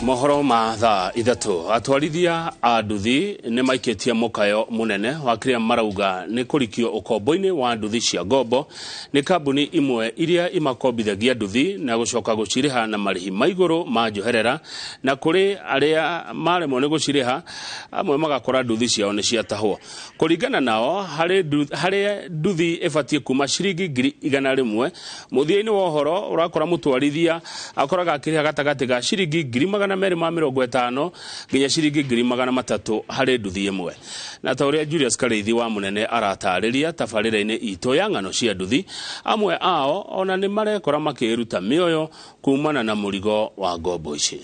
Mohoro ma thaa 3 atwarithia a nduthi nĩ maikĩtie mũkayo mũnene wa kĩrĩa marauga nĩ kũrikio ũkombo-inĩ wa nduthi cia ngombo nĩ kambuni imwe iria imakombithagia nduthi na gũcoka gũcirĩha na marĩhi ma igũrũ ma njoherera, na kũrĩ arĩa maremwo nĩ gũcirĩha amwe magakora nduthi ciao nĩ ciatahwo. Kũringana nao harĩ nduthi ĩbatiĩ kuma ciringi 100,000 mũthia-inĩ wa ũhoro ũrakora mũtwarithia akoraga akĩrĩha gatagatĩ ga ciringi 250,000 nginya ciringi 300,000 harĩ nduthi ĩmwe. Na ta ũrĩa Julius Karĩithi wa Mũnene aratarĩria tabarĩra-inĩ itũ ya ng'ano cia nduthi, amwe ao ona nĩ marekora makĩruta mĩoyo kumana na mũrigo wa ngombo ici.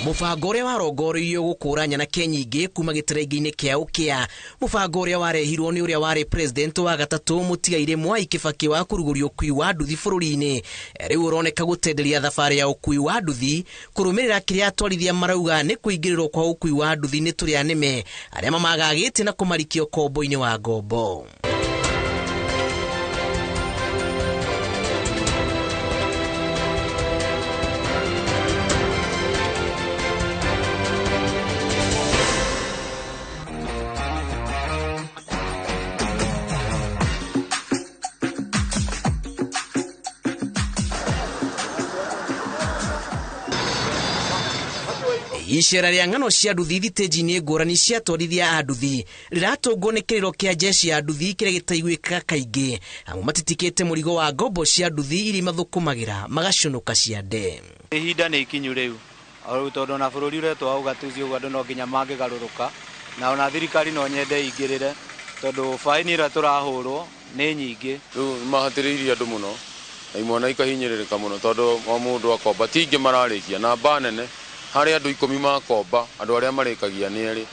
Mũbango ũrĩa warongoreirio gũkũra nyanake nyingĩ kuma gĩterengi-inĩ kĩa ũkĩa, mũbango ũrĩa warehirwo nĩ ũrĩa warĩ president wa gatatũ mũtigaire Mwai Kibaki wa kũrugũria ũkui wa nduthi bũrũri-inĩ, rĩu ũroneka gũtenderia thabarĩ ya ũkui wa nduthi kũrũmĩrĩra kĩrĩa atwarithia marauga nĩ kũingĩrĩrwo kwa ũkui wa nduthi nĩ tũrĩa nĩme arĩa mamagagĩte na kũmarikia ũkombo-inĩ wa ngombo. Icera rĩa ng'ano cia nduthi thitĩnji-inĩ ngũrani cia atwarithia a nduthi rĩratũngwo nĩ kĩrĩro kĩa jeshi ya nduthi kĩrĩa gĩtaiguĩkaga kaingĩ, amwe matitikĩte mũrigo wa ngombo cia nduthi iria mathũkũmagĩra magacũnũka ciande. Ihinda nĩ ikinyu rĩu tondũ ona bũrũri ũretwo wa ũgatuzi ũguo andũ no nginya mangĩgarũrũka, na ona thirikari no nyende ĩingĩrĩre tondũ baini ĩrĩa tũrahũrwo nĩ nyingĩ. Rĩu mahatĩrĩirie andũ mũno na imwana ikahinyĩrĩrĩka mũno tondũ o mũndũ akomba ti ingĩ mararĩkia na mbaa nene harĩ andũ 10 makomba andũ arĩa marĩkagia nĩ erĩ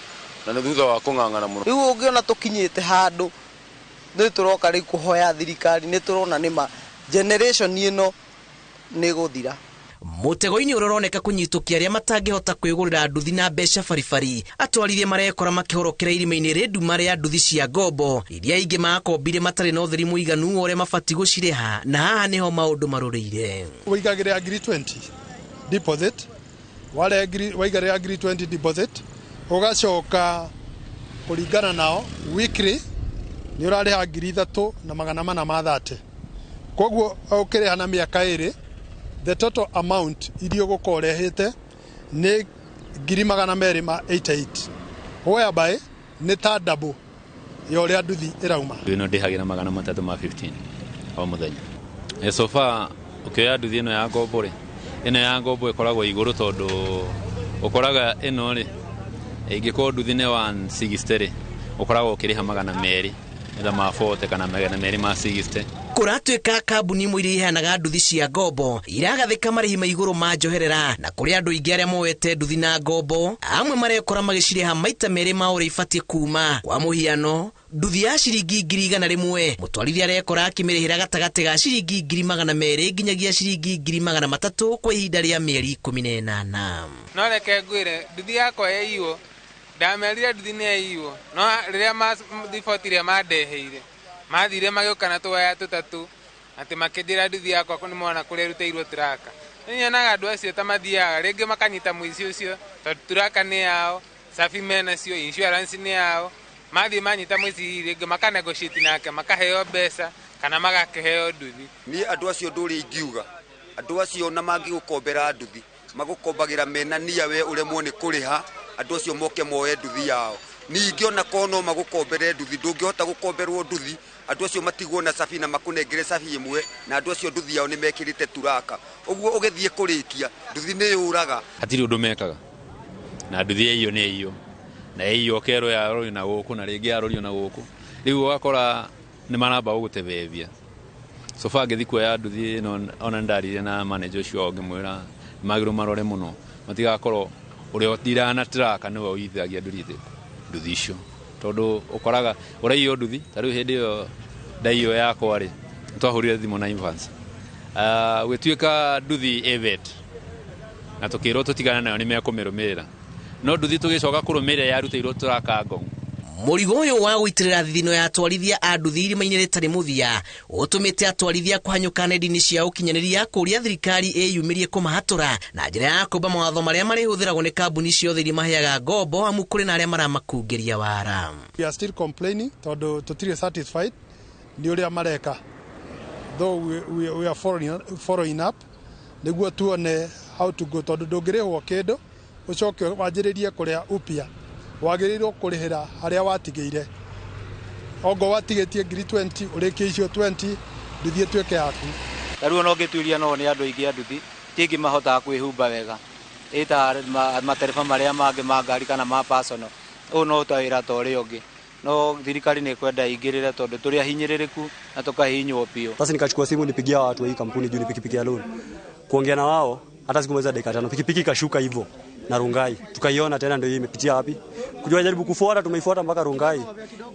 na nĩ thutha wa kũng'ang'ana mũno. Rĩu ũngĩona tũkinyĩte handũ nĩ tũroka rĩu kũhoya thirikari, nĩ tũrona nĩma generation ĩno nĩ gũthira. Mũtego-inĩ ũrĩa ũroneka kũnyitũkia arĩa matangĩhota kwĩgũrĩra nduthi na mbeca baribari, atwarithia marekora makĩhorokera irima-inĩ rĩ nduma rĩa nduthi cia ngombo iria ingĩ makombire matarĩ na ũtheri mũiganu wa ũrĩa mabatiĩ gũcirĩha, na haha nĩho maũndũ marũrĩire. Ũigagĩrĩra 20,000 deposit, waigĩrĩra 20,000 deposit, ũgacoka kũringana nao weekly nĩ ũrarĩha 3,430. Koguo ũkĩrĩha na mĩaka 2, the total amount iria ũgũkorwo ũrehete nĩ 288,000, whereby nĩ ta double ya ũrĩa nduthi ĩrauma. Ĩno ndĩhagĩra 315 o mũthenya. So far ũkĩoya nduthi ĩno ya ngombo rĩ, ĩno ya ngombo ĩkoragwo igũrũ tondũ ũkoraga ĩno rĩ, ĩngĩkorwo nduthi nĩ 160 rĩ, ũkoragwo ũkĩrĩha 200 either ma 40 kana 260. Kũratuĩka kambuni imwe iria iheanaga nduthi cia ngombo iragathĩka marĩhi ma igũrũ ma njoherera, na kũrĩ andũ aingĩ arĩa moete nduthi na ngombo amwe marekora magĩcirĩha maita merĩ ma ũrĩa ibatiĩ kuma. Kwa mũhiano, nduthi ya ciringi 100,000 mũtwarithia arekora akĩmĩrĩhĩra gatagatĩ ga ciringi 200,000 nginyagia ciringi 300,000 kwa ihinda rĩa mĩeri 18. No reke ngwĩre nduthi yakwa yaiywo, ndamerire nduthi nĩ yaiywo, no rĩrĩa riboti ĩrĩa mandeheire mathire magĩũka na tũwaya tũtatũ atĩ makĩnjĩra nduthi yakwa nĩ mona kũrĩa ĩrutĩirwo turaka. Nĩ nyonaga andũ acio ta mathiaga rĩngĩ makanyita mũici ũcio tondũ turaka nĩ yao, cabi menacio, insurance nĩ yao, mathiĩ manyita mũici hihi rĩngĩ maka negotiate nake makaheo mbeca kana magakĩheo nduthi. Niĩ andũ acio ũndũ ũrĩa ingiuga, andũ acio ona mangĩgũkombera nduthi magũkombagĩra mena nia we ũremwo nĩ kũrĩha, andũ acio moke moe nduthi yao. Ningĩ ona korwo no magũkombere nduthi, ndũngĩhota gũkomberwo nduthi, andũ acio matigwo na cabi na makũnengere cabi ĩmwe, na andũ acio nduthi yao nĩ mekĩrĩte turaka. Ũguo ũgĩthiĩ kũrĩkia nduthi nĩ yũraga. Hatirĩ ũndũ mekaga na nduthi yaiywo nĩ yaiywo, na yaiywo ũkerwo yarorio na gũkũ na rĩngĩ yarorio na gũkũ, rĩu ũgakora nĩ maramba gũgũtebebia. So far ngĩthiĩ kuoya nduthi ĩno ona nĩndaririe na manager ũcio wao ngĩmwĩra magĩrĩirwo marore mũno matigakorwo ũrĩa ũtiraga na turaka nĩwe ũithagia nduthi icio, tondũ ũkoraga ũraiywo nduthi. Ta rĩu hĩndĩ ĩyo ndaiywo yakwa rĩ, twahũrire thimũ na Evans, gwĩtuĩka nduthi ĩvet na tũkĩrwo tũtigane nayo nĩ mekũmĩrũmĩrĩra, no nduthi tũgĩcoka kũrũmĩrĩra yarutĩirwo turaka ngong'u. Mũrigo ũyũ wa gũitĩrĩra thithino ya atwarithia a nduthi irima-inĩ rĩtarĩ mũthia ũtũmĩte atwarithia kũhanyũka nenda-inĩ cia ũkinyanĩria kũũria thirikari ĩyumĩrie kũmahatũra na njĩra ya kũmba mawatho marĩa marĩhũthĩragwo nĩ kambuni ciothe iria maheaga ngombo, amu kũrĩ na arĩa maramakungĩria wara. We are still complaining tondũ tũtirĩ satisfied nĩ ũrĩa mareka, though we are following up nĩguo tuone how to go, tondũ ndũngĩrĩhwo kĩndũ ũcoke wanjĩrĩrie kũrĩa upya, wagĩrĩirwo kũrĩhĩra harĩa watigĩire. Ongo watigĩtie ngiri 20 ũrĩkie icio 20 nduthi ĩtuĩke yaku. Ta rĩu ona ũngĩtuĩria no nĩ andũ aingĩ a nduthi ti aingĩ mahotaga kwĩhumba wega, ĩ ta matereba marĩa mangĩ ma ngari kana ma personal. Ũyũ no ta wĩra ta ũrĩa ũngĩ, no thirikari nĩ ĩkwenda ĩingĩrĩre tondũ tũrĩ ahinyĩrĩrĩku na tũkahihinywo biũ. Sasa nikachukua simu nipigia watu wa hii kampuni juu ni pikipiki ya loan. Kuongea na wao hata sikumaliza dakika 5 pikipiki ikashuka hivyo na Rongai. Tukaiona tena ndio hii imepitia wapi. Kujua jaribu kufuata, tumeifuata mpaka Rongai.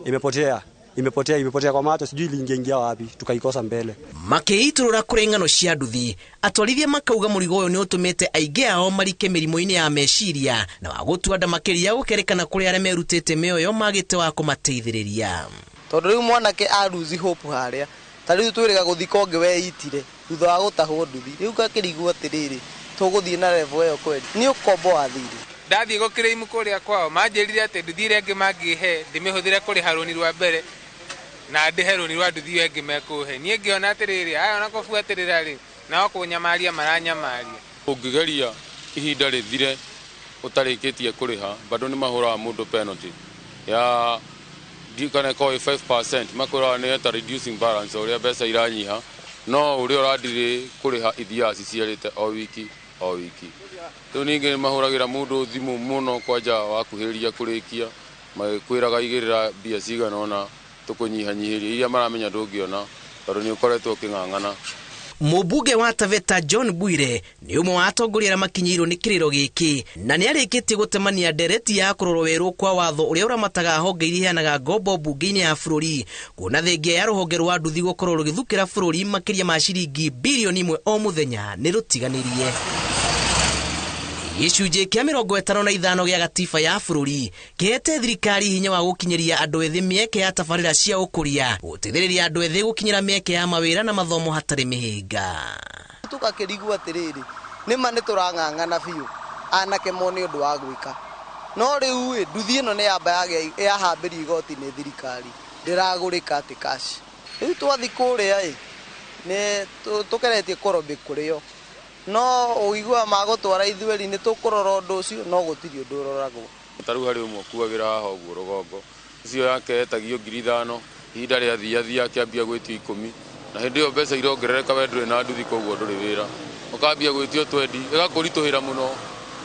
Imepotea. Imepotea kwa macho, sijui iliingia wapi, tukaikosa mbele. Makĩitũrũra kũrĩ ng'ano cia nduthi, atwarithia makauga mũrigo ũyũ nĩ ũtũmĩte aingĩ ao marike mĩrimũ-inĩ ya meciria na wa gũtua nda makĩria gũkerekana kũrĩ arĩa merutĩte mĩoyo magĩte wa kũmateithĩrĩria. Tondũ rĩu mwanake a lose hope harĩa, ta rĩu twĩrĩga gũthika ũngĩ weitire thutha wa gũtahwo nduthi, rĩu gakĩrigwo atĩrĩrĩ, tũgũthiĩ na level ĩyo kweli? Nĩ ũkombo wa thirĩ. Ndathiĩ gũkĩrĩimu kũrĩa kwao manjĩrire atĩ nduthi ĩrĩa ĩngĩ mangĩhe ndĩmĩhũthĩre kũrĩha rũni rwa mbere na ndĩhe rũni rwa nduthi ĩyo ĩngĩ mekũhe. Niĩ ngĩona atĩrĩrĩ, aya ona kũbuatĩrĩra rĩ, nao kũnyamaria maranyamaria. Ũngĩgeria ihinda rĩthire ũtarĩkĩtie kũrĩha, bado nĩ mahũraga mũndũ penalty ya kana ĩkorwo ĩ 5%, makwĩraga nĩ ta reducing balance ũrĩa mbeca iranyiha, no ũrĩa ũrandirĩ kũrĩha ithiaga ciciarĩte o wiki o wiki. Rĩu ningĩ nĩ mahũragĩra mũndũ thimũ mũno kwanja wakuhĩrĩria kũrĩkia, magĩkwĩraga igĩrĩra mbia cigana ũna tũkũnyihanyihĩria iria maramenya ndũngĩona tondũ nĩ ũkoretwo ũkĩng'ang'ana. Mũmbunge wa Taveta John Bwire nĩ ũmwe wa atongoria arĩa makinyĩirwo nĩ kĩrĩro gĩkĩ na nĩ arĩkĩtie gũtemania ndereti ya kũrorwo werũ kwa watho ũrĩa ũramataga honge iria iheanaga ngombo mbunge-inĩ ya bũrũri, kuona thengia ya rũhonge rwa nduthi gũkorwo rũgĩthukĩra bũrũri makĩria ma ciringi bilioni 1 o mũthenya nĩ rũtiganĩrie. Gĩcunjĩ kĩa 55 gĩa gatiba ya bũrũri kĩhete thirikari hinya wa gũkinyĩria andũ ethĩ mĩeke ya tabarĩra cia ũkũria, gũteithĩrĩria andũ ethĩ gũkinyĩra mĩeke ya mawĩra na mathomo hatarĩ mĩhĩnga. Tũgakĩrigwo atĩrĩrĩ, nĩma nĩ tũrang'ang'ana biũ anake mone ũndũ wa gwĩka, no rĩu ĩ nduthi ĩno nĩ yamba yahambĩrio igoti nĩ thirikari, ndĩragũrĩka atĩ cash. Rĩu twathiĩ kũrĩa ĩ nĩ tũkeretie kũrobĩ kũrĩo, no ũiguaga magũtwara ithueri nĩ tũkũrora ũndũ ũcio, no gũtirĩ ũndũ ũroragwo. Ta rĩu harĩ ũmwe ũkuagĩra haha ũguo rũgongo, ũcio yake etagio ngiri 5, ihinda rĩathiathia akĩambia gwĩtio 10, na hĩndĩ ĩyo mbeca irongerereka we ndũrĩ na nduthi koguo ndũrĩ wĩra, ũkambia gwĩtio 20, ĩgakũritũhĩra mũno,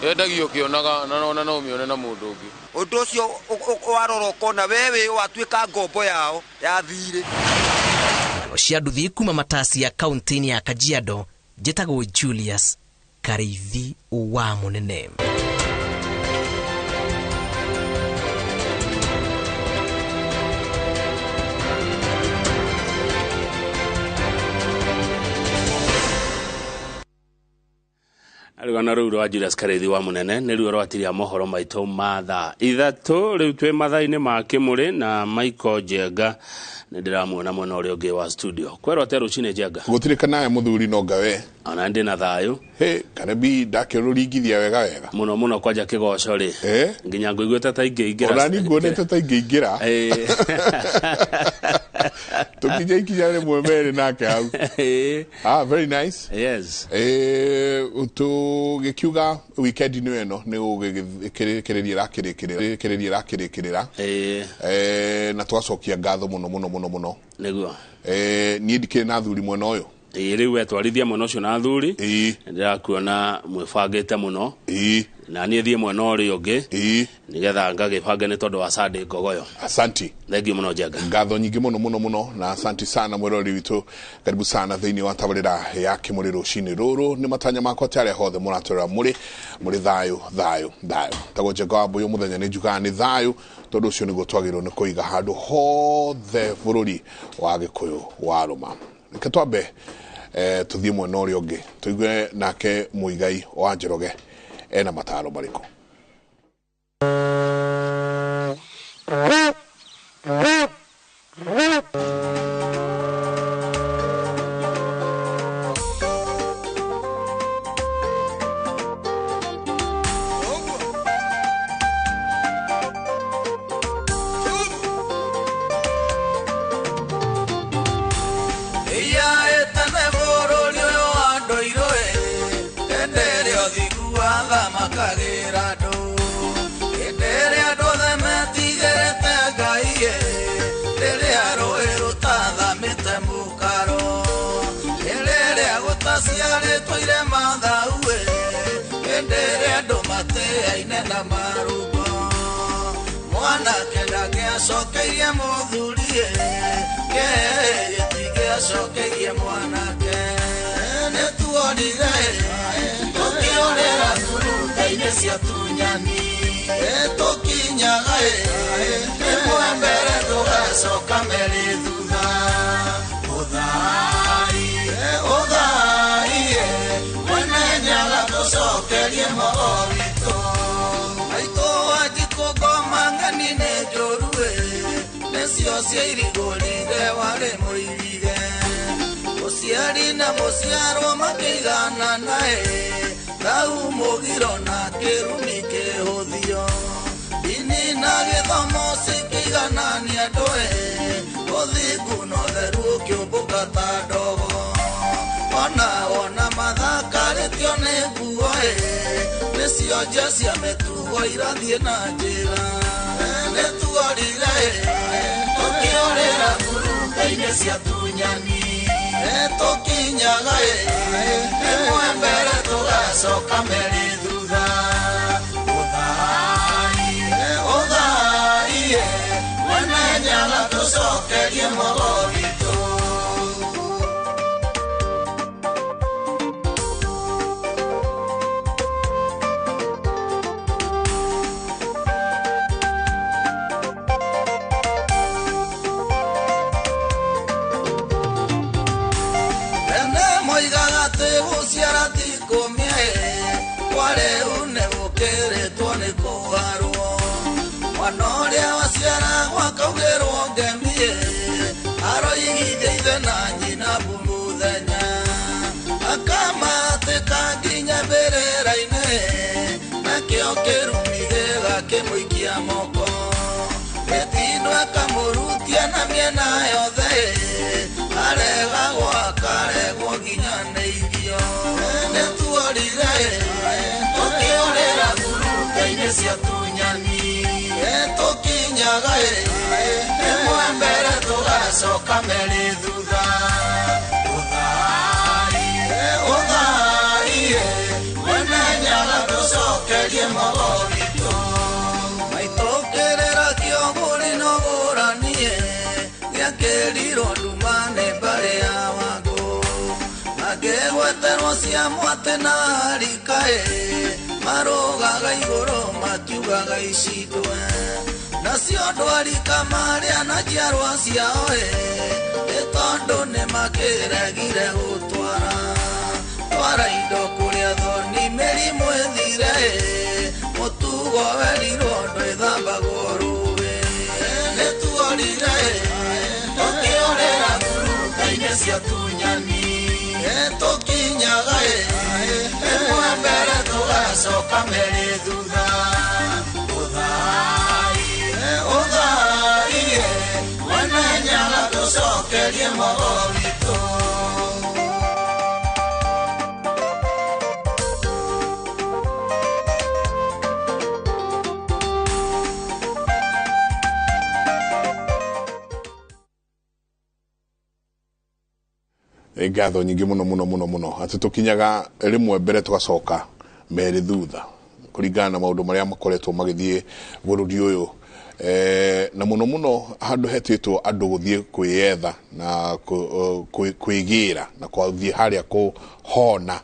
yendagio ũkĩonaga na ona no ũmĩone na mũndũ ũngĩ. Ũndũ ũcio warora ũkona we wĩ watuĩka ngombo yao ya thirĩ. Ng'ano cia nduthi kuma Matasia kaunti-inĩ ya Kajiado, njĩtagwo Julius Kariithi wa Mũnene. Rũgano rũu rwa Julius Kariithi wa Mũnene nĩruo rwatiria mohoro maitũ ma thaa 3. Rĩu twĩ mathaa-inĩ ma Kĩmũrĩ na Michael Njenga nĩ ndĩramuona mwena ũrĩa ũngĩ wa studio. Kwerwo atĩa rũcinĩ Njenga? Gũtirĩ kana mũthuri no ngawe. Ona ndĩ na thayũ. He, karebi ndakĩrũringithia wega wega. Mũno mũno kwanja kĩgoco rĩ. Nginya ngũiguĩte ta ingĩingĩra. Ona niĩ nguonete ta ingĩingĩra. Tũkinya ikinya rĩmwe merĩ nake hau. Ah, very nice. Yes. Tũgĩkiuga weekend ĩno ĩno nĩ gũgĩkĩrĩria ĩrakĩrĩkĩrĩra. Na twacokia ngatho mũno mũno mũno mũno. Nĩguo. Niĩ ndikĩrĩ na athuri mwena ũyũ. Rĩu wetwarithia mwena ũcio na athuri, ndĩrakuona mwĩbangĩte mũno. Na niĩ thiĩ mwena ũrĩa ũngĩ nĩgetha ngagĩbange nĩ tondũ wa Sunday Ngogoyo. Asanti. Thank you mũno Njenga. Ngatho nyingĩ mũno mũno mũno na asanti sana mwĩroreri witũ. Karibu sana thĩinĩ wa tabarĩra ya Kĩmũrĩ rũcinĩ rũrũ. Nĩ matanya makwa atĩ arĩa hothe mũratwĩra mũrĩ thayũ thayũ thayũ. Tagwo Njenga wa Mbũyũ mũthenya nĩ njugaga nĩ thayũ tondũ ũcio nĩguo twagĩrĩirwo nĩ kũiga handũ hothe bũrũri wa Gĩkũyũ warũma. Reke twambe tuthiĩ mwena ũrĩa ũngĩ tũigue nake Mũigai wa Njoroge ena mataro marĩkũ. Sokeirie muthurie ke gĩtigĩacokeirie mwanake nĩ tuonire tũkĩorĩra ngurunga-inĩ cia tunyani tũkinyaga ĩmwe mbere tũgacoka merĩ thutha ũthai ũthai mwene nyaga tũcokerie mogo witũ maitũ wanjikũ ngoma ng'ani nĩ njũru nĩcio ciairigũrire warĩ mũirige mũciari na mũciarwo makĩiganana thau mũgiro na kĩrumi kĩhũthio ndini na gĩthomo cikĩiganania andũ ũthingu na ũtheru ũkĩũmbũka ta ndogo ona wona mathakarĩtio nĩ nguo nĩcio nja cia mĩtugo irathiĩ na njĩra nĩ tuorire tũkĩorĩra ngurunga-inĩ cia tunyani tũkinyaga ĩmwe mbere tũgacoka merĩ thutha ũthai ũthai mwene nyaga tũcokerie mogo witũ. Mwana ũrĩa waciaragwo akaugĩrwo ngemie aroigithia ithe na nyina mbu mũthenya akamatĩka nginya mbĩrĩra-inĩ nakĩo kĩrumi gĩgakĩmũikia moko gĩtindũ akamũrutia na mĩena yothe aregagwo akaregwo nginya nĩ irio nĩ tuorire tũkĩorĩra ngurunga-inĩ cia tunyani tũkinyaga ĩmwe mbere tũgacoka merĩ thutha ũthai ũthai mwene nyaga tũcokerie mogo witũ maitũ kĩrĩra kĩogũri no gũranie gĩakĩrirwo nduma nĩ mbarĩ ya wangũ mangĩgweterwo cia mwatĩ na harikaĩ marũgaga igũrũ makiugaga icindwe nacio ndwari kamarĩa na njiarwa ciao nĩ tondũ nĩmakĩregire gũtwara twara indo kũrĩa thoni mĩrimũ ĩthire mũtugo werirwo ndwĩthambagwo rũĩ nĩ tuorire tũkĩorĩra ngurunga-inĩ cia tunyani tũkinyaga ĩmwe mbere tũgacoka merĩ thutha ũthai ũthai mwene nyaga tũcokerie mogo witũ. Ngatho nyingĩ mũno mũno mũno mũno atĩ tũkinyaga rĩmwe mbere tũgacoka merĩ thutha kũringana na maũndũ marĩa makoretwo magĩthiĩ bũrũri ũyũ na mũno mũno handũ hetĩtwo andũ gũthiĩ kwĩyetha na kwĩgĩra na kwathiĩ harĩa kũhona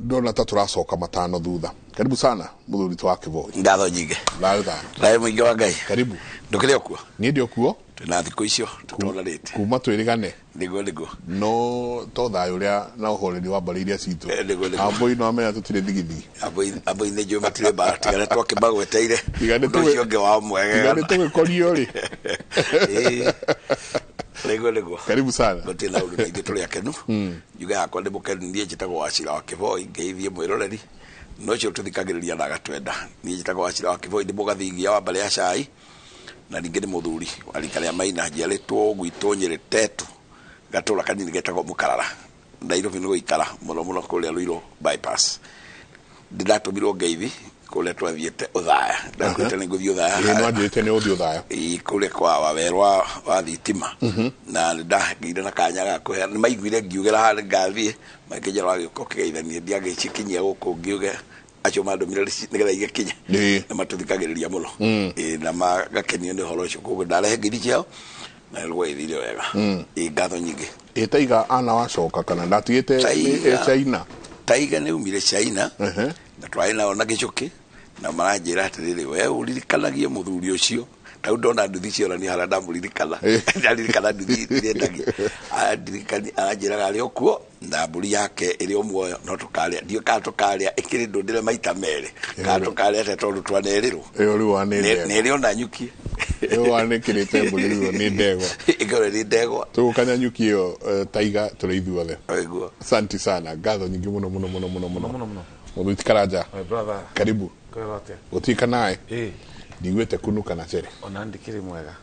ndona ta tũracoka matano thutha. Karibu sana mũthuri wa Kĩboi. Ngatho nyingĩ. Thayũ thayũ. Thayũ mũingĩ wa Ngai. Karibu. Ndũkĩrĩ o kuo? Niĩ ndĩ o kuo. Na thikũ icio tũtonanĩte kuma twĩrĩgane nĩguo nĩguo no to thayũ ũrĩa na ũhoreri wa mbarĩ iria citũ. Ambũi no amenya tũtirĩ thigithigi. Ambũi nĩ njũĩ matirĩ mbara tigane twakĩmagweteire ũndũ ũcio ũngĩ wao mwega. Tigane tũgĩkorio rĩ. Nĩguo nĩguo. Karibu sana. Gũtirĩ na ũndũ na ithuĩ tũrĩ akenu. Njuge yakwa nĩ mũkenu, niĩ njĩtagwo Wachira wa Kĩboi, ngeithie mwĩroreri no ũcio tũthikagĩrĩria na agatwenda. Niĩ njĩtagwo Wachira wa Kĩboi, nĩ mũgathingia wa mbarĩ ya Cai na ningĩ nĩ mũthuri wa rika rĩa Maina, njiarĩtwo gwitũ Nyĩrĩ Tetu, gatũra kanini getagwo Mũkarara, Nairobi nĩ gũikara mũno mũno kũrĩa Ruiru bypass. Ndĩratũmirwo ngeithi kũrĩa twathiĩte Ũthaya, ndakwĩte nĩ ngũthiĩ Ũthaya. Ĩĩ nĩwanjĩrĩte nĩ ũthiĩ Ũthaya. Ĩĩ kũrĩa kwa Wawerwa wa thitima na nĩndagĩire na kanya ga kũheana, nĩmaiguire ngiugĩra harĩa ngathiĩ makĩnjĩra wagĩũka ũkĩgeithanie, ndiagĩcikinyia gũkũ ngiuge acio mandũmire nĩgetha igĩkinye na matũthikagĩrĩria mũno. Ĩĩ na magakenio nĩ ũhoro ũcio, koguo ndarehe ngeithi ciao na nĩgwagĩthire wega. Ĩĩ ngatho nyingĩ. Ĩ Taiga ana wacoka kana ndatigĩte China? Taiga nĩ umire China na twarĩ nao na gĩcũkĩ na maranjĩra atĩrĩrĩ, we ũririkanagie mũthuri ũcio tau ndona nduthi ciorania harĩa ndamũririkana, ndaririkana nduthi irendagia aranjĩraga arĩ o kuo na mbũri yake ĩrĩ o muoyo no tũkarĩa, ndiũĩ kana tũkarĩa ĩkĩrĩ ndũndĩre maita merĩ kana tũkarĩa atĩa tondũ twanerĩrwo. Ĩyo rĩu wa nĩ ndegwa. Na ĩrĩ ona nyuki. Ĩyo wanĩkĩrĩte mbũri rĩu nĩ ndegwa. Ĩkorwo nĩ ndegwa. Tũgũkanya nyuki ĩyo Taiga tũrĩ ithuothe. Ũguo. Asante sana, ngatho nyingĩ mũno mũno mũno mũno mũno mũno. Mũthuri Karanja. My brother. Karibu. Gũtirĩ naĩ. Ndiguĩte kunuka na cere. Ona ndikĩrĩ mwega.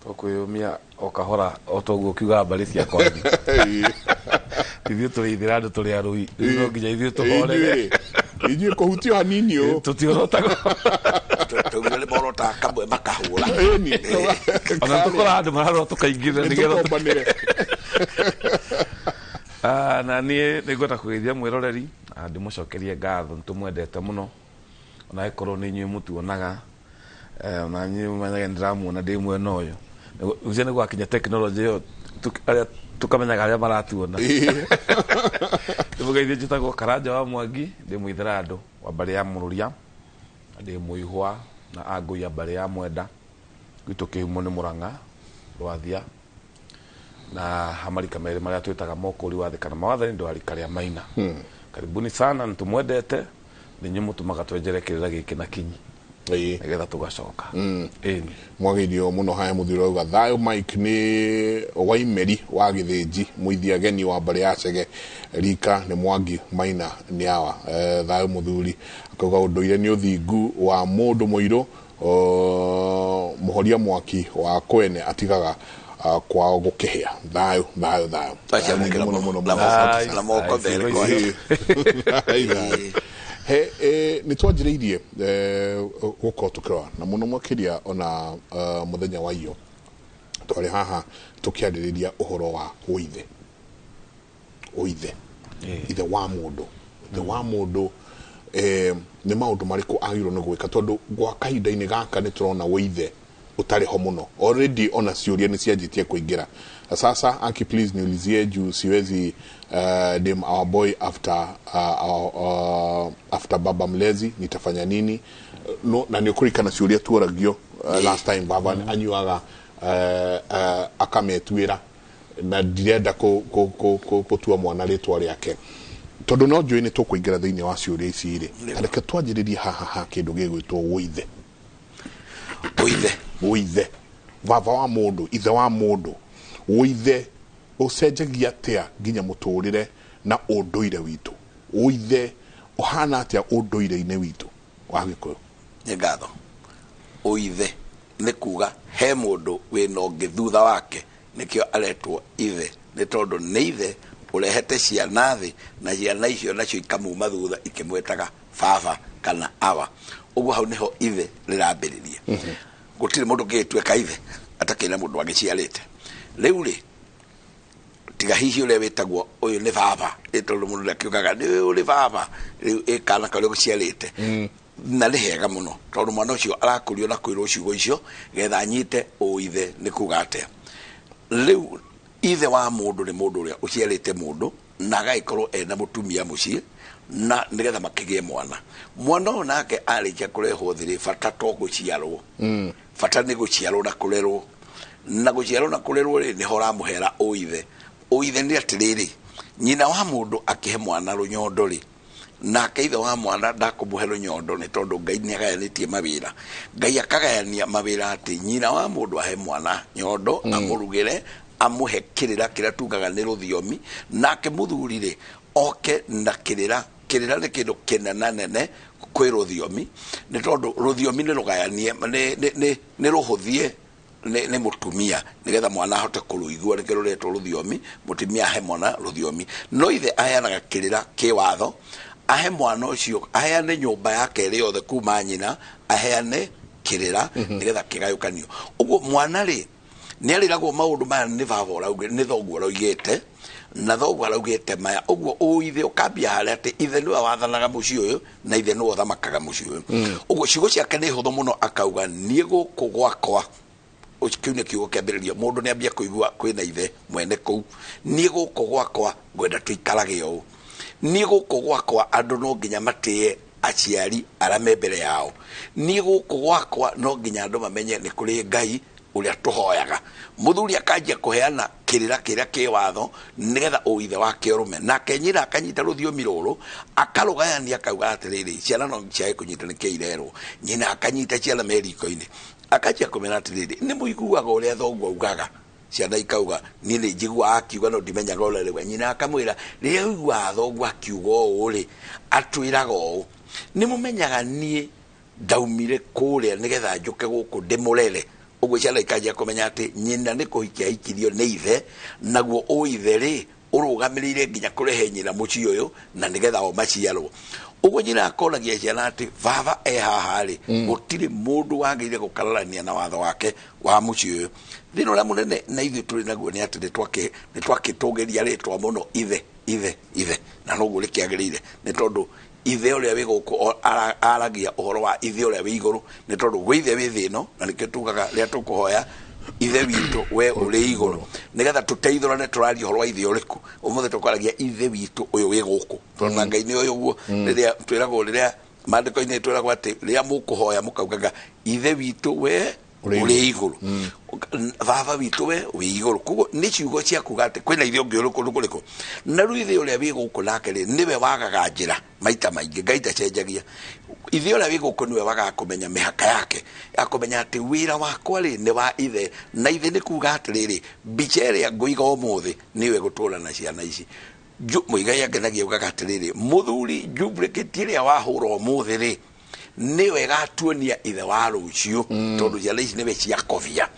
Tũkwĩyũmia o kahora o toguo ũkiugaga mbarĩ ciakwa. Ithuĩ tũrĩ ithĩra andũ tũrĩ arũi. Rĩu no nginya ithuĩ tũhorere. Ithuĩ kũhutio hanini ũũ. Tũtiorotagwo. Tũugire nĩ morotaga kamwe makahũra. Ona tũkoraga andũ mararora tũkaingĩrĩra nĩgetha tũkombanĩre. Na niĩ nĩngwenda kũgeithia mwĩroreri na ndĩmũcokerie ngatho, nĩtũmwendete mũno ona ĩkorwo nĩ inyuĩ mũtuonaga, ona inyuĩ mũmenyage nĩndĩramuona ndĩ mwena ũyũ. Ũcio nĩ gwakinya tekinoronjĩ ĩyo arĩa tũkamenyaga arĩa maratuona. Ndĩmũgeithie, njĩtagwo Karanja wa Mwangi, ndĩ mũithĩra andũ wa mbarĩ ya Mũrũria, ndĩ mũihwa na angũi a mbarĩ ya Mwenda, gwitũ kĩhumo nĩ Mũrang'a Rwathia, na hamarika merĩ marĩa twĩtaga mokũri wa thĩ kana mawathani ndĩ wa rika rĩa Maina. Karibuni sana, nĩtũmwendete, nĩ inyuĩ mũtũmaga twenjere kĩrĩra gĩkĩ na kinyi nĩgetha tũgacoka. Mwagĩirio mũno haya mũthuri ũrauga thayũ Mike nĩ Waimeri wa Gĩthĩnji, mũithi ageni wa mbarĩ ya Chege, rika nĩ Mwangi, Maina nĩ awa. Thayũ mũthuri akauga ũndũire nĩ ũthingu wa mũndũ mũirũ, mũhoria mwaki wa kwene atigaga kwao gũkĩhĩa. Thayũ thayũ thayũ. Mũno mũno mũno. Na moko mbere kwa. He nĩ twanjĩrĩirie gũkorwo tũkĩrora na mũno makĩria ona mũthenya wa iyo twarĩ haha tũkĩarĩrĩria ũhoro wa ũithe, ũithe, ithe wa mũndũ, ithe wa mũndũ nĩ maũndũ marĩkũ agĩrĩirwo nĩ gwĩka, tondũ gwa kahinda-inĩ gaka nĩ tũrona ũithe ũtarĩ ho mũno already, ona ciũria nĩ cianjĩtie kũingĩra. Sasa aki please niulizie juu siwezi name our boy after after baba mlezi, nitafanya nini? No, na nĩũkũririkana ciũria tuoragio last time baba anyuaga akametuĩra na ndirenda gũtua mwana rĩtwa rĩake, tondũ no njũĩ nĩ tũkũingĩra thĩinĩ wa ciũria ici rĩ. Reke twanjĩrĩrie haha ha kĩndũ gĩgwĩtwo ũithe. Ũithe, ũithe, baba wa mũndũ, ithe wa mũndũ, ũithe ũcenjagia atĩa nginya mũtũrĩre na ũndũire witũ? Ũithe ũhana atĩa ũndũire-inĩ witũ wa Gĩkũyũ? Nĩ ngatho. Ũithe nĩ kuga he mũndũ wĩna ũngĩ thutha wake, nĩkĩo aretwo ithe, nĩ tondũ nĩ ithe ũrehete ciana thĩ na ciana icio nacio ikamuma thutha ikĩmwĩtaga baba kana awa. Ũguo hau nĩho ithe rĩrambĩrĩria. Gũtirĩ mũndũ ũngĩgĩtuĩka ithe atakĩrĩ na mũndũ agĩciarĩte. Rĩu rĩ tiga hihi ũrĩa wĩtagwo ũyũ nĩ baba, tondũ mũndũ ndakiugaga nĩ ũyũ nĩ baba, rĩu ĩ kana karĩa ũgĩciarĩte. Na nĩ hega mũno tondũ mwana ũcio arakũrio na kwĩrwo ciugo icio getha anyite ũithe nĩ kuga atĩa. Rĩu ithe wa mũndũ nĩ mũndũ ũrĩa ũciarĩte mũndũ na agagĩkorwo ena mũtumia mũciĩ na nĩgetha makĩgĩe mwana. Mwana ũyũ nake arĩkia kũrehwo thĩ rĩ, bata to gũciarwo, bata nĩ gũciarwo na kũrerwo. Na gũciarwo na kũrerwo rĩ, nĩho ũramũhera ũithe. Ũithe nĩ atĩrĩrĩ, nyina wa mũndũ akĩhe mwana rũnyondo rĩ, nake ithe wa mwana ndakũmũhe rũnyondo, nĩ tondũ Ngai nĩ agayanĩtie mawĩra. Ngai akagayania mawĩra atĩ nyina wa mũndũ ahe mwana nyondo, amũrugĩre, amũhe kĩrĩra kĩrĩa tugaga nĩ rũthiomi, nake mũthuri rĩ oke na kĩrĩra. Kĩrĩra nĩ kĩndũ kĩnenanene kwĩ rũthiomi, nĩ tondũ rũthiomi nĩ rũgayanie, nĩ rũhũthie nĩ mũtumia, nĩgetha mwana ahote kũrũigua, nĩkĩo rũretwo rũthiomi. Mũtumia ahe mwana rũthiomi, no ithe aheanaga kĩrĩra kĩwatho, ahe mwana ũcio, aheane nyũmba yake ĩrĩ yothe kuma nyina, aheane kĩrĩra nĩgetha kĩgayũkanio. Ũguo mwana rĩ nĩ arĩragwo maũndũ maya nĩ baba ũraugĩ, nĩ thoguo ũraugĩte, na thoguo araugĩte maya. Ũguo ũithe ũkambia harĩa atĩ ithe nĩwe wathanaga mũciĩ ũyũ na ithe nĩwe ũthamakaga mũciĩ ũyũ. Ũguo ciugo ciake nĩ hũthũ mũno, akauga niĩ gũkũ gwakwa, kĩu nĩ kiugo kĩambĩrĩria mũndũ nĩ ambia kũigua kwĩna ithe mwene kũu. Niĩ gũkũ gwakwa ngwenda tũikarage ũũ, niĩ gũkũ gwakwa andũ no nginya matĩe aciari arĩa me mbere yao, niĩ gũkũ gwakwa no nginya andũ mamenye nĩ kũrĩ Ngai ũrĩa tũhoyaga. Mũthuri akanjia kũheana kĩrĩra kĩrĩa kĩ watho nĩgetha ũithe wake ũrũme, nake nyina akanyita rũthiomi rũrũ akarũgayania, akauga atĩrĩrĩ, ciana no ciage kũnyita nĩkĩo irerwo. Nyina akanyita ciana me riko-inĩ, akanjia kũmera atĩrĩrĩ, nĩ mũiguaga ũrĩa thoguo augaga? Ciana ikauga niĩ nĩ njiguaga akiuga no ndimenyaga ũrĩa arauga. Nyina akamwĩra, rĩrĩa ũiguaga thoguo akiuga ũũ rĩ, atwĩraga ũũ, nĩ mũmenyaga niĩ ndaumire kũrĩa nĩgetha njũke gũkũ ndĩmũrere. Ũguo ciana ikanjia kũmenya atĩ nyina nĩ kũhikia ahikirio nĩ ithe, naguo ũithe rĩ ũrũgamĩrĩire nginya kũrehe nyina mũciĩ ũyũ na nĩgetha o maciarwo. Ũguo nyina akoragia ciana atĩ baba e haha rĩ, gũtirĩ mũndũ wagĩrĩire gũkararania na watho wake wa mũciĩ ũyũ. Thĩna ũrĩa mũnene na ithuĩ tũrĩ naguo nĩ atĩ nĩ twakĩtũgĩria rĩtwa mũno ithe, ithe, ithe, na noguo rĩkĩagĩrĩire, nĩ tondũ ithe ũrĩa wĩ gũkũ aragia ũhoro wa ithe ũrĩa wĩ igũrũ, nĩ tondũ gwĩ ithe wĩ thĩ ĩno, na nĩkĩo tugaga rĩrĩa tũkũhoya ithe witũ we ũrĩ igũrũ, nĩgetha tũteithũrane tũraria ũhoro wa ithe ũrĩkũ. Ũmũthĩ tũkwaragia ithe witũ ũyũ wĩ gũkũ, tondũ na Ngai nĩ ũyũ ũguo. Rĩrĩa twĩragwo, rĩrĩa maandĩko-inĩ twĩragwo atĩ rĩrĩa mũkũhoya mũkaugaga ithe witũ we ũrĩ igũrũ, baba witũ we wĩ igũrũ. Koguo nĩ ciugo cia kuga atĩ kwĩna ithe ũngĩ ũrĩ kũndũ kũrĩkũ. Na rĩu ithe ũrĩa wĩ gũkũ nake rĩ, nĩwe wagaga njĩra maita maingĩ, Ngai ndacenjagia. Ithe ũrĩa wĩ gũkũ nĩwe wagaga kũmenya mĩhaka yake, akamenya atĩ wĩra wakwa rĩ nĩ wa ithe, na ithe nĩ kuga atĩrĩrĩ, mbica ĩrĩa ngũiga ũmũthĩ nĩyo ĩgũtũra na ciana ici. Mũigai angenagia augaga atĩrĩrĩ, mũthuri duplicate ĩrĩa wahũra ũmũthĩ rĩ, nĩwe ĩgatuonia ithe wa rũciũ, tondũ ciana ici nĩwe ciakobia.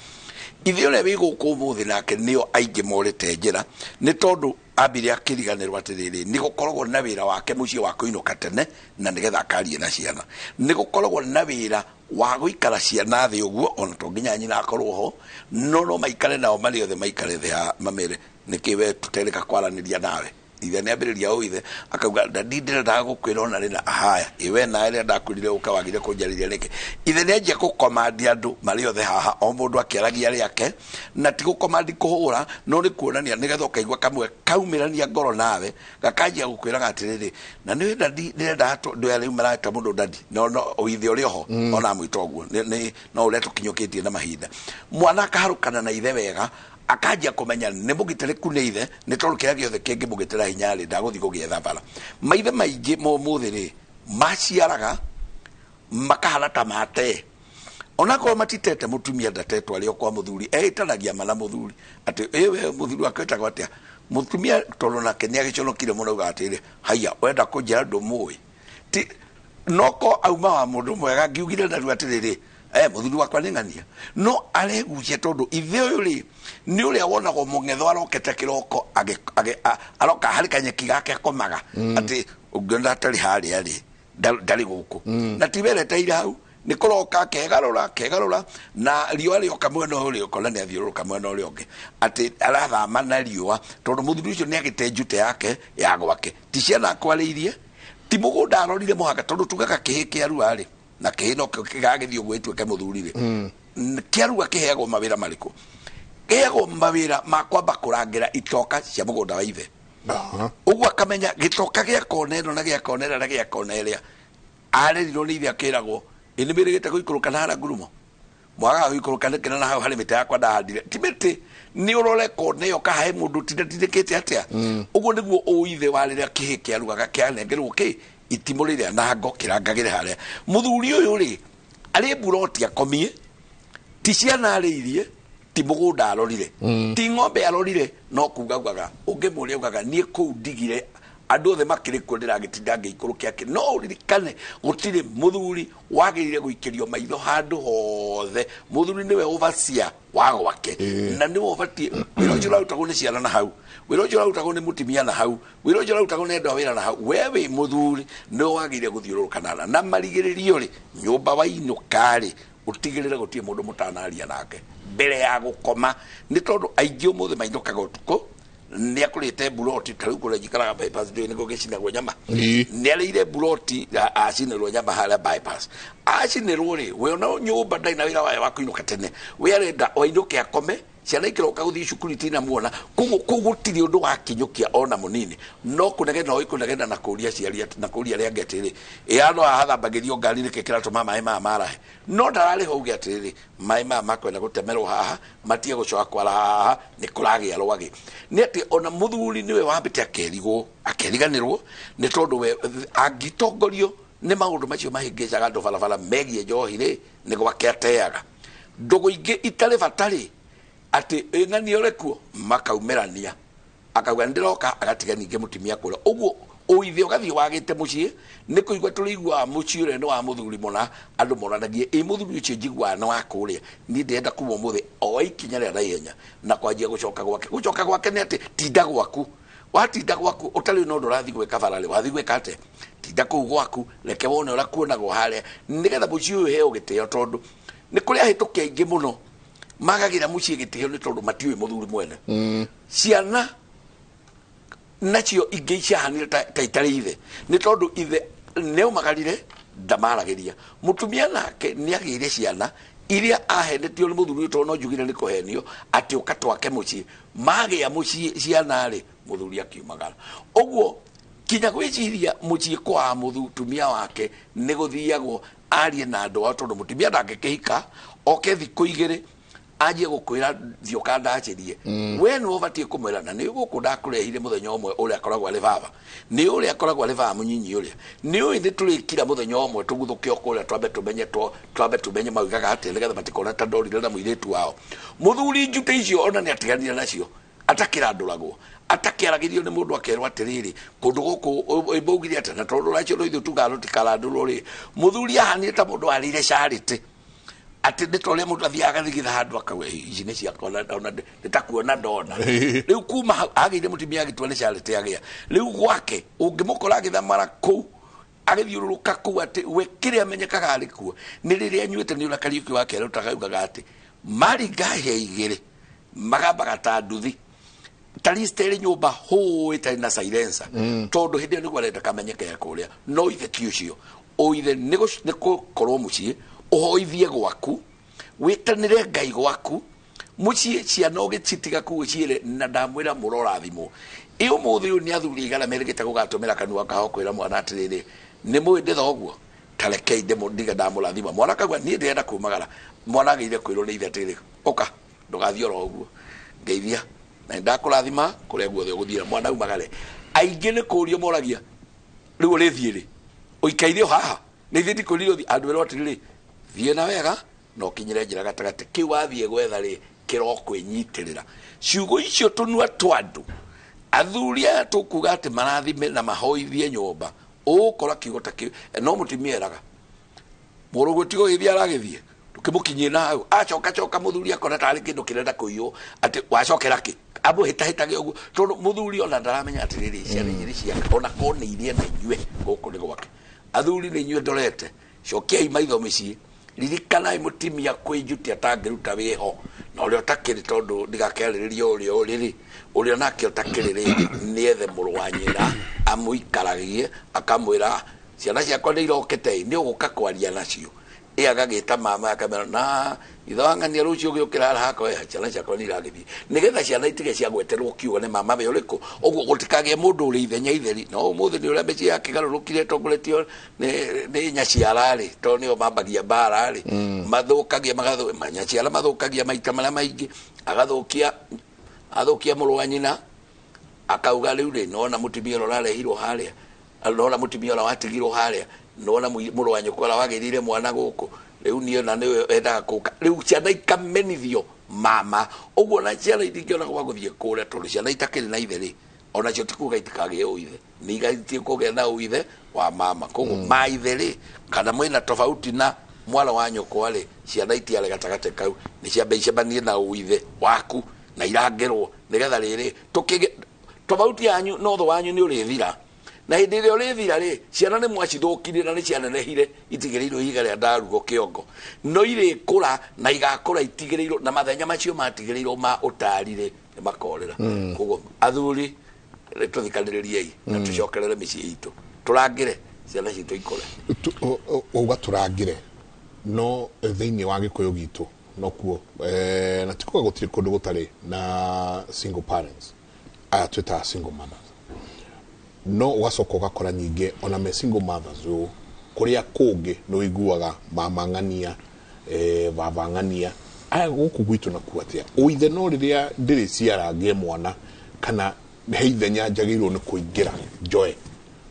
Ithe ũrĩa wĩ gũkũ ũmũthĩ nake nĩo aingĩ morĩte njĩra, nĩ tondũ ambire akĩriganĩrwo atĩrĩrĩ, nĩ gũkoragwo na wĩra wake mũciĩ wa kũinũka tene na nĩgetha akarie na ciana, nĩ gũkoragwo na wĩra wa gũikara ciana thĩ ũguo, ona to nginya nyina akorwo ho, no maikare nao marĩ othe, maikare thĩ mamere nĩkĩ we tũterĩka kwaranĩria nawe. Ithe nĩ ambĩrĩria ũũ, ithe akauga ndadi ndĩrendaga gũkwĩra ona rĩna, ahaya ĩwe nawe rĩrĩa ndakwĩrire ũka wagire kũnjarĩria nĩkĩ. Ithe nĩ anjia gũkomandi andũ marĩ othe haha, o mũndũ akĩaragia rĩake, na ti gũkomandi kũhũra, no nĩ kuonania nĩgetha ũkaigua kamwe kaumĩrania ngoro nawe, gakanjia gũkwĩraga atĩrĩrĩ, na nĩ ndadi ndĩrenda andũ aya rĩu mareta mũndũ ndadi, no ũithe ũrĩ oho, ona amwĩta ũguo, no ũrĩa tũkinyũkĩtie na mahinda. Mwana akaharũkana na ithe wega, akanjia kũmenya nĩ mũgitĩrĩku nĩ ithe, nĩ tondũ kĩrĩa gĩothe kĩngĩmũgitĩra hinya rĩ, ndagũthiĩ gũgĩetha bara. Maithe maingĩ ma ũmũthĩ rĩ, maciaraga makahana ta mate, onakorwo matitete mũtumia ndatetwo arĩ o kwa mũthuri, eĩtanagia ma na mũthuri atĩ ĩ we mũthuri wake wĩtagwo atĩa. Mũtumia tondũ nake nĩ agĩconokire mũno augaga atĩrĩrĩ, haiya wenda kũnjĩra ndũmũĩ, ti noko auma wa mũndũ mwega ngiugire narua atĩrĩrĩ, mũthuri wakwa nĩ ng'ania, no aregucia tondũ ithe ũyũ rĩ nĩ ũrĩa wonagwo mũng'etho arokete kĩroko, aroka harĩ kanyeki gake akomaga, atĩ ũngĩona atarĩ harĩa rĩ, ndarĩ gũkũ, na ti wereteire hau, nĩ kũroka kegarũra kegarũra, na riũa rĩoka mwena ũyũ rĩũka, na nĩ athiũrũrũka mwena ũrĩa ũngĩ, atĩ arathama na riũa, tondũ mũthuri ũcio nĩ agĩte njute yake ya gwake, ti ciana akwarĩirie, ti mũgũnda arorire mũhaka, tondũ tugaga kĩhĩ kĩa rĩ, na kĩhĩ no kĩgagĩthiĩ ũguo ĩtuĩke mũthuri rĩ, kĩarua kĩheagwo mawĩra marĩkũ? Kĩheagwo mawĩra ma kwamba kũrangĩra itoka cia mũgũnda wa ithe. Ũguo akamenya gĩtoka gĩa kona ĩno na gĩa kona ĩrĩa na gĩa kona ĩrĩa, arerirwo nĩ ithe akĩragwo ĩ nĩ mĩrĩgĩte gũikũrũka na harĩa ngurumo, Mwagaga gũikũrũka nĩkĩ na hau harĩ mĩtĩ yakwa ndahandire. Ti mĩtĩ nĩ ũrore kona ĩyo kahae mũndũ ũtindĩkĩte atĩa. Ũguo nĩguo ũithe wa rĩrĩa kĩhĩ kĩarugaga kĩanengerwo kĩ itimũ rĩrĩa na ngo kĩrangagĩre harĩa. Mũthuri ũyũ rĩ arĩ mburoti akomie, ti ciana arĩirie, ti mũgũnda arorire, ti ng'ombe arorire, no kuga ugaga ũngĩmũria ugaga niĩ kũu ndigire andũ othe makĩrĩ kuo ndĩragĩtinda ngĩikũrũkia kĩ. No ũririkane gũtirĩ mũthuri wagĩrĩire gũikĩrio maitho handũ hothe. Mũthuri nĩwe overseer wa gwake na nĩwe ũbatiĩ wĩra ũcio ũrarutagwo nĩ ciana na hau, wĩra ũcio ũrarutagwo nĩ mũtumia na hau, wĩra ũcio ũrarutagwo nĩ andũ a wĩra na hau. We wĩ mũthuri nĩwe wagĩrĩire gũthiũrũrũka na marigĩrĩrio rĩ nyũmba wainũka rĩ ũtigĩrĩre gũtirĩ mũndũ mũtanaria nake mbere ya gũkoma, nĩ tondũ aingĩ ũmũthĩ mainũkaga ũtukũ. Nĩ akũrĩte mburoti ta rĩu kũrĩa njikaraga bypass ndiũĩ nĩkuo gĩcinagwo nyama. Nĩ arĩire mburoti acinĩrwo nyama harĩa bypass acinĩrwo rĩ we ona nyũmba ndarĩ na wĩra wayo wa kũinũka tene, we arenda wainũke akome, ciana ikĩroka gũthiĩ cukuru itinamuona. Koguo kũu gũtirĩ ũndũ wa kinyũkia ona mũnini, no kũnegena ũĩ kũnegena na kũria aciari na kũria arĩa angĩ atĩrĩrĩ, ĩ handũ haha hathambagĩrio ngari nĩkĩ kĩratũma maĩ maya marahe, no ndararĩho uge atĩrĩrĩ maĩ maya makwenda gũtemerwo haha matige gũcoka kwara haha nĩ kũragĩa rwagĩ. Nĩ atĩ ona mũthuri nĩwe wambĩte akerigwo akeriganĩrwo nĩ tondũ we angĩtongorio nĩ maũndũ macio mahĩngĩcaga andũ barabara megiĩ njohi rĩ nĩ gwake ateaga ndũgũ ingĩ itarĩ bata rĩ atĩ ĩng'ania ũrekuo makaumĩrania akauga nĩndĩroka agatiga ningĩ mũtumia kũrĩa. Ũguo ũithe ũgathiĩ wagĩte mũciĩ nĩ kũigua tũrĩiguaga mũciĩ ũrĩa nĩ wa mũthuri mũna, andũ moranagie ĩ mũthuri ũcio njiguaga nĩ wa kũrĩa, niĩ ndĩrenda kuma ũmũthĩ oe ikinya rĩa naihenya na kwanjia gũcoka gwake. Gũcoka gwake nĩ atĩ tinda gwaku, watinda gwaku ũtarĩ na ũndũ ũrathiĩ gwĩka bara rĩ wathiĩ gwĩka atĩa? Tinda kũu gwaku, reke wone ũrĩa kuonagwo harĩa nĩgetha mũciĩ ũyũ ũheo gĩtĩo, tondũ nĩ kũrĩ ahĩtũki aingĩ mũno magagĩra mũciĩ gĩtĩo nĩ tondũ matiũĩ mũthuri mwene. Ciana nacio ingĩ ciahanire ta itarĩ ithe nĩ tondũ ithe nĩaumagarire ndamaragĩria. Mũtumia nake nĩagĩire ciana iria ahenetio nĩ mũthuri ũyũ, tondũ no njugire nĩ kũhenio atĩ ũka twake mũciĩ, magĩa mũciĩ ciana rĩ mũthuri akiumagara. Ũguo kinya gwĩciria mũciĩ kwa mũtumia wake nĩ gũthiagwo arie na andũ ao, tondũ mũtumia ndangĩkĩhika oke thikũ igĩrĩ anjie gũkwĩra thiĩ ũkandacĩrie. We nĩwe ũbatiĩ kũmwĩra na nĩ gũkũ ndakũrehire mũthenya ũmwe ũrĩa akoragwo arĩ baba, nĩ ũrĩa akoragwo arĩ baba mũnyinyi ũrĩa nĩ ũĩ nĩ tũrĩkira mũthenya ũmwe tũguthũke o kũrĩa twambe tũmenye twambe tũmenye maugaga atĩa nĩgetha matikona ta ndorire na mũirĩtu wao. Mũthuri njute icio ona nĩ atiganire nacio atakĩrandũragwo atakĩaragĩrio nĩ mũndũ akerwo atĩrĩrĩ kũndũ gũkũ maugire atĩa, na tondũ racio no ithuĩ tugaga rũtikarandũrwo rĩ mũthuri ahanire ta mũndũ warĩire charity atĩ nĩ ta ũrĩa mũndũ athiaga agathigitha handũ akauga ici nĩ ciakwa ona nĩ ta kuona ndona. Rĩu kuma hau agĩire mũtumia agĩtua nĩ charity agĩa. Rĩu gwake ũngĩmũkora agĩthamara kũu agĩthiũrũrũka kũu atĩ we kĩrĩa amenyekaga arĩ kuo nĩ rĩrĩa anyuĩte nĩ ũrĩa Kariũki wake arutaga augaga atĩ maringa hĩa igĩrĩ magambaga ta nduthi ta list ĩrĩ nyũmba hũũ ĩtarĩ na silencer, tondũ hĩndĩ ĩyo nĩguo arenda kamenyeke kũrĩa. No ithe ti ũcio, ũithe nĩ gũkorwo mũciĩ ũhoithie gwaku wĩtanĩre Ngai gwaku mũciĩ ciana ũgĩcitiga kũu ũciĩre na ndamwĩra mũrorathimwo. Ĩ ũmũthĩ ũyũ nĩ athuri aigana merĩgĩte gũgatũmĩra kanua kao kwĩra mwana atĩrĩrĩ nĩ mũĩ ndĩ thoguo ta rekei ndiga ndamũrathima. Mwana akauga niĩ ndĩrenda kumagara, mwana agĩire kwĩrwo nĩ ithe atĩrĩrĩ ũka ndũgathiĩ oro ũguo ngeithia na ndakũrathima kũrĩa guothe ũgũthiĩra. Mwana aumagare aingĩ nĩ kũrio moragia rĩu ũrĩthiĩ rĩ ũikaire o haha nĩ ithuĩ ndikwĩrire ũthiĩ. Andũ erwo atĩrĩrĩ thiĩ na wega na ũkinyĩre njĩra gatagatĩ kĩu wathiĩ gwetha rĩ kĩrokwĩnyitĩrĩra. Ciugo icio tũnua twa andũ athuri aya tũkuga atĩ marathime na mahoithie nyũmba ũgũkora kiugo ta kĩu no mũtumia eraga mũrũguo tigo gĩthiĩ aragĩthiĩ tũkĩmũkinyie na hau acoka coka mũthuri akona tarĩ kĩndũ kĩrenda kũiywo atĩ wacokera kĩ amũhĩtahĩtage ũguo tondũ mũthuri ona ndaramenya atĩrĩrĩ ciana igĩrĩ ciake ona korwo nĩ irie na inyue gũkũ nĩ gwake. Athuri nĩ inyuĩ ndorete cokiai maitho mĩciĩ ririkanai mũtumia kwĩ njuti atangĩruta wĩho na ũrĩa ũtakĩrĩ tondũ ndigakĩarĩrĩria ũrĩa ũrĩ rĩ ũrĩa nake ũtakĩrĩ rĩ nĩethe mũrũ wa nyina amũikaragie akamwĩra ciana ciakwa nĩ irokete nĩ ũgũka kwaria nacio. Ĩ agagĩta mama akamera na ithe wa ng'ania rũciũ gĩũkĩra haha hakwa ciana ciakwa nĩ iragĩthiĩ, nĩgetha ciana itige cia gweterwo kiugo nĩ mama we ũrĩkũ. Ũguo gũtikagĩe mũndũ ũrĩ ithenya itheri. No ũmũthĩ nĩ ũrĩa mĩciĩ yakĩgarũrũkire ĩtongoretio nĩ nyaciara rĩ, tondũ nĩo mambagia mbara rĩ, mathũkagia nyaciara mathũkagia maita marĩa maingĩ, agathũkia athũkia mũrũ wa nyina, akauga rĩu rĩ nona mũtumia ũrĩa ũrarehirwo harĩa, nona mũtumia ũrĩa watigirwo harĩa, nona mũrũ wa nyũkwa ũrĩa wagĩrire mwana gũkũ, rĩu niĩ ona nĩwe endaga kũka. Rĩu ciana ikamenithio mama ũguo, na ciana itingĩona gwa gũthiĩ kũrĩa, tondũ ciana itakĩrĩ na ithe rĩ, onacio ti kuga itikagĩe ũithe, nĩ igaitie kũgĩa na ũithe wa mama. Koguo maithe rĩ, kana mwĩna tofauti na mwana wa nyũkwa rĩ, ciana itiarĩ gatagatĩ kau, nĩ ciambe icemanie na ũithe waku na irangĩrwo, nĩgetha rĩrĩ tũkĩgĩ tofauti yanyu na ũthũ wanyu nĩ ũrĩthira. Na hĩndĩ ĩrĩa ũrĩthira rĩ, ciana nĩ mwacithũkirie na nĩ cianenehire itigĩrĩirwo ihiga rĩa ndarugo kĩongo, no irĩkũra na igakũra itigĩrĩirwo na mathenya macio matigĩrĩirwo ma ũtari rĩ, nĩ makorĩra. Koguo athuri rĩ, tũthikanĩrĩriei na tũcokerere mĩciĩ itũ, tũrangĩre ciana citũ ikũre. Uga tũrangĩre, no thĩinĩ wa gĩkũyũ gitũ nokuo na ti kuga gũtirĩ kũndũ gũtarĩ na single parents, aya twĩtaga single mothers, no ũgacoka ũgakora nyingĩ ona me single mothers ũũ, kũrĩa kũngĩ nĩ ũiguaga mama ng'ania, baba ng'ania, aya gũkũ gwitũ nakuo atĩa ũithe? No rĩrĩa ndĩrĩciara ngĩe mwana, kana he ithenya njagĩrĩirwo nĩ kũingĩra njoe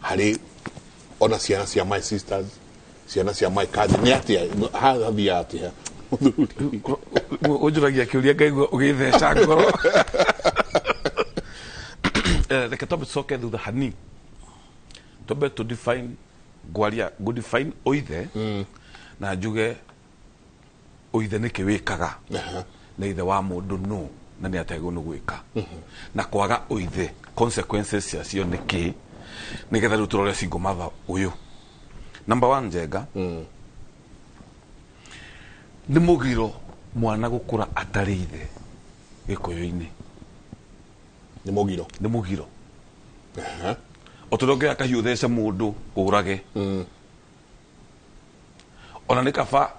harĩ ona ciana cia my sisters, ciana cia my cousin, nĩ atĩa hathiaga atĩa, mũthuri? Ũnjũragia kĩũria ngaigua ũgĩtheca ngoro. Reke twambe tũcoke thutha hani, twambe tũ define, ngwaria ngũ define ũithe na njuge ũithe nĩkĩ wĩkaga, na ithe wa mũndũ nũ, na nĩ ategwo nĩ gwĩka, na kwaga ũithe consequences ciacio nĩ kĩ, nĩgetha rĩu tũrore single mother ũyũ. Number one, Njenga, nĩ mũgiro mwana gũkũra atarĩ ithe gĩkũyũ-inĩ. Nĩ mũgiro? Nĩ mũgiro. O tũrĩa ũngĩoya kahiũ ũthece mũndũ ũrage, ona nĩ kaba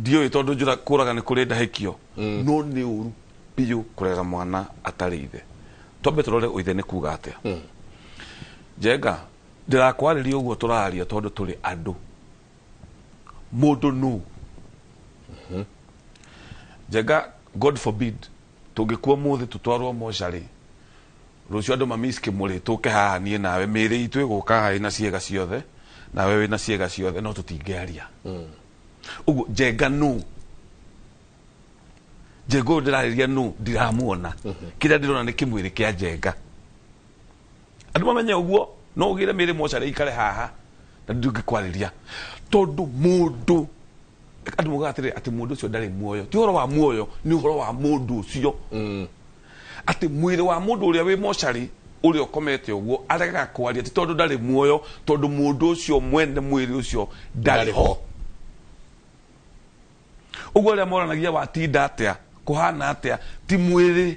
ndiũĩ, tondũ njũra kũraga nĩ kũrĩ ndahĩkio, no nĩ ũru biũ kũrera mwana atarĩ ithe. Twambe tũrore ũithe nĩ kuga atĩa. Njenga, ndĩrakwarĩria ũguo tũraria tondũ tũrĩ andũ. Mũndũ nũ? Njenga, God forbid, tũngĩkua mũthĩ tũtwarwo mocarĩ rũciũ, andũ mamiski mũrĩ tũke haha, niĩ nawe mĩĩrĩ itũ ĩgũka haha ĩna ciĩga ciothe, nawe wĩna ciĩga ciothe, no tũtingĩaria. Ũguo Njenga nũ? Njenga ũyũ ndĩrarĩria nũ? Ndiramuona. Kĩrĩa ndĩrona nĩ kĩmwĩrĩ kĩa Njenga. Andũ mamenye ũguo, no ũgĩre mĩĩrĩ mocarĩ ikare haha na ndũngĩkwarĩria, tondũ mũndũ, andũ maugaga atĩrĩrĩ, atĩ mũndũ ũcio ndarĩ muoyo. Ti ũhoro wa muoyo, nĩ ũhoro wa mũndũ ũcio, atĩ mwĩrĩ wa mũndũ ũrĩa wĩ mocarĩ, ũrĩa ũkomete ũguo, aregaga kwaria ti tondũ ndarĩ muoyo, tondũ mũndũ ũcio mwene mwĩrĩ ũcio ndarĩ ho. Ũguo arĩa moranagia watinda atĩa, kũhana atĩa, ti mwĩrĩ,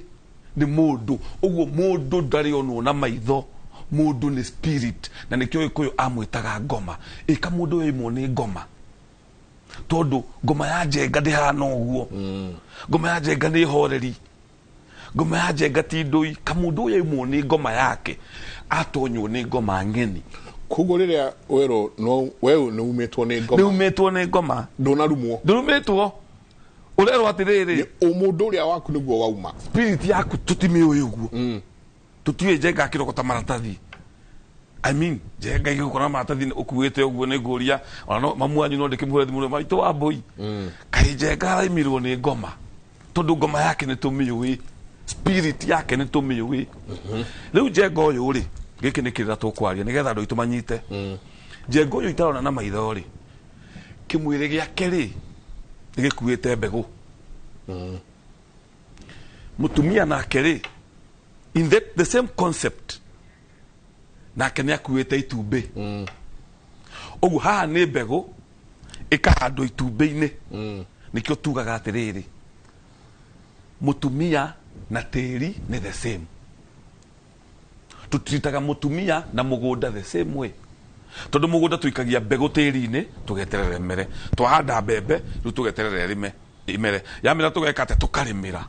nĩ mũndũ. Ũguo mũndũ ndarĩ onwo na maitho, mũndũ nĩ spirit, na nĩkĩo Gĩkũyũ amwĩtaga ngoma. Ĩka mũndũ ũyũ imwo nĩ ngoma, tondũ ngoma ya Njenga ndĩhana ũguo. Ngoma ya Njenga nĩ horeri, ngoma ya Njenga ti ndũi. Kamũndũ ũyũ aimwo nĩ ngoma yake, atonywo nĩ ngoma ng'eni. Koguo rĩrĩa werwo no wewe nĩ umĩtwo nĩ ngoma, nĩ umĩtwo nĩ ngoma. Ndũnarumwo? Ndũrumĩtwo, ũrerwo atĩrĩrĩ, ũmũndũ ũrĩa waku nĩguo wauma. Spirit yaku tũtimĩũĩ ũguo, tũtiũĩ. Njenga akĩrogota maratathi, I mean, Njenga igĩgũkora maratathi ũkuĩte ũguo, nĩ ngũria ona no mamu wanyu, no ndĩkĩmũhũre thimũ, maitũ wa mbũi, kaĩ Njenga araimirwo nĩ ngoma? Tondũ ngoma yake nĩ tũmĩũĩ, spirit yake nĩ tũmĩũĩ. Rĩu Njenga ũyũ rĩ, gĩkĩ nĩ kĩrĩra tũkwaria nĩgetha andũ aitũ manyite. Njenga ũyũ itarona na maitho rĩ, kĩmwĩrĩ gĩake rĩ, nĩ gĩkuĩte mbegũ. Mũtumia nake rĩ, in the same concept, nake nĩ akuĩte itumbĩ. Ũguo haha nĩ mbegũ ĩkahandwo itumbĩ-inĩ. Nĩkĩo tugaga atĩrĩrĩ, mũtumia na tĩri nĩ the same. Tũtiritaga mũtumia na mũgũnda the same way. Tondu mugunda tuikagia mbegu tiri-inĩ tugeterere mere. Twahanda mbembe riu tugeterere rime imere. Yamera tugeka atia? Tukarimira.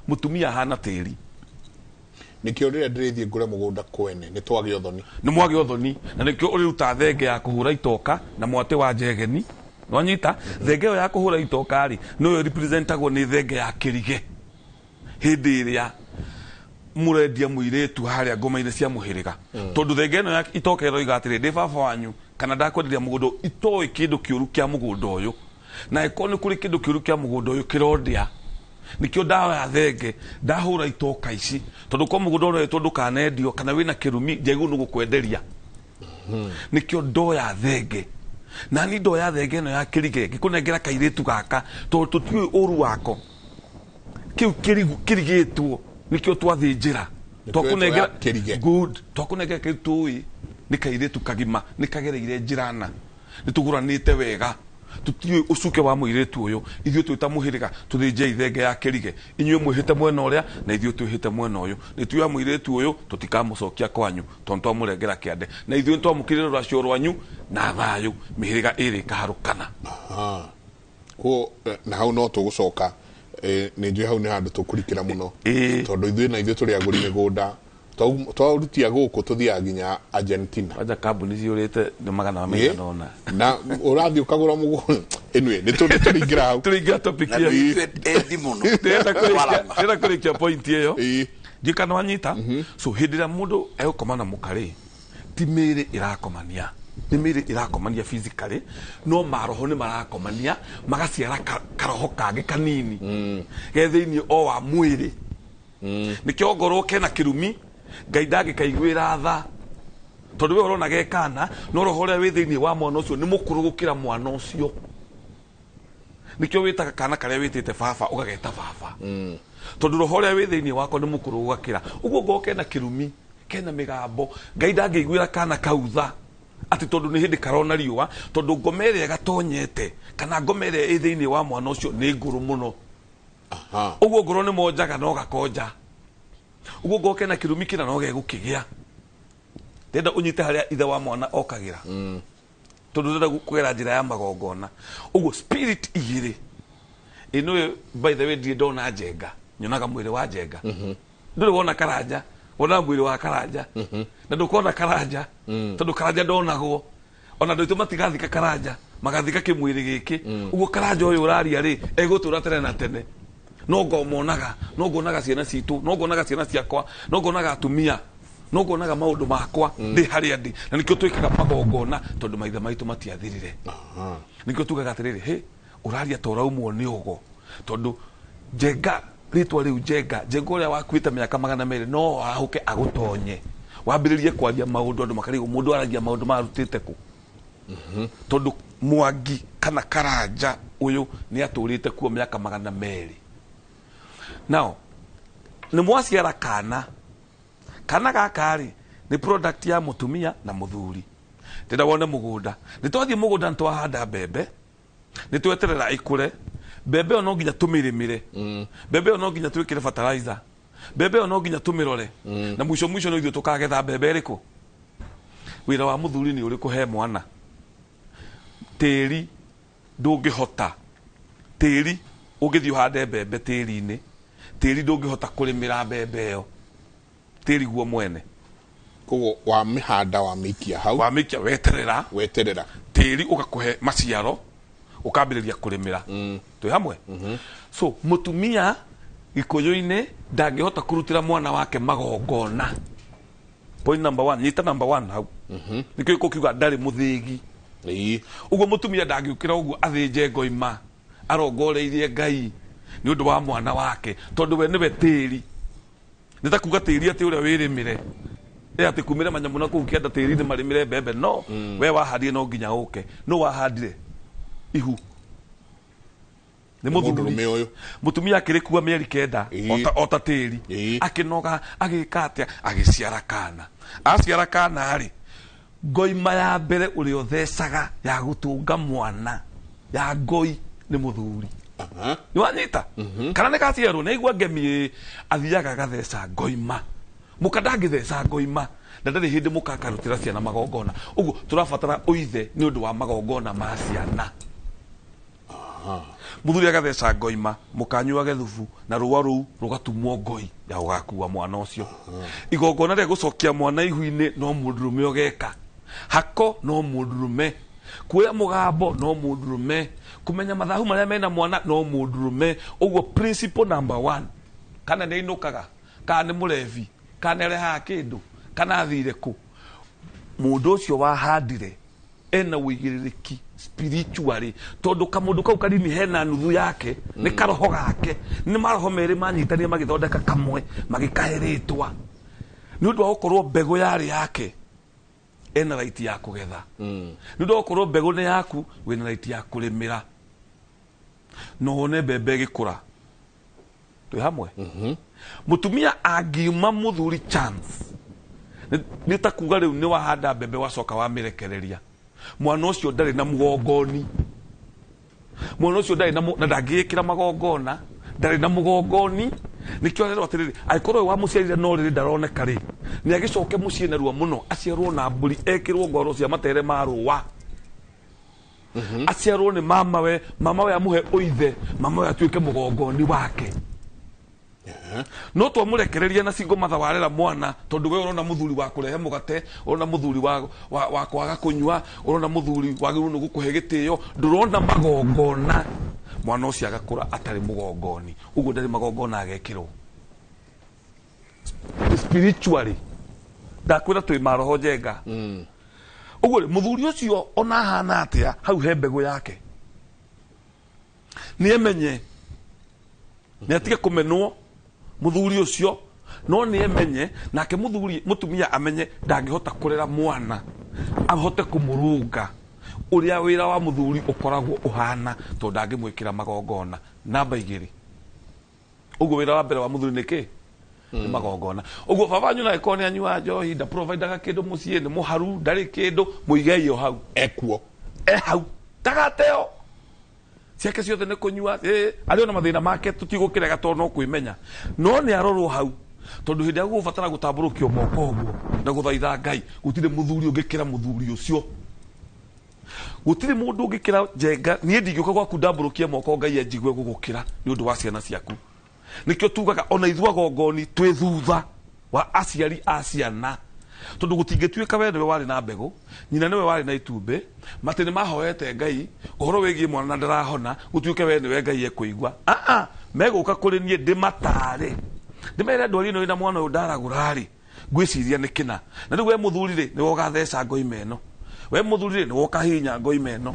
Mutumia ahana tiri. Nikio rĩrĩa ndĩrĩthiĩ ngũre mũgũnda kwene nĩ twagĩa ũthoni. Nĩ mwagĩa ũthoni na nĩkĩo ũrĩruta thenge ya kũhũra itoka na mwatĩ wa njegeni. Nwanyita thenge ĩyo ya kũhũra itoka rĩ nĩyo representagwo nĩ thenge ya kĩrige hĩndĩ ĩrĩa mũrendia mũirĩtu harĩa ngoma-inĩ cia mũhĩrĩga. Tondũ thenge ĩno ya itoka ĩroiga atĩrĩ ndĩ baba wanyu kana ndakwenderia mũgũnda itoĩ kĩndũ kĩũru kĩa mũgũnda ũyũ, na ĩkorwo nĩ kũrĩ kĩndũ kĩũru kĩa mũgũnda ũyũ kĩrondĩa nikio ndawa ya thenge ndahũra itoka ici tondu kwa mũgũnda ũretwo ndũkanendio kana wĩna kĩrumi njagĩrĩirwo nĩ gũkwenderia. Nikio ndoya thenge na ni ndoya thenge ĩno ya kĩrige ngĩkũnengera kairĩtu gaka tondũ tũtiũĩ ũru wako kĩu kĩrigĩtwo nikio twathĩnjĩra twakũnengera good twakũnengera kĩu tũĩ nĩ kairĩtu kagima nĩ kagereire njĩra na nĩ tũgũranĩte wega tutiũĩ ũcuke wa mũirĩtu ũyũ ithuĩ twĩta mũhĩrĩga tũthĩnje ithenge ya kĩrige inyuĩ mwĩhĩte mwena ũrĩa na ithuĩ twĩhĩte mwena ũyũ nĩ tuoya mũirĩtu ũyũ tũtikamũcokia kwanyu tondũ twamũrengera kĩande na ithuĩ nĩtwamũkĩrire rũracio rwanyu na thayũ mĩhĩrĩga ĩrĩ ĩkaharũkana. Kuo na hau no tũgũcoka nĩ njũĩ hau nĩ handũ tũkũrikĩra mũno tondũ ithuĩ na ithuĩ tũrĩ agũri mĩgũnda twarutia gũkũ tũthiaga nginya Argentina. Kwanja kambuni ciũrĩte nĩ magana maigana ũna na ũrathiĩ ũkagũra mũgũnda. Anyway, nĩ tũringĩra hau tũringĩra topic ĩyo endi mũno ndĩrenda kũrĩkia point ĩyo ndiũĩ kana wanyita. So hĩndĩ ĩrĩa mũndũ egũkoma na mũka rĩ ti mĩĩrĩ ĩrakomania nĩ mĩĩrĩ ĩrakomania physically no maroho nĩ marakomania magaciara karoho kangĩ kanini ge thĩinĩ o wa mwĩrĩ. Nĩkĩo ngorwo kena kĩrumi Ngai ndangĩkaiguĩra tha tondũ we ũrona gekana no roho ũrĩa wĩ thĩinĩ wa mwana ũcio nĩ mũkũrũ gũkĩra mwana ũcio. Nĩkĩo wĩtaga kana karĩa wĩtĩte baba ũgageta baba tondũ roho ũrĩa wĩ thĩinĩ wako nĩ mũkũrũ gũgakĩra. Ũguo ngorwo kena kĩrumi kena mĩgambo Ngai ndangĩiguĩra kana kau tha atĩ tondũ nĩ hĩndĩ karona riũa tondũ ngoma ĩrĩa gatonyete kana ngoma ĩrĩa ĩ thĩinĩ wa mwana ũcio nĩ ngũrũ mũno. Ũguo ngorwo nĩ monjaga no gakonja uguo ngorwo kena kĩrumi kĩna no gegũkĩgĩa. Ndĩrenda ũnyite harĩa ithe wa mwana okagĩra tondũ ndĩrenda kũgera njĩra ya magongona. Ũguo spirit igĩrĩ ĩno by the way ndirĩ ndona njenga nyonaga mwĩrĩ wa njenga ndũrĩ wona karanja wona mwĩrĩ wa karanja na ndũkona karanja tondũ karanja ndonagwo ona andũ aitũ matigathika karanja magathika kĩmwĩrĩ gĩkĩ. Ũguo karanja ũyũ ũraria rĩ egũtũra tene na tene no ngomonaga no ngonaga ciana citũ no ngonaga ciana ciakwa no ngonaga atumia no ngonaga maũndũ makwa ndĩ harĩa ndĩ na nĩkĩo twĩkaga magongona tondũ maithe maitũ matiathirire. Nĩkĩo tugaga atĩrĩrĩ hĩ ũraria ta ũraumwo nĩ ũgo tondũ njenga rĩtwa rĩu njenga njenga ũrĩa wakuĩte mĩaka 200 no ahũke agũtonye wambĩrĩrie kwaria maũndũ andũ makarigwo mũndũ aragia maũndũ marutĩte kũ tondũ Mwangi kana karanja ũyũ nĩ atũrĩte kuo mĩaka 200. Now nĩ mwaciara kana kana gaka rĩ nĩ product ya mũtumia na mũthuri. Ndĩrenda wone mũgũnda nĩ twathiĩ mũgũnda nĩ twahanda mbembe nĩ tweterera ĩkũre mbembe ĩyo no nginya tũmĩrĩmĩre mbembe ĩyo no nginya twĩkĩre fertilizer mbembe ĩyo no nginya tũmĩrore na mũico mũico no ithuĩ tũkagetha mbembe ĩrĩkũ. Wĩra wa mũthuri nĩ ũrĩkũ he mwana? Tĩri ndũngĩhota tĩri ũngĩthiĩ ũhande mbembe tĩri-inĩ tĩri ndũngĩhota kũrĩmĩra mbembe ĩyo tĩri guo mwene. Koguo wamĩhanda wamĩikia hau wamĩikia weterera weterera tĩri ũgakũhe maciaro ũkambĩrĩria kũrĩmĩra. Twĩ hamwe? So mũtumia gĩkũyũ-inĩ ndangĩhota kũrutĩra mwana wake magongona. Point number 1 nyita number 1 hau. Nĩkĩo gĩkũkiuga ndarĩ mũthĩgi. Ũguo mũtumia ndangĩũkĩra ũguo athĩnje ngoima arongoreirie Ngai nĩ ũndũ wa mwana wake tondũ we nĩwe tĩri. Nĩ ta kuga tĩri atĩ ũrĩa wĩrĩmĩre atĩ kumĩre manyamũ na kũu kĩanda tĩri-inĩ marĩmĩre mbembe no we wahandire no nginya ũke no wahandire ihu nĩ mũthuri ũyũ. Mũtumia akĩrĩkua mĩeri 9 ota tĩri akĩnoga agĩka atĩa agĩciara kana aciara kana rĩ ngoima ya mbere ũrĩa ũthecaga ya gũtũnga mwana ya ngoi nĩ mũthuri. Nĩ wanyita? Kana nĩ gaciarwo nĩ aigua ngemi athiaga agatheca ngoima Mũka ndangĩtheca ngoima na ndarĩ hĩndĩ mũka akarutĩra ciana magongona. Ũguo tũrabatara ũithe nĩ ũndũ wa magongona ma ciana. Mũthuri agatheca ngoima, mũkanyuage thubu na rũa rũu rũgatumwo ngoi ya gũgakua mwana ũcio. Igongona rĩa gũcokia mwana ihu-inĩ no mũndũrũme ũgeka. Hako no mũndũrũme. Kuoya mũgambo no mũndũrũme. Kũmenya mathahu marĩa mena mwana no mũndũrũme. Ũguo principle number 1, kana nĩ ainũkaga, kana nĩ mũrebi, kana nĩ arehaga kĩndũ, kana athire kũ, mũndũ ũcio wahandire ena ũigĩrĩrĩki spiritually, tondũ kamũndũ kau kanini hena nuthu yake, nĩ karoho gake, nĩ maroho merĩ manyitania magĩthondeka kamwe, magĩkahe rĩtwa. Nĩ ũndũ wa gũkorwo mbegũ yarĩ yake, ena right ya kũgetha. Nĩ ũndũ wa gũkorwo mbegũ nĩ yaku, wĩna right ya kũrĩmĩra. No wone mbembe ĩgĩkũra. Twĩ hamwe? Mũtumia angiuma mũthuri chance, nĩ ta kuga rĩu nĩ wahanda mbembe wacoka wamĩrekereria. Mwana ũcio ndarĩ na mũgongoni. Mwana ũcio ndarĩ na na ndangĩĩkĩra magongona, ndarĩ na mũgongoni. Nĩkĩo arerwo atĩrĩrĩ, angĩkorwo ũyũ wamũciarire no rĩrĩ ndaroneka rĩ, nĩ agĩcoke mũciĩ narua mũno, aciarwo na mbũri, ekĩrwo ngoro cia matere ma rũa. Aciarwo nĩ mamawe, mamawe amũhe ũithe, mamawe atuĩke mũgongoni wake. No twamũrekereria na single mother warera mwana, tondũ we ũrona mũthuri wa kũrehe mũgate, ũrona mũthuri wa kwaga kũnyua, ũrona mũthuri wagĩrĩirwo nĩ gũkũhe gĩtĩo, ndũrona magongona. Mwana ũcio agakũra atarĩ mũgongoni, ũguo ndarĩ magongona agekĩrwo. Spiritually, ndakwĩra twĩ maroho njenga. Ũguo rĩ, mũthuri ũcio ona ahana atĩa, hau he mbegũ yake. Nĩ emenye, nĩ atige kũmenwo mũthuri ũcio, no nĩ emenye, nake mũthuri, mũtumia amenye ndangĩhota kũrera mwana, ahote kũmũrũnga ũrĩa wĩra wa mũthuri ũkoragwo ũhana, tondũ ndangĩmwĩkĩra magongona. Namba 2. Ũguo wĩra wa mbere wa mũthuri nĩ kĩ? Nĩ magongona. Ũguo baba wanyu na angĩkorwo nĩ anyuaga njohi, ndaprovidaga kĩndũ mũciĩ, nĩ mũharu, ndarĩ kĩndũ, mũigei o hau. Ekuo. E hau. Ndagateo. Ciake ciothe nĩ kũnyua, arĩ ona mathĩna make tũtigũkĩrega tondũ no kwĩmenya. No nĩ arorwo hau, tondũ hĩndĩ ĩrĩa gũgũbatara gũtambũrũkio moko ũguo na gũthaitha Ngai, gũtirĩ mũthuri ũngĩkĩra mũthuri ũcio. Gũtirĩ mũndũ ũngĩkĩra njenga. Niĩ ndingĩũka gwaku ndambũrũkie moko Ngai anjigue gũgũkĩra nĩ ũndũ wa ciana ciaku. Nĩkĩo tugaga ona ithuĩ agongoni twĩ thutha wa aciari a ciana, tondũ gũtingĩtuĩka we nĩwe warĩ na mbegũ, nyina nĩwe warĩ na itumbĩ, matĩ nĩ mahoete Ngai ũhoro wĩgiĩ mwana na ndarahona, gũtuĩke we nĩwe Ngai ekũigua. Megũka kũrĩ niĩ ndĩmatare, ndĩmere ndwari ĩno ĩna mwana ũyũ ndaragũra-rĩ, ngwĩciria nĩ kĩna. Na rĩu we mũthuri rĩ, nĩwe ũgatheca ngoima ĩno. We mũthuri rĩ, nĩwe ũkahihinya ngoima ĩno.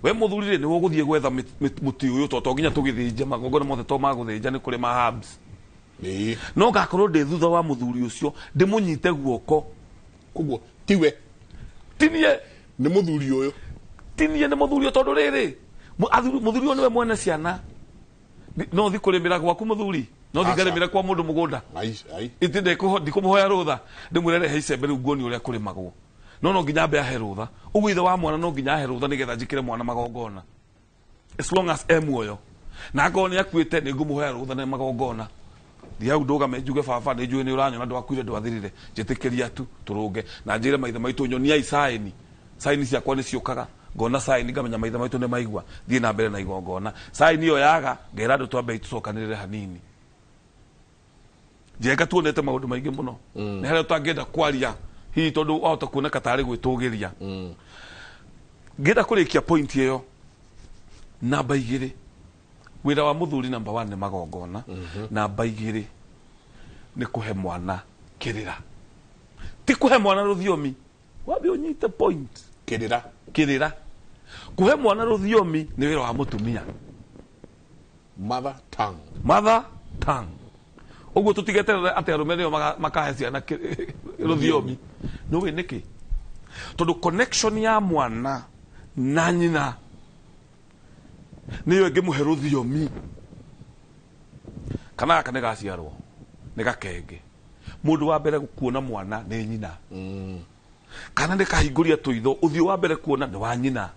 We mũthuri rĩ, nĩwe ũgũthiĩ gwetha mũtĩ ũyũ, tondũ to nginya tũgĩthĩnje, magongona mothe to ma gũthĩnja, nĩ kũrĩ ma herbs. No ngakorwo ndĩ thutha wa mũthuri ũcio, ndĩmũnyite guoko. Koguo tiwe. Ti niĩ. Nĩ mũthuri ũyũ. Ti niĩ, nĩ mũthuri ũyũ, tondũ rĩrĩ, mũthuri ũyũ nĩwe mwene ciana. No thiĩ kũrĩmĩra gwaku mũthuri? No thiĩ ngarĩmĩre kwa mũndũ mũgũnda? Ĩtĩ ndikũmũhoya rũtha, ndĩmwĩre rehe icembe rĩu nguonie ũrĩa kũrĩmagwo. No no nginya ambe ahe rũtha. Ũguo ithe wa mwana no nginya ahe rũtha nĩgetha njĩkĩre mwana magongona. As long as e muoyo. Na angorwo nĩ akuĩte, nĩ ngũmũhoya rũtha na magongona. Thiĩ hau ndũgame njuge baba, nĩ njũĩ nĩ ũranyona ndwakuire ndwathirire, njĩtĩkĩria tu tũrũnge. Na njĩre maithe maitũ nyoniai saini. Saini ciakwa nĩ ciũkaga. Ngona saini ngamenya maithe maitũ nĩ maigua. Thiĩ na mbere na igongona. Saini ĩyo yaga, ngera andũ twambe tũcokanĩrĩre hanini. Njenga tuonete maũndũ maingĩ mũno. Nĩ harĩa ũtangĩenda kwaria hihi tondũ wahota kuoneka tarĩ gwĩtũgĩria. Ngĩenda kũrĩkia point ĩyo, namba 2, wĩra wa mũthuri namba 1 nĩ magongona. Namba 2 nĩ kũhe mwana kĩrĩra. Ti kũhe mwana rũthiomi. Wambe ũnyite point. Kĩrĩra. Kĩrĩra. Kũhe mwana rũthiomi nĩ wĩra wa mũtumia. Mother tongue. Mother tongue. Ũguo tũtigeterere atĩ arũme nĩo makahe ciana rũthiomi. Nĩũĩ nĩkĩ? Tondũ connection ya mwana na nyina nĩyo ĩngĩmũhe rũthiomi. Kana gaka nĩ gaciarwo, nĩ gakenge. Mũndũ wa mbere kuona mwana nĩ nyina. Kana nĩ kahingũria tũitho, ũthiũ wa mbere kuona nĩ wa nyina.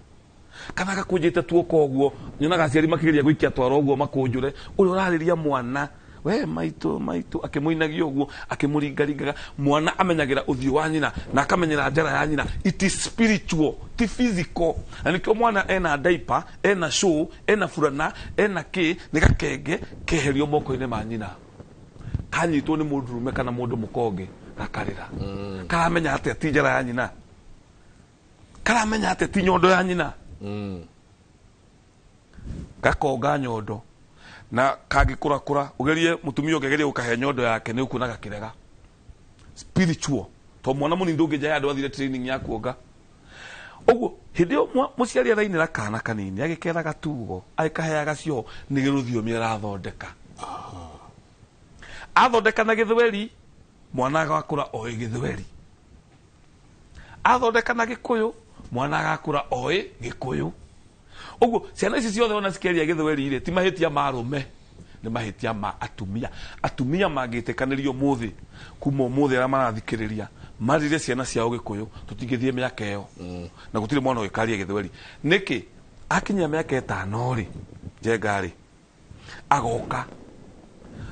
Kana gakũnjĩte tuoko ũguo, nyonaga aciari makĩgeria gũikia twara ũguo makũnjũre, ũrĩa ũrarĩria mwana We maitũ maitũ, akĩmũinagia ũguo, akĩmũringaringaga. Mwana amenyagĩra ũthiũ wa nyina na akamenyera njara ya nyina. It is spiritual, ti physical. Na nĩkĩo mwana ena diaper, ena show, ena burana, ena kĩ, nĩ gakenge keherio moko-inĩ ma nyina, kanyitwo nĩ mũndũrũme kana mũndũ mũkonge, gakarĩra. Karamenya atĩa ti njara ya nyina? Karamenya atĩa ti nyondo ya nyina? Gakonga nyondo na kangĩkũrakũra, ũgerie mũtumia ũngĩgeria gũkahe nyondo yake, nĩ ũkuona gakĩrega. Spiritual, to mwana mũnini ndũngĩnja andũ athire training ya kuonga ũguo. Hĩndĩ ĩyo mũciari arainĩra kana kanini, agĩkeraga tugo, agĩkaheaga cioho, nĩ rũthiomi arathondeka. Athondeka na gĩthweri, mwana agakũra oĩ gĩthweri. Athondeka na gĩkũyũ, mwana agakũra oĩ gĩkũyũ. Ũguo ciana ici ciothe ona cikĩaria gĩthweri rĩ, ti mahĩtia ma arũme, nĩ mahĩtia ma atumia. Atumia mangĩtĩkanĩrio ũmũthĩ, kuma ũmũthĩ, arĩa marathikĩrĩria marire ciana ciao gĩkũyũ, tũtingĩthiĩ mĩaka ĩyo na gũtirĩ mwana ũgĩkaria gĩthweri. Nĩkĩ? Akinyia mĩaka 5 rĩ, Njenga rĩ, agoka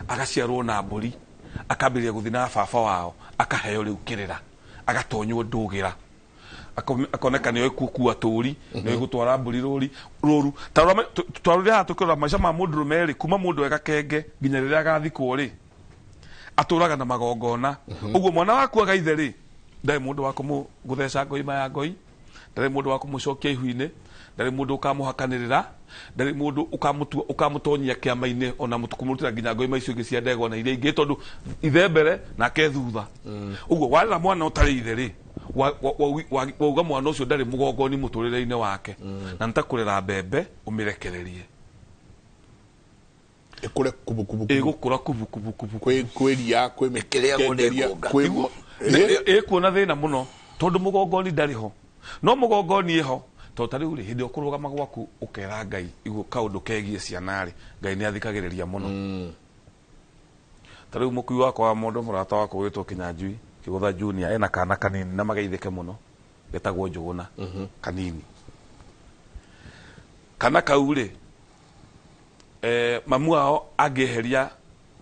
agaciarwo na mbũri, akambĩrĩria gũthiĩ na baba wao, akaheo rĩu kĩrĩra, agatonywo ndũgĩra, akoneka nĩoĩ gũkua tũri, nĩoĩ gũtwara mbũri rũri rũru. Twarũrĩa haha tũkĩrora maica ma mũndũrũme rĩ, kuma mũndũ e gakenge nginya rĩrĩa agathikwo rĩ, atũraga na magongona. Ũguo mwana waku agaithe rĩ, ndarĩ mũndũ wa kũmũgũtheca ngoima ya ngoi, ndarĩ mũndũ wa kũmũcokia ihu-inĩ, ndarĩ mũndũ ũkamũhakanĩrĩra, ndarĩ mũndũ ũkamũtua ũkamũtonyia kĩama-inĩ, ona kũmũrutĩra nginya ngoima icio ingĩ cia ndegwa na iria ingĩ, tondũ ithe mbere nake thutha. Ũguo warera mwana ũtarĩ ithe rĩ, wauga mwana ũcio ndarĩ mũgongoni mũtũrĩre-inĩ wake. Na nĩ ta kũrera mbembe ũmĩrekererie ĩkũre kubu kubu. Ĩgũkũra kubu kubu kubu. Kwĩ ria, kwĩ Ĩkĩrĩagwo nĩ mĩkengeria, ngũnga. Ĩkuona thĩna mũno tondũ mũgongoni ndarĩ ho. No mũgongoni ĩho, tondũ ta rĩu rĩ, hĩndĩ ĩyo kũrũgama gwaku ũkera Ngai igũ kaũndũ kegiĩ ciana rĩ, Ngai nĩ athikagĩrĩria mũno. Ta rĩu mũkui wakwa wa mũndũ, mũrata wakwa wĩtwo Kĩnyanjui Kĩgũtha Junior, ena kana kanini na mageithĩke mũno, getagwo Njũgũna. Kanini kana kau rĩ, mamu wao angĩeheria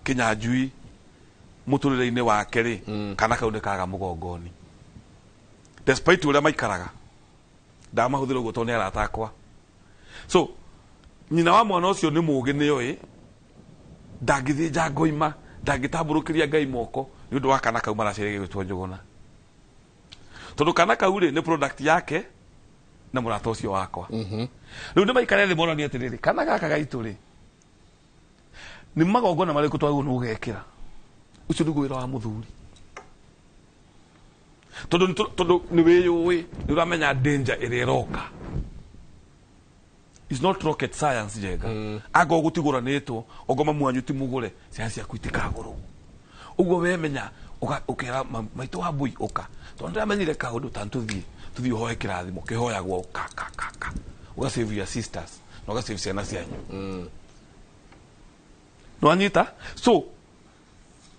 Kĩnyanjui mũtũrĩre-inĩ wake rĩ, kana kau nĩ kaga mũgongoni, despite ũrĩa maikaraga. Ndamahũthĩra ũguo tondũ nĩ arata akwa. So nyina wa mwana ũcio nĩ mũũgĩ, nĩoĩ ndangĩthĩnja ngoima, ndangĩtambũrũkĩria Ngai moko nĩ ũndũ wa kana kau maraciarire gĩgwĩtwo Njũgũna, tondũ kana kau rĩ, nĩ product yake na mũrata ũcio wakwa. Rĩu nĩ maikare thĩ monanie atĩrĩrĩ, kana gaka gaitũ rĩ, nĩ magongona marĩkũ twagĩrĩirwo nĩ gũgekĩra? Ũcio nĩguo wĩra wa mũthuri, tondũ tondũ nĩ wĩyũĩ, nĩ ũramenya danger ĩrĩa ĩroka. It's not rocket science, Njenga. Angorwo gũtigũranĩtwo, ongorwo mamu wanyu ti mũgũre, ciana ciaku itikagũrwo. Ũguo wemenya ũkera maitũ wa mbui, ũka, tondũ ndĩramenyire kaũndũ ta tũthiĩ tũthiĩ ũhoe kĩrathimo kĩhoyagwo ka ka ka ka, ũga save your sisters na ũga save ciana cianyu. Nĩwanyita? So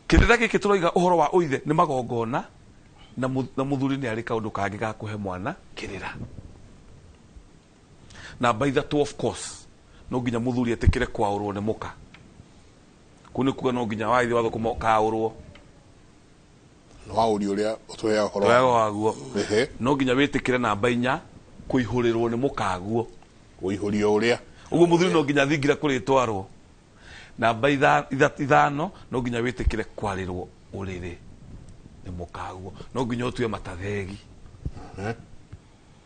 kĩrĩra gĩkĩ tũroiga ũhoro wa ũithe nĩ magongona, na mũthuri nĩ arĩ kaũndũ kangĩ ga kũhe mwana kĩrĩra. Namba 3, of course, no nginya mũthuri etĩkĩre kwaũrwo nĩ mũka. Kũu nĩ kuga no nginya waithe watho kaũrwo. Waũri ũrĩa ũtũheaga ũhoro. Wega waguo. No nginya wĩtĩkĩre. Namba 4, kũihũrĩrwo nĩ mũkaguo. Kũihũrio ũrĩa. Ũguo mũthuri no nginya thingira kũrĩtwarwo. Namba 5, no nginya wĩtĩkĩre kwarĩrwo ũrĩrĩ nĩ mũkaguo. No nginya ũtue matathegi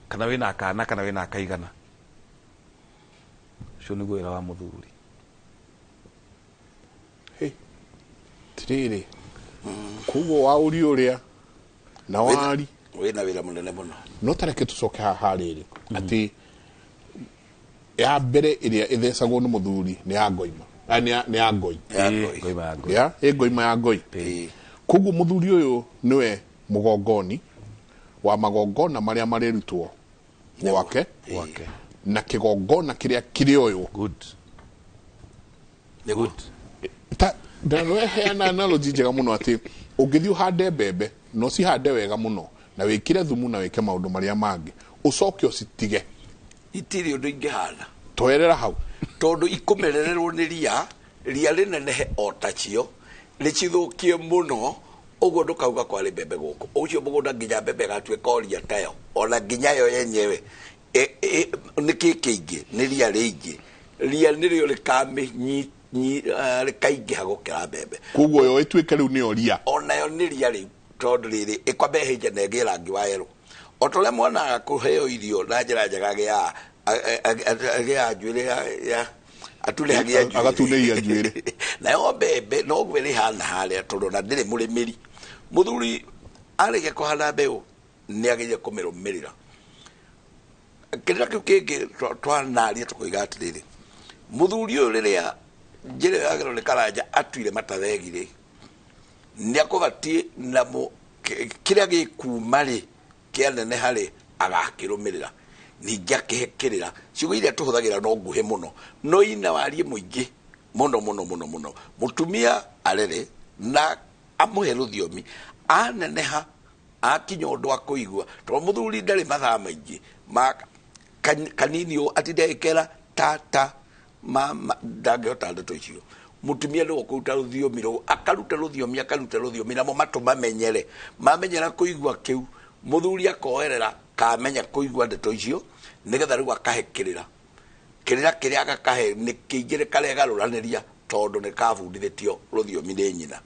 kana wĩna kana kana wĩna akaigana. Ũcio nĩguo wĩra wa mũthuri. Tirĩrĩ, koguo waũri ũrĩa na wari Wĩna wĩra mũnene mũno. No tareke tũcoke haha rĩrĩ, atĩ ya mbere ĩrĩa ĩthecagwo nĩ mũthuri nĩ ya ngoima. Ah, nĩ ya ngoi. Ya ngoi. Ngoima ya ngoi. Ya ĩ ngoima ya ngoi. Koguo mũthuri ũyũ nĩwe mũgongoni wa magongona marĩa marĩrutwo gwake. Gwake. Na kĩgongona kĩrĩa kĩrĩoywo. Good. Nĩguo. Ta ndaheana analogy njega mũno, atĩ ũngĩthiĩ ũhande mbembe na ũcihande wega mũno na wĩkĩre thumu na wĩke maũndũ marĩa mangĩ, ũcoke ũcitige, Itirĩ ũndũ ingĩhana. Twerera hau. Tondũ ikũmerererwo nĩ ria. Ria rĩnenehe o tacio, rĩcithũkie mũno, ũguo ndũkauga kwarĩ mbembe gũkũ. Ũcio mũgũnda nginya mbembe ĩgatuĩka o ria tayo, ona nginya yo yenyewe. Nĩ kĩ kĩingĩ? Nĩ ria rĩingĩ. Ria nĩrĩo rĩkaingĩha gũkĩra mbembe. Koguo yo ĩtuĩke rĩu nĩyo ria. Onayo nĩ ria rĩu, tondũ rĩrĩ ĩkwamba ĩhĩnje na ĩgĩe rangi wa yerũ. O ta ũrĩa mwana kũheo irio na njĩra njega agĩaga njuĩrĩ ya atunĩhagia njuĩrĩ. Agatunĩhia njuĩrĩ. Nayo mbembe noguo ĩrĩhana harĩa, tondũ ona ndĩrĩ mũrĩmĩri. Mũthuri arĩkia kũhanda mbeũ nĩ agĩrĩire kũmĩrũmĩrĩra. Kĩrĩra kĩu kĩngĩ twanaria tũkoiga atĩrĩrĩ, mũthuri ũyũ rĩrĩa njĩra ĩyo yagĩrĩirwo nĩ Karanja atuire matathegi rĩ, nĩ akũbatiĩ na kĩrĩa gĩkuma rĩ kĩaneneha rĩ agakĩrũmĩrĩra, ningĩ akĩhe kĩrĩra. Ciugo iria tũhũthagĩra no nguhĩ mũno, no ina warie mũingĩ mũno mũno mũno mũno. Mũtumia arere na amũhe rũthiomi, aneneha akinya ũndũ akũigua, tondũ mũthuri ndarĩ mathaa maingĩ ma kanini ũũ atinde agĩkera tata mama, ndangĩhota ndeto icio. Mũtumia nĩwe ũkũruta rũthiomi rũu, akaruta rũthiomi, akaruta rũthiomi, namo matũ mamenyere. Mamenyera kũigua kĩu, mũthuri akoerera kamenya kũigua ndeto icio, nĩgetha rĩu akahe kĩrĩra. Kĩrĩra kĩrĩa agakahe nĩ kĩingĩ karegarũranĩria, tondũ nĩ kabundithĩtio rũthiomi nĩ nyina.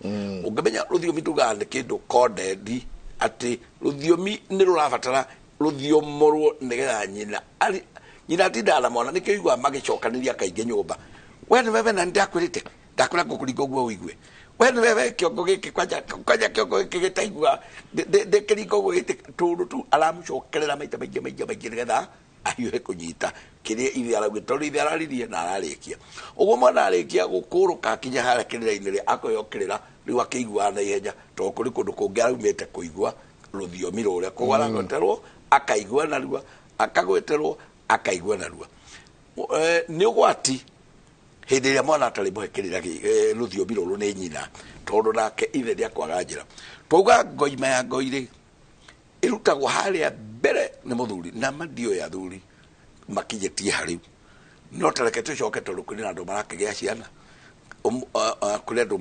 Ũngĩmenya rũthiomi tugaga nĩ kĩndũ coded, atĩ rũthiomi nĩ rũrabatara rũthiomorwo nĩgetha nyina nyina atindaga na mwana, nĩkĩo ũiguaga magĩcokanĩria kaingĩ nyũmba. We nĩ wewe na nĩndakwĩrĩte, ndakwĩra ngũkũringa ũguo ũigue. We nĩ wewe kĩongo gĩkĩ, kwanja kĩongo gĩkĩ gĩtaigua, ndĩkĩringa ũguo gĩtĩ, tũndũ tu aramũcokerera maita maingĩ maingĩ maingĩ nĩgetha ahiũhe kũnyita kĩrĩa ithe araugire, tondũ ithe araririe na ararĩkia. Ũguo mwana arĩkia gũkũrũka akinya harĩa kĩrĩra-inĩ rĩ, akoheo kĩrĩra rĩu akĩiguaga na ihenya, tondũ kũrĩ kũndũ kũngĩ araumĩte kũigua rũthiomi rũrĩa. Koguo aragweterwo akaigua narua, akagweterwo akaigua narua. Nĩ ũgwati hĩndĩ ĩrĩa mwana atarĩ mũhe kĩrĩra rũthiomi rũrũ nĩ nyina, tondũ nake ithe nĩakwaga njĩra. Twauga ngoima ya ngoi rĩ, ĩrutagwo harĩa mbere nĩ mũthuri, na mandio ya athuri makinyĩtie harĩu. No ta reke tũcoke, tondũ kũrĩ na andũ marakĩgĩa ciana, kũrĩ andũ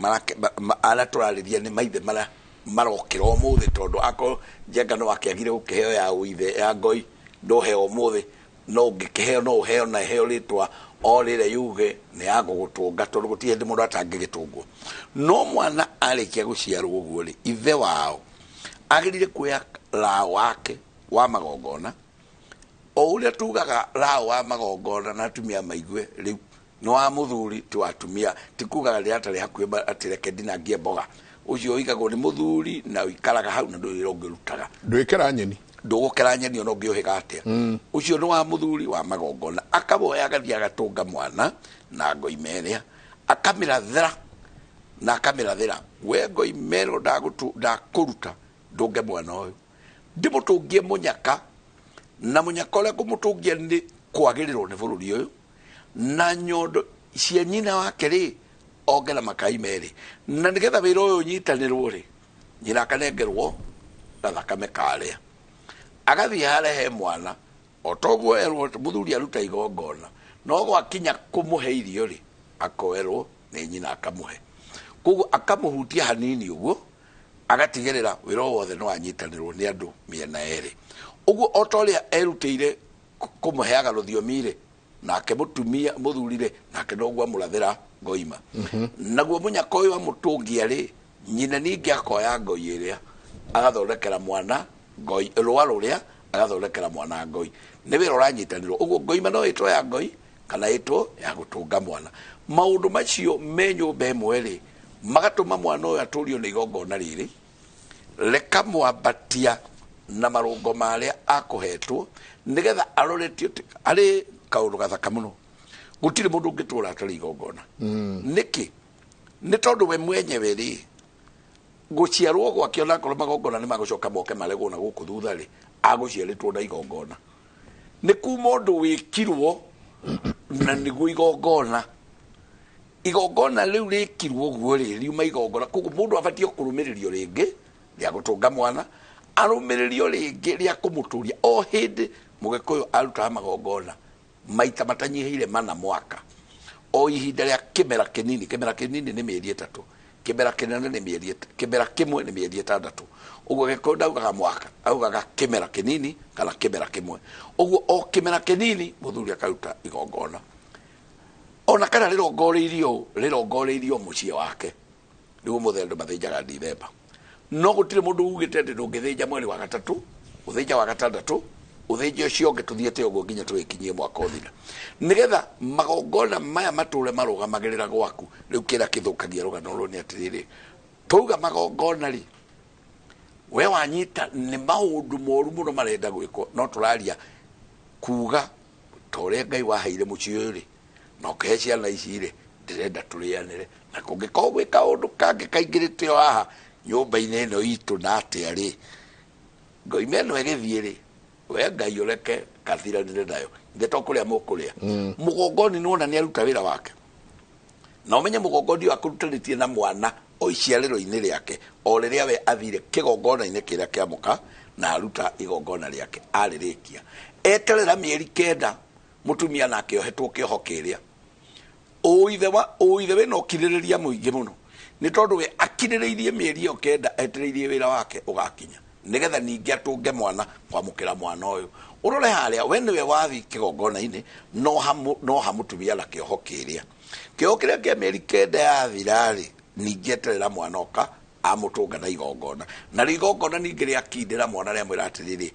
arĩa tũrarĩria nĩ maithe marĩa marokĩra ũmũthĩ, tondũ akorwo Njenga no akĩagire gũkĩheo ya ũithe ya ngoi, ndũheo ũmũthĩ, no ũngĩkĩheo no ũheo na ĩheo rĩtwa o rĩrĩa yuge nĩ ya gũgũtũnga, tondũ gũtirĩ hĩndĩ mũndũ atangĩgĩtũngwo. No mwana arĩkia gũciarwo ũguo rĩ, ithe wao agĩrĩire kuoya raũ wake wa magongona, o ũrĩa tugaga raũ wa magongona na atumia maigue rĩu nĩ wa mũthuri ti wa atumia, ti kugaga rĩrĩa atarĩ hakuhĩ atĩ reke ndinangie mboga. Ũcio ũigagwo nĩ mũthuri na ũikaraga hau na ndũrĩ wĩra ũngĩ ũrutaga. Ndwĩkĩra nyeni. Ndũgũkĩra nyeni ona ũngĩũhĩga atĩa. Ũcio nĩ wa mũthuri wa magongona, akamoya agathiĩ agatũnga mwana na ngoima ĩrĩa, akamĩrathĩra na akamĩrathĩra. We ngoima ĩno ndakũruta ndũnge mwana ũyũ, ndĩmũtũngie mũnyaka, na mũnyaka ũrĩa ngũmũtũngia nĩ kwagĩrĩrwo nĩ bũrũri ũyũ, na nyondo cia nyina wake rĩ ongera makai merĩ, na nĩgetha wĩra ũyũ ũnyitanĩrwo rĩ, nyina akanengerwo gathakame karĩa, agathiĩ harĩa he mwana o toguo erwo mũthuri aruta igongona, no gwakinya kũmũhe irio rĩ, akoerwo nĩ nyina akamũhe. Koguo akamũhutia hanini ũguo, agatigĩrĩra wĩra o wothe nĩ wanyitanĩrwo nĩ andũ mĩena yerĩ. Ũguo o ta ũrĩa erutĩire kũmũheaga rũthiomi rĩ, nake mũtumia mũthuri rĩ, nake noguo amũrathĩra ngoima. Naguo mũnyaka ũyũ amũtũngia rĩ, nyina ningĩ akoya ngoi ĩrĩa agathondekera mwana ngoi, rũa rũrĩa agathondekera mwana ngoi. Nĩ wĩra ũranyitanĩrwo. Ũguo ngoima no ĩtwo ya ngoi kana ĩtwo ya gũtũnga mwana. Maũndũ macio me nyũmba ĩmwe rĩ, magatũma mwana ũyũ atũrio nĩ igongona rĩrĩ, rĩkamwambatia na marũngo marĩa akũhetwo, nĩgetha aroretio arĩ kaũndũ gathaka mũno. Gũtirĩ mũndũ ũngĩtũra atarĩ igongona. Nĩkĩ? Nĩ tondũ we mwenyewe rĩ, gũciarwo gwake onakorwo magongona nĩ magũcoka moke maregwo na gũkũ thutha rĩ, agũciarĩtwo na igongona. Nĩ kuma ũndũ wĩkirwo na nĩguo igongona. Igongona rĩu rĩkirwo ũguo rĩ, riuma igongona. Koguo mũndũ abatiĩ kũrũmĩrĩrio rĩngĩ rĩa gũtũnga mwana, arũmĩrĩrio rĩngĩ rĩa kũmũtũria. O hĩndĩ Mũgĩkũyũ arutaga magongona maita matanyihĩire mana mwaka, o ihinda rĩa Kĩmera kĩnini, kĩmera kĩnini nĩ mĩeri 3, kĩmera kĩnene nĩ mĩeri kĩmera kĩmwe nĩ mĩeri 6. Ũguo Gĩkũyũ ndaugaga mwaka, augaga kĩmera kĩnini kana kĩmera kĩmwe. Ũguo o kĩmera kĩnini mũthuri akaruta igongona, ona kana rĩrongoreirio, rĩrongoreirio mũciĩ wake. Rĩu ũmũthĩ andũ mathĩnjaga Dithemba, no gũtirĩ mũndũ ugĩte atĩ ndũngĩthĩnja mweri wa 3, ũthĩnja wa 6, ũthĩnje ũcio ũngĩ, tũthiĩte ũguo nginya tũgĩkinyie mwaka ũthira, nĩgetha magongona maya matũre marũgamagĩrĩra gwaku. Rĩu kĩrĩa kĩthũkagia rũgano rũrũ nĩ atĩrĩrĩ, twauga magongona rĩ, we wanyita nĩ maũndũ moru mũno marenda gwĩkwo, no tũraria kuga ta ũrĩa Ngai waheire mũciĩ ũyũ rĩ, na ũkĩhe ciana ici rĩ, ndĩrenda tũrĩanĩre, na kũngĩkorwo gwĩ kaũndũ kangĩ kaingĩrĩte o haha nyũmba-inĩ ĩno itũ na atĩa rĩ, ngoima ĩno ĩgĩthiĩ rĩ, we Ngai ũreke kathiranĩre nayo, ithe to kũrĩa mũkũrĩa. Mũgongoni nĩwona nĩ aruta wĩra wake, na ũmenye mũgongoni ũyũ akũrutanĩtie na mwana o iciarĩro-inĩ rĩake, o rĩrĩa we athire kĩgongona-inĩ kĩrĩa kĩa mũka na aruta igongona rĩake, arĩrĩkia eterera mĩeri 9 mũtumia nake ohetwo kĩoho kĩrĩa. Ũithe wa ũithe wĩna ũkirĩrĩria mũingĩ mũno, nĩ tondũ we akirĩrĩirie mĩeri ĩyo 9 etereirie wĩra wake ũgakinya, nĩgetha ningĩ atũnge mwana kwamũkĩra mwana ũyũ. Ũrore harĩa we nĩwe wathi kĩgongona-inĩ, no hamũtumia na kĩoho kĩrĩa, kĩoho kĩrĩa kĩa mĩeri 9 yathira-rĩ, ningĩ eterera mwana oka amũtũnga na igongona, na rĩu igongona ningĩ rĩakindĩra mwana rĩamwĩra atĩrĩrĩ,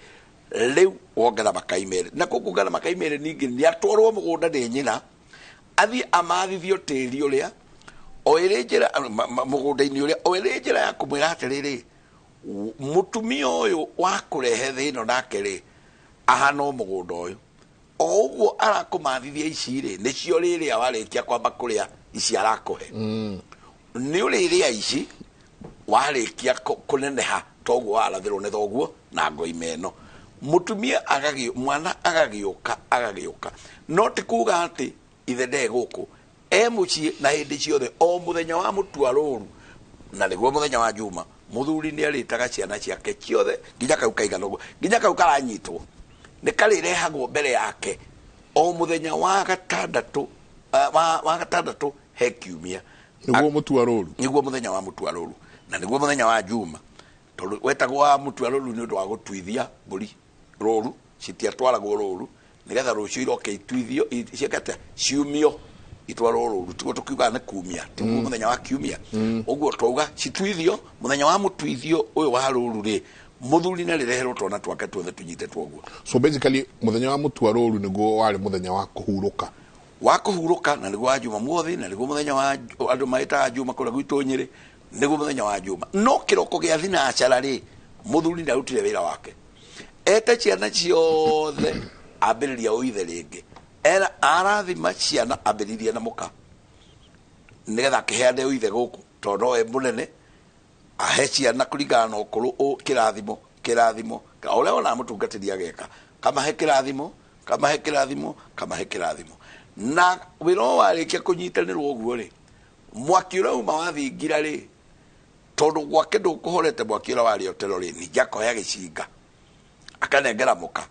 rĩu wongera makai 2, na kũu kuongera makai 2 ningĩ nĩatwarwo mũgũnda nĩ nyina, athiĩ amathithio tĩri ũrĩa o ĩrĩ njĩra mũgũnda-inĩ ũrĩa, o ĩrĩ njĩra ya kũmwĩra atĩrĩrĩ, mũtumia ũyũ wa kũrehe thĩ ĩno nake rĩ, ahana o mũgũnda ũyũ, o ũguo arakũmathithia ici rĩ, nĩcio rĩrĩa warĩkia kwamba kũrĩa ici arakũhe, nĩ ũrĩrĩa ici warĩkia kũneneha toguo warathĩrwo nĩ thoguo na ngoima ĩno. Mũtumia mwana agagĩũka, agagĩũka, no ti kuga atĩ ithe nde gũkũ, e mũciĩ na hĩndĩ ciothe, o mũthenya wa mũtua rũru, na nĩguo mũthenya wa Juma, mũthuri nĩ arĩtaga ciana ciake ciothe nginya kau kaigana ũguo, nginya kau karanyitwo nĩ karĩrehagwo mbere yake o mũthenya wa gatandatũ, wa gatandatũ he kiumia, nĩguo mũtua rũru, nĩguo mũthenya wa mũtua rũru, na nĩguo mũthenya wa Juma, tondũ wetagwo wa mũtua rũru nĩ ũndũ wa gũtuithia mbũri rũru, citiatwaragwo rũru nĩgetha rũciũ iroke ituithio, ciĩke atĩa, ciumio itwarwo rũru, tiguo tũkiugaga nĩ kumia, tiguo mũthenya wa kiumia. Ũguo twauga cituithio, mũthenya wa mũtuithio ũyũ wa rũru rĩ, mũthuri nĩ arĩreherwo twana twake tuothe tũnyitĩtwo ũguo. So basically mũthenya wa mũtua rũru nĩguo warĩ mũthenya wa kũhurũka, wa kũhurũka, na nĩguo wa Juma muothi, na nĩguo mũthenya wa andũ maĩtaga Juma kũrĩa gwitũ Nyĩrĩ, nĩguo mũthenya wa Juma. No kĩroko gĩa thinacara rĩ, mũthuri nĩarutire wĩra wake, ete ciana ciothe, ambĩrĩria ũithe rĩngĩ, era arathima ciana, ambĩrĩrie na mũka, nĩgetha akĩheane ũithe gũkũ, tondũ nowe mũnene, ahe ciana kũringana na ũkũrũ, kĩrathimo, kĩrathimo, ũrĩa wonaga mũtungatĩri ageka, kamahe kĩrathimo, kamahe kĩrathimo, kamahe kĩrathimo. Na wĩra ũyũ warĩkia kũnyitanĩrwo ũguo rĩ, mwaki ũrĩa uma wathingira rĩ, tondũ gwake ndũkũhorete mwaki ũrĩa warĩ otero rĩ, ningĩ akoya gĩcinga akanengera mũka,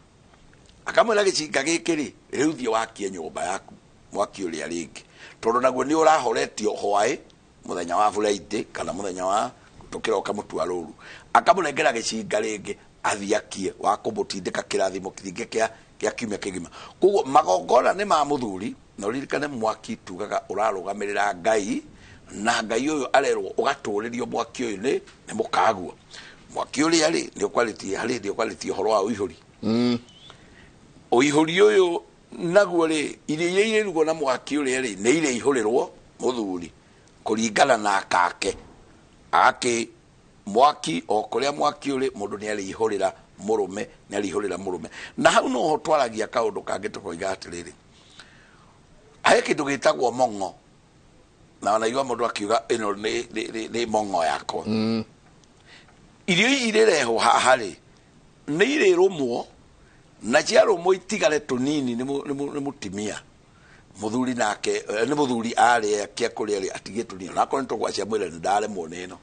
akamwĩra gĩcinga gĩkĩ rĩ, rĩu thiĩ wakie nyũmba yaku mwaki ũrĩa rĩngĩ, tondũ naguo nĩ ũrahoretio hwaĩ mũthenya wa Friday kana mũthenya wa tũkĩroka mũtua rũru, akamũnengera gĩcinga rĩngĩ athiĩ akie wa kũmũtindĩka kĩrathimo kĩngĩ kĩa kiumia kĩgima. Koguo magongona nĩ ma mũthuri, na ũririkane mwaki tugaga ũrarũgamĩrĩra Ngai, na Ngai ũyũ arerwo ũgatũrĩrio mwaki ũyũ nĩ mũkaguo. Mwaki ũrĩa rĩ, nĩ ũkwarĩtie harĩ hĩndĩ ũkwarĩtie ũhoro wa ũihũri. Ũihũri ũyũ naguo rĩ, irio iria irĩrugwo na mwaki ũrĩa rĩ, nĩ irĩihũrĩrwo mũthuri kũringana na akake. Agakĩ mwaki o kũrĩa mwaki ũrĩ, mũndũ nĩ arĩihũrĩra mũrũme, nĩ arĩihũrĩra mũrũme. Na hau no ho twaragia kaũndũ kangĩ tũkoiga atĩrĩrĩ, he kĩndũ gĩtagwo mong'o, na wanaigua mũndũ akiuga ĩno nĩ mong'o yakwa. Irio ici irĩrehwo haha rĩ, nĩ irĩrũmwo, na ciarũmwo itigare tũnini nĩ mũtimia. Mũthuri nake, nĩ mũthuri arĩkia kũrĩa rĩ, atigie tũnini, onakorwo nĩ tũgwacia mwĩre nĩ ndaremwo nĩ ĩno,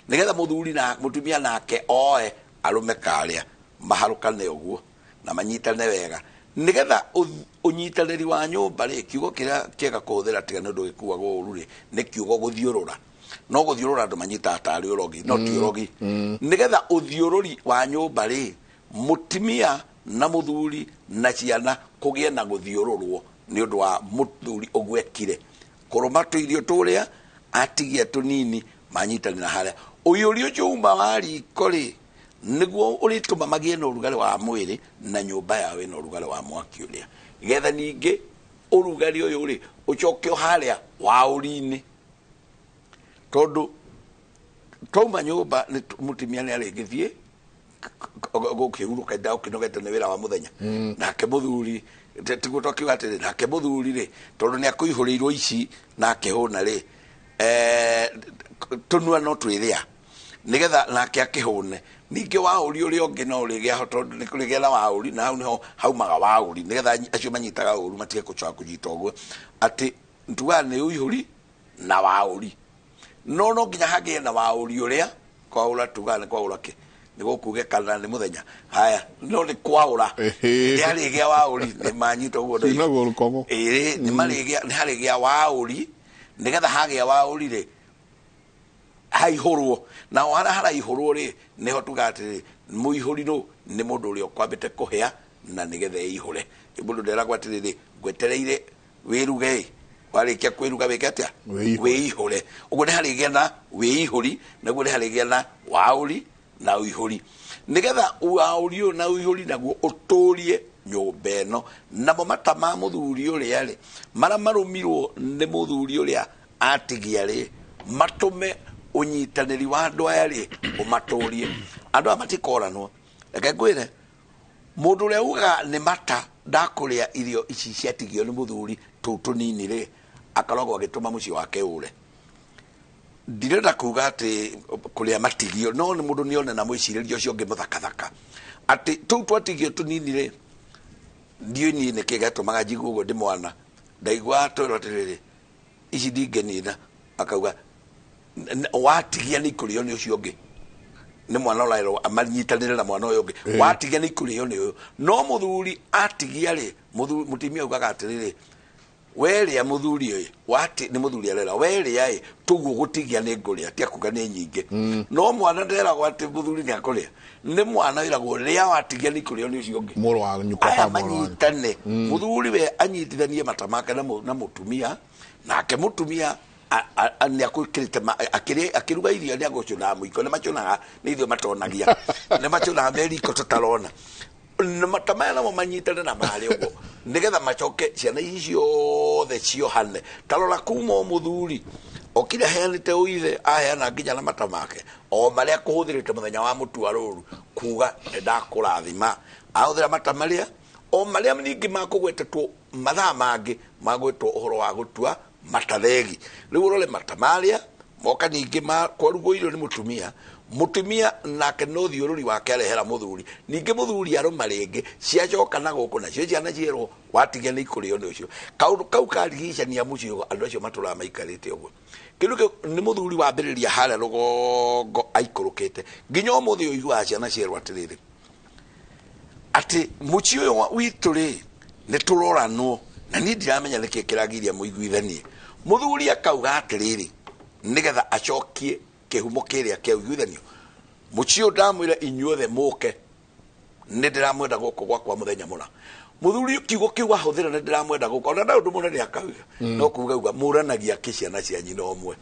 nĩgetha mũthuri na mũtumia nake oe arũme karĩa maharũkane ũguo na manyitane wega, nĩgetha Ũnyitanĩri wa nyũmba rĩ, kiugo kĩrĩa kĩega kũhũthĩra tiga nĩ ũndũ gĩkuagwo ũru rĩ, nĩ kiugo gũthiũrũra. No gũthiũrũra andũ manyitaga tarĩ ũrogi, no ti ũrogi. Nĩgetha ũthiũrũri wa nyũmba rĩ, mũtumia na mũthuri na ciana kũgĩe na gũthiũrũrwo nĩ ũndũ wa mũthuri ũguo ekire kũrũma tũirio tũrĩa atigia tũnini manyitanĩra harĩa ũiyũri ũcio uma wa riko rĩ, nĩguo ũrĩtũma magĩe na ũrugarĩ wa mwĩrĩ na nyũmba yao ĩna ũrugarĩ wa mwaki ũrĩa, getha ningĩ ũrugarĩ ũyũ rĩ ũcoke harĩa waũri-inĩ, tondũ twauma nyũmba mũtumia nĩ arĩngĩthiĩ gũkĩhurũka ndagũkĩnogete nĩ wĩra wa mũthenya, nake mũthuri tiguo twakiuga atĩrĩ, nake mũthuri rĩ tondũ nĩ akũihũrĩirwo ici na akĩhũna rĩ, tũnua no twĩrĩa nĩgetha nake akĩhũne. Ningĩ waũri ũrĩa ũngĩ no ũrĩgĩa ho, tondũ nĩ kũrĩgĩa na waũri, na hau nĩho haumaga waũri, nĩgetha acio manyitaga ũru matige gũcoka kũnyita ũguo, atĩ tugaga nĩ ũihũri na waũri, no no nginya hagĩe na waũri ũrĩa kwaũra, tugaga nĩ kwaũra kĩ, nĩ gũkuge kana nĩ mũthenya, haya no nĩ kwaũra nĩ harĩgĩa waũri, nĩ manyita ũguo ĩrĩ nĩ marĩgĩa, nĩ harĩgĩa waũri, nĩgetha hagĩa waũri rĩ haihũrwo, na harĩa haraihũrwo rĩ nĩho tugaga atĩrĩ mũihũri nũ nĩ mũndũ ũrĩa ũkwambĩte kũhĩa na nĩgetha eihũre. Mũndũ nderagwo atĩrĩrĩ ngwetereire wĩruge, warĩkia kwĩruga wĩke atĩa, wĩihũre. Ũguo nĩ harĩgĩa na wĩihũri, naguo nĩ harĩgĩa na waũri na ũihũri, nĩgetha waũri ũyũ na ũihũri naguo ũtũrie nyũmba ĩno. Namo mata ma mũthuri ũrĩa rĩ, marĩa marũmirwo nĩ mũthuri ũrĩa atigia rĩ, matũme ũnyitanĩri wa andũ aya rĩ ũmatũrie. Andũ aya matikoranwo. Reke ngwĩre, mũndũ ũrĩa ugaga nĩ mata ndakũrĩa irio ici ciatigio nĩ mũthuri tũu tũnini rĩ, akoragwo agĩtũma mũciĩ wake ũre. Ndirenda kuga atĩ kũrĩa matigio, no nĩ mũndũ nĩone na mwĩcirĩrie ũcio ũngĩ mũthakathaka atĩ tũu twatigio tũnini rĩ, ndiũĩ niĩ nĩkĩ gĩatũmaga njigue ũguo ndĩ mwana, ndaigua twĩrwo atĩrĩrĩ ici ndingĩnina, akauga watigia nĩ ikũrĩo nĩ ũcio ũngĩ, nĩ mwana ũraerwo amanyitanĩre na mwana ũyũ ũngĩ, watigia nĩ ikũrĩo nĩ ũyũ. No mũthuri atigia rĩ, mũtumia augaga atĩrĩrĩ, werĩa mũthuri ũyũ, wati nĩ mũthuri arera, werĩa ĩ tũguo gũtigia nĩ ngũrĩa, ti akuga nĩ nyingĩ. No mwana nderagwo atĩ mũthuri nĩ akũrĩa, nĩ mwana wĩragwo rĩa watigia nĩ ikũrĩo nĩ ũcio ũngĩ. Mũrũ wa nyũkwa aya manyitane, mũthuri we anyitithanie mata make na mũtumia, nake mũtumia akĩruga irio nĩ agũcũnaga mũiko, nĩ macũnaga nĩ ithuĩ matonagia, nĩ macũnaga me riko tũtarona. Mata maya namo manyitane na marĩ ũguo nĩgetha macoke ciana ici ciothe ciohane. Ta rora kuma o mũthuri okire aheanĩte ũithe, aheana nginya na mata make o marĩa kũhũthĩrĩte mũthenya wa mũtua rũru kuga nĩ ndakũrathima, ahũthĩra mata marĩa o marĩa ningĩ makũgwetetwo mathaa mangĩ magwetwo ũhoro wa gũtua matathegi. Rĩu ũrore mata marĩa moka ningĩ kwarugwo irio nĩ mũtumia, mũtumia nake no thiũrũri wake arehera mũthuri, ningĩ mũthuri arũma rĩngĩ ciacoka na gũkũ nacio ciana cierwo watigia nĩ ikũrĩo nĩ ũcio. Kaũndũ kau karigicania mũciĩ andũ acio matũraga maikarĩte ũguo. Kĩndũ kĩu nĩ mũthuri wambĩrĩria harĩa rũgongo aikũrũkĩte nginya ũmũthĩ ũiguaga ciana cierwo atĩrĩrĩ atĩ mũciĩ ũyũ witũ rĩ nĩ tũroranwo, na niĩ ndiramenya nĩkĩ kĩragiria mũiguithanie. Mũthuri akauga atĩrĩrĩ nĩgetha acokie kĩhumo kĩrĩa kĩa ũiguithanio, mũciĩ ũyũ ndamwĩra inyuothe mũke, nĩ ndĩramwenda gũkũ gwakwa mũthenya mũna. Mũthuri kiugo kĩu ahũthĩra nĩ ndĩramwenda gũkũ, ona nda ũndũ mũnene akauga, no kuga uga mũranagia kĩ ciana cia nyina ũmwe,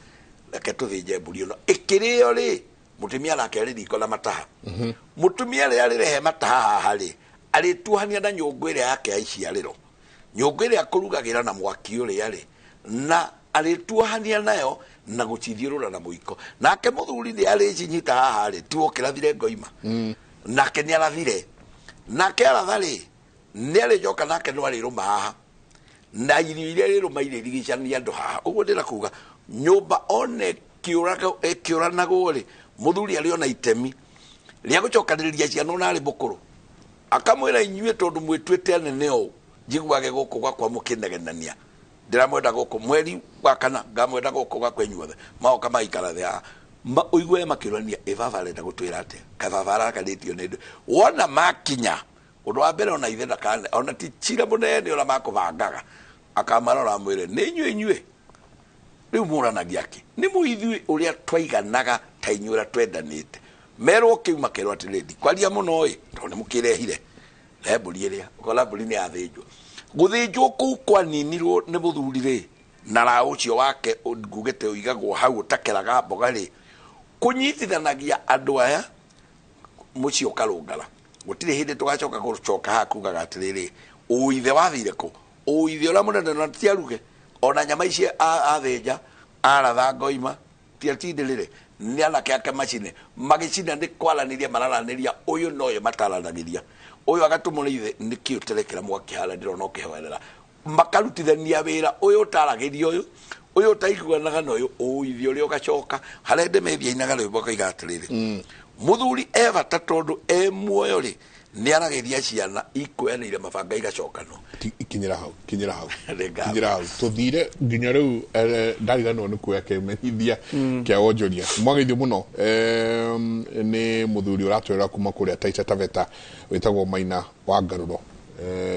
reke tũthĩnje mbũri ĩno ĩkĩrĩo rĩ, mũtumia nake arĩ riko na mataha. Mũtumia rĩrĩa arĩrehe mataha haha rĩ, arĩtuohania na nyũngũ ĩrĩa yake ya iciarĩro, nyũngũ ĩrĩa akũrugagĩra na mwaki ũrĩa rĩ, na arĩtuohania nayo na gũcithiũrũra na mũiko. Nake mũthuri nĩ arĩcinyita haha rĩ, ti wokĩrathire ngoima, nake nĩ arathire, nake aratha rĩ nĩ arĩcoka nake no arĩrũma haha, na irio iria arĩrũma irĩrigicania andũ haha. Ũguo ndĩra kuga nyũmba one ĩkĩũranagwo rĩ, mũthuri arĩ ona itemi rĩa gũcokanĩrĩria ciana ona arĩ mũkũrũ, akamwĩra inyuĩ tondũ mwĩtuĩte anene ũũ, njiguage gũkũ gwakwa mũkĩnegenania, ndĩramwenda gũkũ mweri wa kana ngamwenda gũkũ gwakwa inyuothe, magoka magaikara thĩ haha, ũigue makĩũrania ĩ baba arenda gũtwĩra atĩa, kaĩ baba arakarĩtio nĩ ndũ. Wona makinya Ũndũ wa mbere ona ithe ndakane ona ti cira mũnene ũrĩa makũbangaga akamarora amwĩre nĩ inyuĩ inyuĩ rĩu mũranagia kĩ nĩ mũithuĩ ũrĩa twaiganaga ta inyuĩ ũrĩa twendanĩte merwo kĩu makerwo atĩrĩrĩ ndikwaria mũno ĩ tondũ nĩ mũkĩrehire he mbũri ĩrĩa ũkona mbũri nĩ yathĩnjwo gũthĩnjwo kũu kwaninirwo nĩ mũthuri rĩ na raũ ũcio wake ngugĩte ũigagwo hau ũtakeraga mboga rĩ kũnyitithanagia andũ aya mũciĩ ũkarũngara gũtirĩ hĩndĩ tũgacoka gũcoka haha kugaga atĩrĩrĩ ũithe wathire kũ ũithe ũrĩa mũnene na ti aruge ona nyama ici athĩnja aratha ngoima tiatindĩrĩre nĩ anake ake macine magĩcina nĩ kwaranĩria mararanĩria ũyũ na ũyũ mataranagĩria ũyũ agatũmwo nĩ ithe nĩkĩ ũterekera mwaki harĩa ndĩrona ũkĩhoerera makarutithania wĩra ũyũ ũtaragĩria ũyũ ũyũ ũtaiguanaga na ũyũ ũithe ũrĩa ũgacoka harĩa ndemethia inaga rwĩmbo akaiga atĩrĩrĩ mũthuri e bata tondũ e muoyo rĩ nĩ aragĩria ciana ikuoyanĩire mabanga igacokanwo. Kinyĩra hau, kinyĩra hau, kinyĩra hau. Tũthire nginya rĩu ndariganĩrwo nĩ kuoya kĩmenyithia kĩa wonjoria. Mwageithio mũno nĩ mũthuri ũratwĩrora kuma kũrĩa Taita Taveta wĩtagwo Maina wa Ngarũro.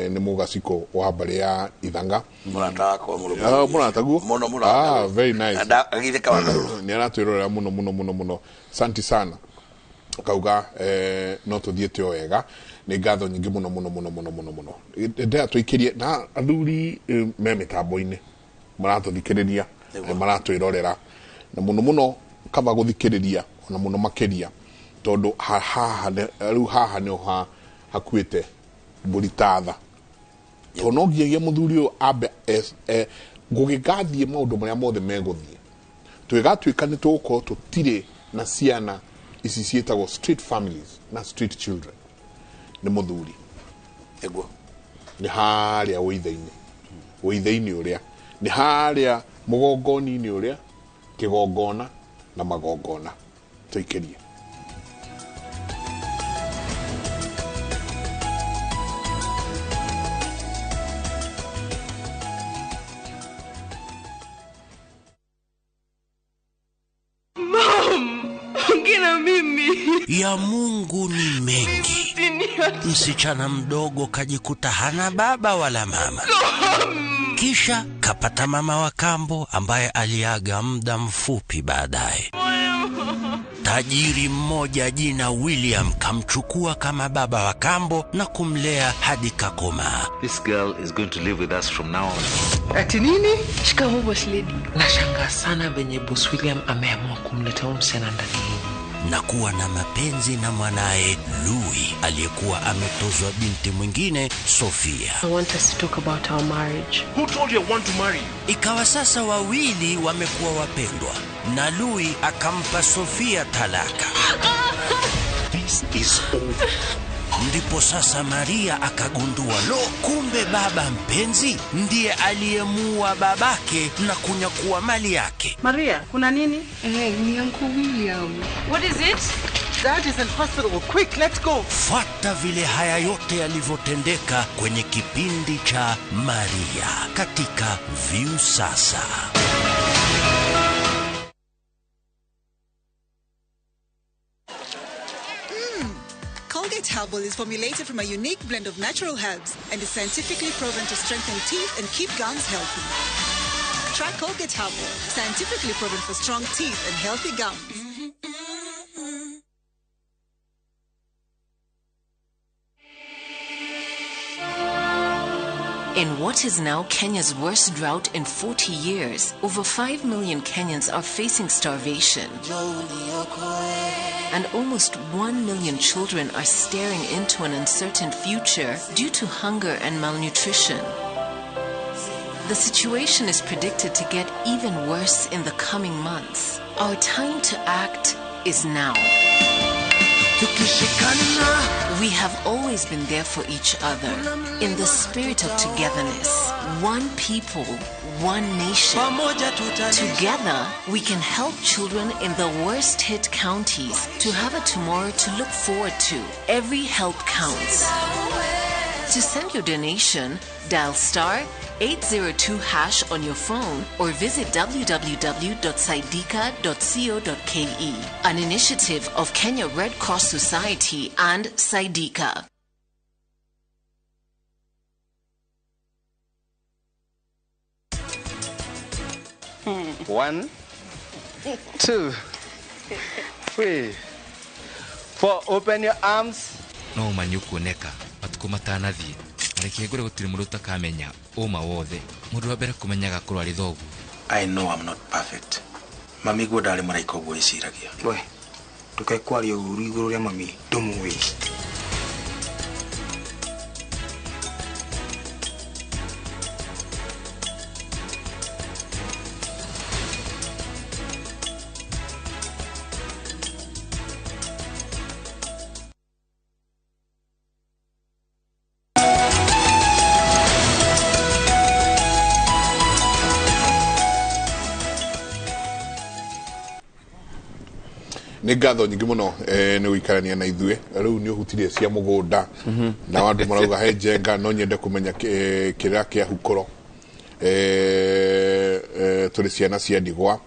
Nĩ mũgacikũ wa mbarĩ ya Ithanga. Mũrata wakwa mũrũme. Mũrata guo? Mũno mũno. Ah, very nice. Agithĩka wa Ngarũro. Nĩ aratwĩrorera mũno mũno mũno mũno. Santi sana. Kauga no tuthiĩte o wega nĩ ngatho nyingĩ mũno mũno mũno mũno mũno mũno ndĩra tũikĩrie na athuri me mĩtambo-inĩ maratũthikĩrĩria maratwĩrorera na mũno mũno kaba gũthikĩrĩria ona mũno makĩria tondũ haha rĩu haha nĩho hakuĩte mbũri ta tha tondũ no nginyagia mũthuri ũyũ ambe gũgĩgathiĩ maũndũ marĩa mothe megũthiĩ tũgĩgatuĩka nĩ tũgũkorwo tũtirĩ na ciana ici ciĩtagwo street families na street children nĩ mũthuri nĩguo nĩ harĩa ũithe-inĩ ũithe-inĩ ũrĩa nĩ harĩa mũgongoni-inĩ ũrĩa kĩgongona na magongona tũikĩrie. Ya Mungu ni mengi. Msichana mdogo kajikuta hana baba wala mama. Kisha kapata mama wa kambo ambaye aliaga muda mfupi baadaye. Tajiri mmoja jina William kamchukua kama baba wa kambo na kumlea hadi kakomaa. This girl is going to live with us from now on. Ati nini? Shikamoo boss lady. Nashangaa sana venye boss William ameamua kumleta huyu msichana ndani na kuwa na mapenzi na mwanae Louis aliyekuwa ametozwa binti mwingine Sofia. I want us to talk about our marriage. Who told you I want to marry you? Ikawa sasa wawili wamekuwa wapendwa na Louis akampa Sofia talaka. This is over. Ndipo sasa Maria akagundua lo, kumbe baba mpenzi ndiye aliyemuua babake na kunyakua mali yake. Maria, kuna nini? Ni Uncle William. What is it? Dad is in hospital. Quick, let's go. Fuata vile haya yote yalivyotendeka kwenye kipindi cha Maria katika Viusasa. Colgate Herbal is formulated from a unique blend of natural herbs and is scientifically proven to strengthen teeth and keep gums healthy. Try Colgate Herbal, scientifically proven for strong teeth and healthy gums. In what is now Kenya's worst drought in 40 years, over 5 million Kenyans are facing starvation. And almost 1 million children are staring into an uncertain future due to hunger and malnutrition. The situation is predicted to get even worse in the coming months. Our time to act is now. We have always been there for each other in the spirit of togetherness. One people, one nation. Together, we can help children in the worst hit counties to have a tomorrow to look forward to. Every help counts. To send your donation, dial star 802# on your phone or visit www.saidika.co.ke. An initiative of Kenya Red Cross Society and Saidika. 1, 2, 3, 4. Open your arms. No ũmanyi ũkuoneka matukũ matanathiĩ na reke ngwĩre gũtirĩ mũndũ ũtakamenya ũma wothe. Mũndũ wa mbere kũmenya agakorwo arĩ thoguo. I know I'm not perfect. Mami guo ndarĩ mũraika ũguo ĩciragia. We, ndũkae kwaria ũru igũrũ rĩa mami ndũmũĩ. Nĩ ngatho nyingĩ mũno nĩ gũikarania na ithuĩ. Rĩu nĩ ũhutirie cia mũgũnda na andũ marauga he njenga, no nyende kũmenya kĩrĩra kĩa hukũro. Tũrĩ ciana cia ndigwa.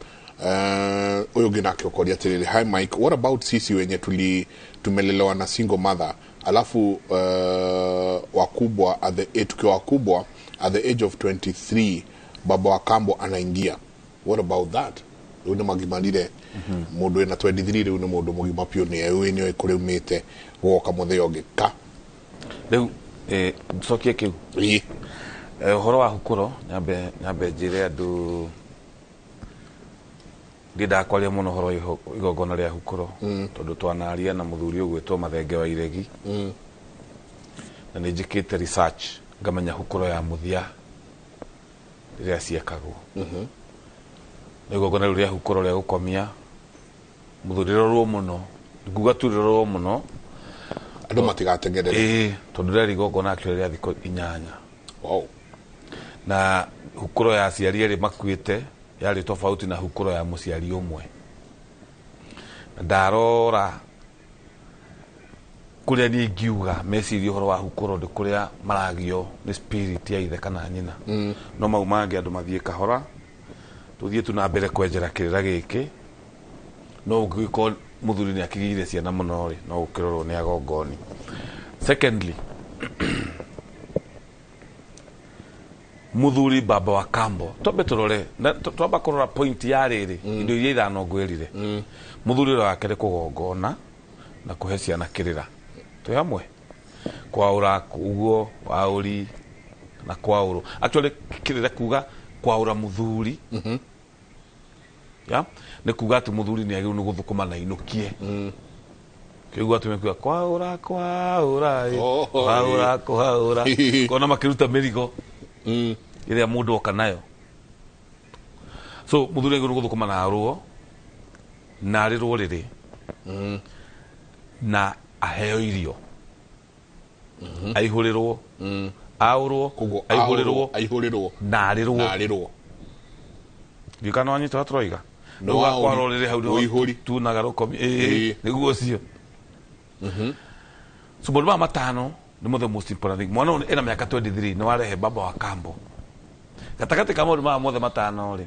Ũyũ ũngĩ nake ũkoria atĩrĩrĩ, hi Mike, what about sisi wenye tumelelewa na single mother alafu wakubwa at the tukiwa wakubwa at the age of 23 baba wa kambo anaingia, what about that? Rĩu nĩ magimarire mũndũ wĩna 23 rĩu nĩ mũndũ mũgima biũ, nĩ eũĩ nĩoĩ kũrĩa umĩte gwoka mũthenya ũngĩ ka rĩu ncokie kĩu ũhoro wa hukũro. Nyambe njĩre andũ ndiendaga kwaria mũno ũhoro wa igongona rĩa hukũro tondũ twanaria na mũthuri ũgwĩtwo Mathenge wa Iregi na nĩ njĩkĩte research ngamenya hukũro ya mũthia rĩrĩa ciekagwo. Na igongona rĩu rĩa hukũro rĩa gũkomia mũthuri rĩrorwo mũno, nguga tu rĩrorwo mũno andũ matigatengerere, tondũ rĩarĩ igongona actually rĩa thikũ 8. Wow. Na hukũro ya aciari erĩ makuĩte yarĩ tofauti na hukũro ya mũciari ũmwe. Na ndarora kũrĩa niĩ ingiuga meciria ũhoro wa hukũro ndĩ kũrĩa maragio nĩ spirit ya ithe kana nyina. No mau mangĩ andũ mathiĩ kahora, tũthiĩ tu na mbere kwenjera kĩrĩra gĩkĩ. No ũngĩkorwo mũthuri nĩ akĩgĩire ciana mũno rĩ, no ũkĩrorwo nĩ agongoni. Secondly, mũthuri baba wa kambo, twambe tũrore twamba kũrora point ya rĩrĩ indo iria ithano ngwĩrire. Mũthuri ũrĩa wake nĩ kũgongona na kũhe ciana kĩrĩra, twĩ hamwe, kwaũra ũguo waũri na kwaũrwo, actually kĩrĩra kuga kwaũra mũthuri ya nĩ kuga atĩ mũthuri nĩ agĩrĩirwo nĩ gũthũkũma na inũkie. Kĩguo atumia kuga kwaũra kwaũra kwaũra kwaũra, kona makĩruta mĩrigo ĩrĩa mũndũ oka nayo. So mũthuri agĩrĩirwo nĩ gũthũkũma na arũo na arĩrwo rĩrĩ na aheo irio, aihũrĩrwo, aũrwo, aihũrĩrwo na arĩrwo. Ndiũĩ kana wanyita ũrĩa tũroiga. No Rĩu waũri, akwarwo rĩrĩ hau ũihũri. tunaga rũkomi nĩguo ũcio. So maũndũ maya matano nĩmo the most important thing. Mwana ũyũ ena mĩaka 23 nĩ warehe baba wa kambo. Gatagatĩ ka maũndũ maya mothe matano rĩ,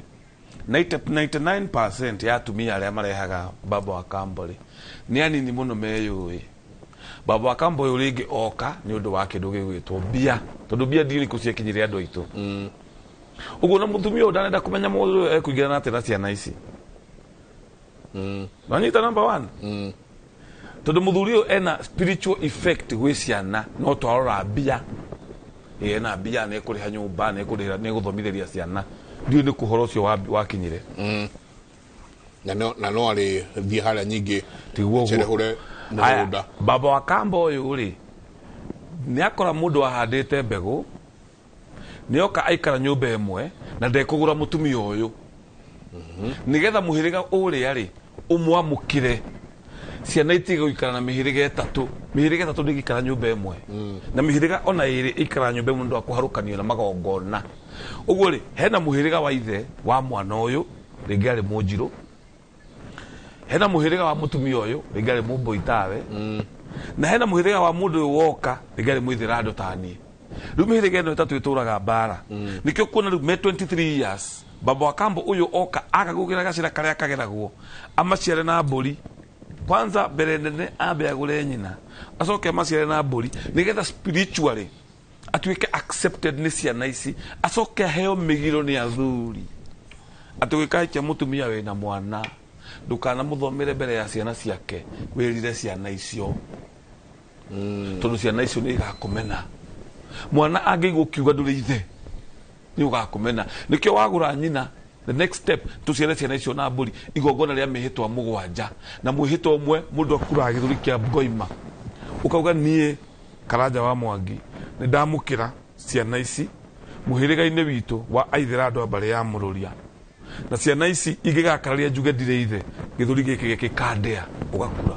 99% ya atumia arĩa marehaga baba wa kambo rĩ nĩ anini mũno meyũĩ. Baba wa kambo ũyũ rĩngĩ oka nĩ ũndũ wa kĩndũ gĩgwĩtwo mbia, tondũ mbia ndiũĩ kũ ciakinyire andũ aitũ. Ũguo na mũtumia ũyũ ndarenda kũmenya mũndũ ũyũ ekũingĩrana atĩa na ciana ici. Wanyita number 1. Tondũ mũthuri ũyũ ena spiritual effect gwĩ ciana, no twarora mbia, ena mbia nĩ ekũrĩha nyũmba, nĩ ekũrĩhĩra, nĩ egũthomithĩria ciana, ndiũĩ nĩ kũ ũhoro ũcio wakinyire. Na no arĩ thiĩ harĩa nyingĩ tiguo ũguo. Cerehũre mũgũnda. Baba wa kambo ũyũ rĩ nĩ akora mũndũ ahandĩte mbegũ, nĩ oka aikara nyũmba ĩmwe na ndekũgũra mũtumia ũyũ nĩgetha mũhĩrĩga ũrĩa rĩ ũmwamũkĩre. Ciana itige gũikara na mĩhĩrĩga ĩtatũ, mĩhĩrĩga ĩtatũ ndĩngĩikara nyũmba ĩmwe, na mĩhĩrĩga ona ĩrĩ ĩikara nyũmba ĩmwe nĩ ũndũ wa kũharũkanio na magongona. Ũguo rĩ hena mũhĩrĩga wa ithe wa mwana ũyũ rĩngĩ arĩ mũnjirũ, hena mũhĩrĩga wa mũtumia ũyũ rĩngĩ arĩ mũmbũi tawe, na hena mũhĩrĩga wa mũndũ ũyũ woka rĩngĩ arĩ mũithĩrandũ ta niĩ. Rĩu mĩhĩrĩga ĩno ĩtatũ ĩtũraga mbara. Nĩkĩo kuona rĩu me 23 years baba wa kambo ũyũ oka agagũgĩra gacĩra karĩa kageragwo amaciare na mbũri kwanza mbere nene ambe agũre nyina acoke amaciare na mbũri nĩgetha spiritually atuĩke accepted nĩ ciana ici, acoke aheo mĩgiro nĩ athuri Atĩ ũgĩkahikia mũtumia wĩna mwana ndũkanamũthomere mbere ya ciana ciake, wĩrire ciana icio, tondũ ciana icio nĩ igakũmena. Mwana angĩigua ũkiuga ndũrĩ ithe nĩ ũgakũmena. Nĩkĩo wagũra nyina, the next step tũciare ciana icio na mbũri, igongona rĩa mĩhĩtwa 7, na mwĩhĩtwa ũmwe mũndũ akuraga gĩthũri kĩa ngoima, ũkauga niĩ Karanja wa Mwangi nĩ ndamũkĩra ciana ici mũhĩrĩga-inĩ witũ wa aithĩra andũ a mbarĩ ya Mũrũria, na ciana ici ingĩgakararia njuge ndirĩ ithe, gĩthũri gĩkĩ gĩkĩkandĩa, ũgakura.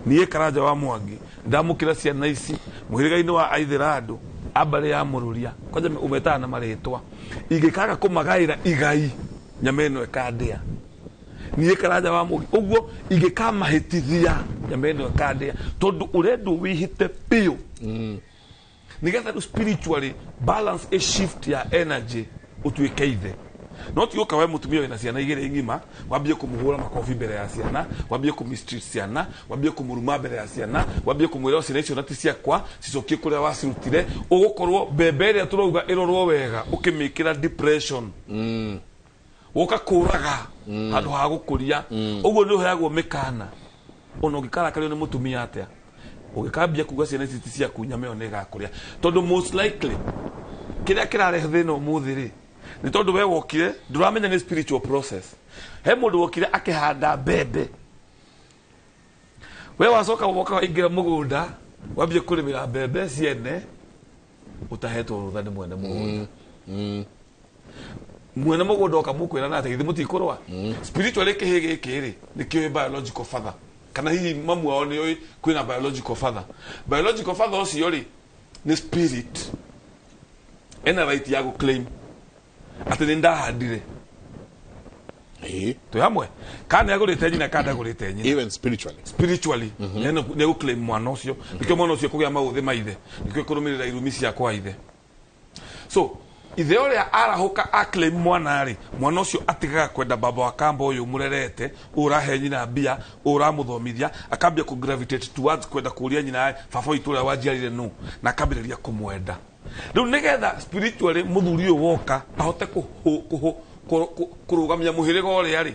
Niĩ Karanja wa Mwangi ndamũkĩra ciana ici mũhĩrĩga-inĩ wa aithĩra andũ a mbarĩ ya Mũrũria, kwanja ũmetaga na marĩtwa, ingĩkaga kũmagaĩra igai nyama ĩno ĩkandĩa. Niĩ Karanja wa Mwangi ũguo ingĩkamahĩtithia nyama ĩno ĩkandĩa, tondũ ũrendwo wĩhĩte biũ nĩgetha rĩu spiritually balance a shift ya energy ũtuĩke ithe. No ti ũka we mũtumia wĩna ciana igĩrĩ ng'ima wambie kũmũhũra makobi mbere ya ciana, wambie kũmistreat ciana, wambie kũmũruma mbere ya ciana, wambie kũmwĩra ciana icio na ti ciakwa, cicokie kũrĩa wacirutire. Ũgũkorwo mbembe ĩrĩa tũrauga ĩrorwo wega ũkĩmĩkĩra depression, woka kũraga handũ ha gũkũria. Ũguo nĩ ũheagwo mĩkana ona ũngĩkarakario nĩ mũtumia atĩa, ũgĩkambia kuga ciana ici ti ciaku, nyama ĩyo nĩ ĩgakũrĩa. Tondũ most likely kĩrĩa kĩrarehe thĩna ũmũthĩ rĩ, nĩ tondũ we wokire ndũramenya nĩ spiritual process. He mũndũ wokire akĩhanda mbembe, we wacoka woka waingĩra mũgũnda wambie kũrĩmĩra mbembe ciene ũtahetwo rũtha nĩ mwene mũgũnda. Mwene mũgũnda oka mũkwĩra na atĩ githĩ mũtikũrũa. Spiritually kĩhĩ gĩkĩ rĩ nĩkĩũĩ biological father, kana hihi mamu wao nĩũĩ kwĩna biological father. Biological father ũcio rĩ nĩ spirit, ena right ya gũ-claim atĩ nĩ ndahandire. Twĩ hamwe, kana nĩ agũrĩte nyina kana ndagũrĩte nyina, even spiritually, spiritually nĩ egũ-claim mwana ũcio. Nĩkĩo mwana ũcio kũgĩa maũthĩ ma ithe, nĩkĩo kũrũmĩrĩra irumi cia kwa ithe. So ithe ũrĩa arahũka aclaim mwana rĩ, mwana ũcio atigaga kwenda baba wa kamba ũyũ mũrerete, ũrahe nyina mbia, ũramũthomithia, akambia kũ gravitate towards kwenda kũria nyina baba witũ ũrĩa wanjiarire nũ, na akambĩrĩria kũmwenda. Rĩu nĩgetha spiritually mũthuri ũyũ woka ahote kũrũgamia mũhĩrĩga ũrĩa rĩ,